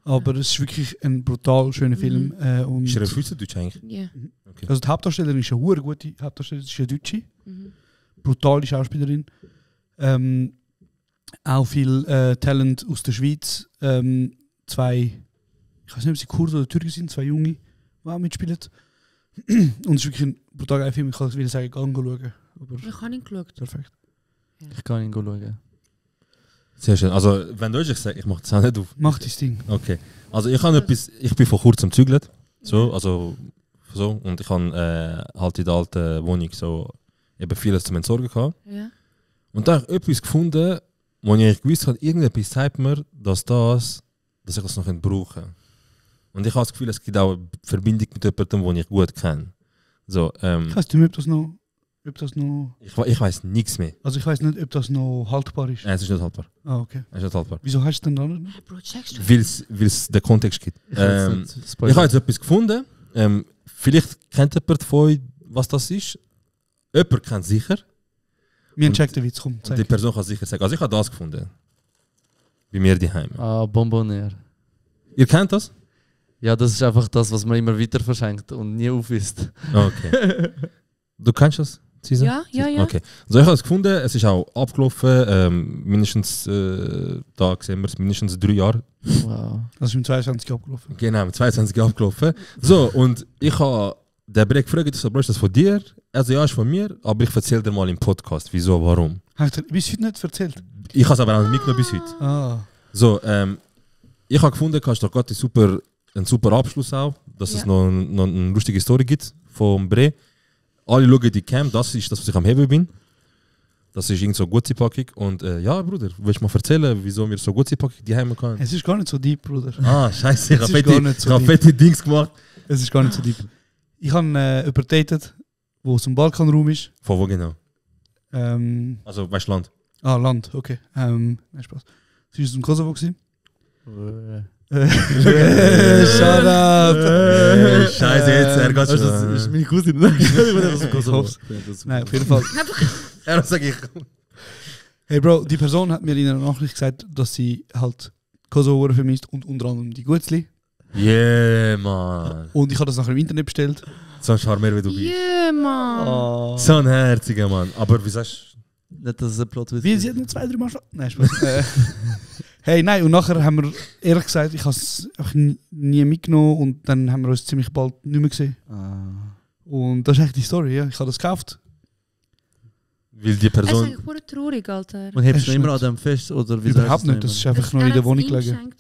Aber es ist wirklich ein brutal schöner Film. Und ist er auf Schweizerdeutsch eigentlich? Ja. Okay. Also die Hauptdarstellerin ist eine hure gute Hauptdarstellerin, ist eine Deutsche. Brutale Schauspielerin. Auch viel Talent aus der Schweiz. 2, ich weiß nicht, ob sie Kurden oder Türken sind, 2 Junge, die auch mitspielen. Und es ist wirklich ein brutal geiler Film, ich kann es sagen, gehen schauen. Aber ich habe ihn geschaut. Perfekt. Ich kann ihn schauen. Sehr schön. Also, wenn du sagst, ich mache das auch nicht auf. Mach das Ding. Okay. Also, ich bin vor kurzem gezügelt. So, und ich habe halt in der alten Wohnung so eben vieles zum Entsorgen gehabt. Ja. Und da habe ich etwas gefunden, wo ich gewusst habe, irgendetwas zeigt mir, dass ich das noch brauchen kann. Und ich habe das Gefühl, es gibt auch eine Verbindung mit jemandem, den ich gut kenne. So, weißt du, ob das noch... Ich weiß nichts mehr. Also ich weiß nicht, ob das noch haltbar ist. Nein, es ist nicht haltbar. Ah, okay. Es ist nicht haltbar. Wieso hast du denn da nicht? Weil es den Kontext gibt. Ich habe jetzt etwas gefunden. Vielleicht kennt jemand von euch, was das ist. Jemand kennt es sicher. Wir checken den Witz, komm, die Person kann sicher sagen. Also ich habe das gefunden. Bei mir daheim. Bonbonniere. Ihr kennt das? Ja, das ist einfach das, was man immer weiter verschenkt und nie aufisst. Okay. Du kennst das? Ja. Okay. Also ich habe es gefunden, es ist auch abgelaufen, mindestens, da sehen wir es, mindestens 3 Jahre. Wow. Das ist im 22 abgelaufen. Genau, im 22 abgelaufen. So, und ich habe den Breg gefragt, so, Bro, ist das von dir? Also ja, ist von mir, aber ich erzähle dir mal im Podcast, wieso, warum. Hast du bis heute nicht erzählt? Ich habe es aber auch nicht mitgenommen bis heute. Ah. So, ich habe gefunden, du hast doch gerade einen super Abschluss auch, dass es noch eine lustige Story gibt vom Bre. Alle schauen die Cam, das ist das, was ich am Heben bin. Das ist irgend so eine gute Packung. Und ja, Bruder, willst du mal erzählen, wieso wir so gute Packung die haben können? Es ist gar nicht so deep, Bruder. Ah, scheiße, ich habe fette Dings gemacht. Es ist gar nicht so deep. Ich habe jemanden datet, wo es ein Balkanraum ist. Von wo genau? Also, weißt du, Land? Ah, Land, okay. Nein, Spaß. Sie war aus dem Kosovo. Shut up! Scheiße, jetzt, er geht schon. Das ist meine Cousine. Nein, auf jeden Fall. Ja, das sage ich. Hey Bro, die Person hat mir in einer Nachricht gesagt, dass sie halt Kosovo vermisst und unter anderem die Gutzli. Yeah, man. Und ich habe das nachher im Internet bestellt. So ein Charmer wie du bist. Yeah, man. Oh. So ein herziger Mann. Aber wie sagst du? Nicht, dass es ein Plot ist. Wie, sie hat nur 2-3 Mal Nein, Spaß. Hey, nein, und nachher haben wir, ehrlich gesagt, ich habe es einfach nie mitgenommen und dann haben wir uns ziemlich bald nicht mehr gesehen. Und das ist echt die Story, ja. Ich habe das gekauft. Weil die Es ist Person... eigentlich pure traurig, Alter. Und hebst du immer an dem fest? Oder wieso Überhaupt nicht, das ist einfach noch in der Wohnung gelegen.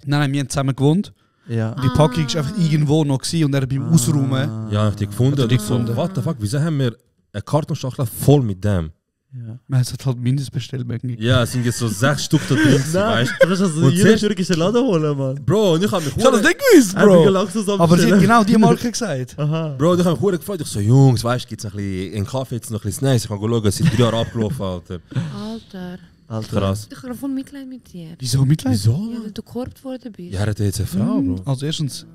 Nein, wir haben zusammen gewohnt. Ja. Die Packung war einfach irgendwo noch gewesen und er beim Ausräumen. Ja, ich habe die gefunden und ich so, what the fuck, wieso haben wir eine Kartonschachtel voll mit dem? Ja. Man hat halt Mindestbestellmengen. Ja, es sind jetzt so 6 Stück da drin, weißt du? Du kannst also jeden türkischen Laden holen, Mann. Bro, und ich habe mich... Ich habe das nicht gewusst, Bro. Aber sie hat genau die Marke gesagt. Aha. Bro, ich habe mich gefreut. Ich so, Jungs, weißt du, gibt es einen Kaffee, jetzt noch ein bisschen Snacks. Ich kann schauen, es sind 3 Jahre abgelaufen, Alter. Alter. Krass. Ich habe voll Mitleid mit dir. Wieso Mitleid? Wieso? Ja, weil du gekorbt worden bist. Ja, er hat jetzt eine Frau, Bro. Also erstens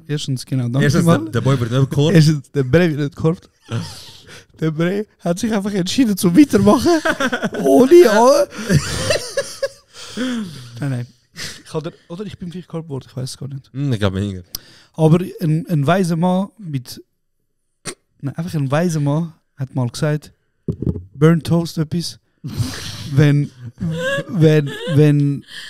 genau, danke Erstens, mal. der Boy wird nicht gekorbt. Erstens, der Bre wird nicht gekorbt. Der Bre hat sich einfach entschieden zu weitermachen. Ohne Nein. Ich bin vielleicht gekorbt worden, ich weiß es gar nicht. Ich glaube nicht. Aber ein weiser Mann einfach ein weiser Mann hat mal gesagt, Burn Toast etwas. wenn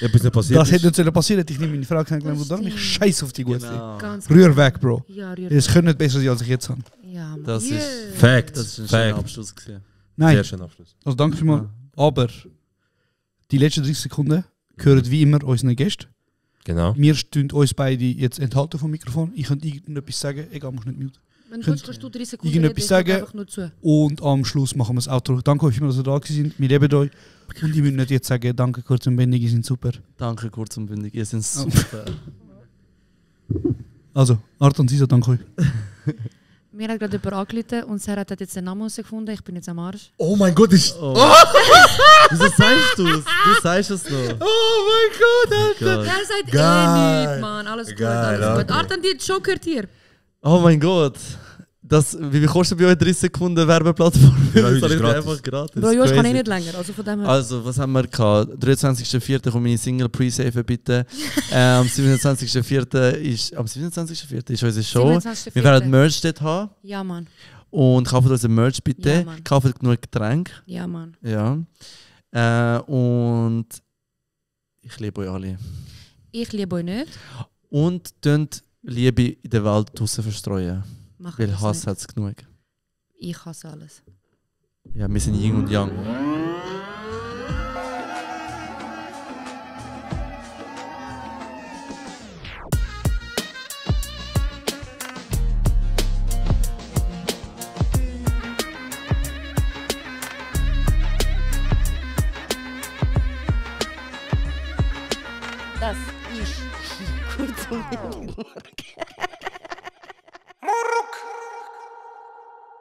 etwas nicht passiert das hätte nicht passieren, hätte ich nicht meine Frau kennengelernt und darum ich scheiß auf die Gute. Genau. Rühr weg, Bro. Ja, rühr Es weg. können nicht besser sein, als ich jetzt habe. Ja, Das ist Fact. Das ist ein Fact. schöner Abschluss gewesen. Nein, Sehr schöner Abschluss. also danke vielmals. Aber die letzten 30 Sekunden gehören wie immer unseren Gästen. Genau. Wir stehen uns beide jetzt enthalten vom Mikrofon. Ich könnte irgendetwas sagen, egal, muss nicht mute. Wenn du willst, kannst du 3 Sekunden Irgendetwas sagen einfach nur zu. und am Schluss machen wir das Outro. Danke euch, dass ihr da gewesen seid. Wir lieben euch. Und ich will nicht jetzt sagen, danke kurz und bündig, ihr seid super. Danke, kurz und bündig. Ihr seid super. Also, Art und Sisa, danke euch. Mir hat gerade jemand angerufen und Sarah hat jetzt den Namen herausgefunden. Ich bin jetzt am Arsch. Oh mein Gott, ist... Oh. Wieso sagst du es? Du sagst es noch. Oh mein Gott, Alter. Der sagt Geil. nichts, Mann. Alles gut, Geil, alles gut. okay. Artan, die Show gehört hier. Oh mein Gott. Wie viel kostet bei euch 30 Sekunden Werbeplattform? Ja, Das heute ist ist gratis. einfach gratis. Bro, Josh kann Crazy. nicht länger. Also von dem her. Also, was haben wir gehabt? 23.04. kommt meine Single Pre-Save bitte. Am 27.04. ist unsere Show. 27.04.. Wir werden Merch dort haben. Ja, Mann. Und kauft uns Merch bitte. Ja, Mann. Kauft genug Getränke. Ja, Mann. Ja. Und ich liebe euch alle. Ich liebe euch nicht. Und tönt Liebe in der Welt draussen verstreuen. Mach Weil das Hass nicht. hat es genug. Ich hasse alles. Ja, wir sind Yin und Yang. Das ist kurz und bündig.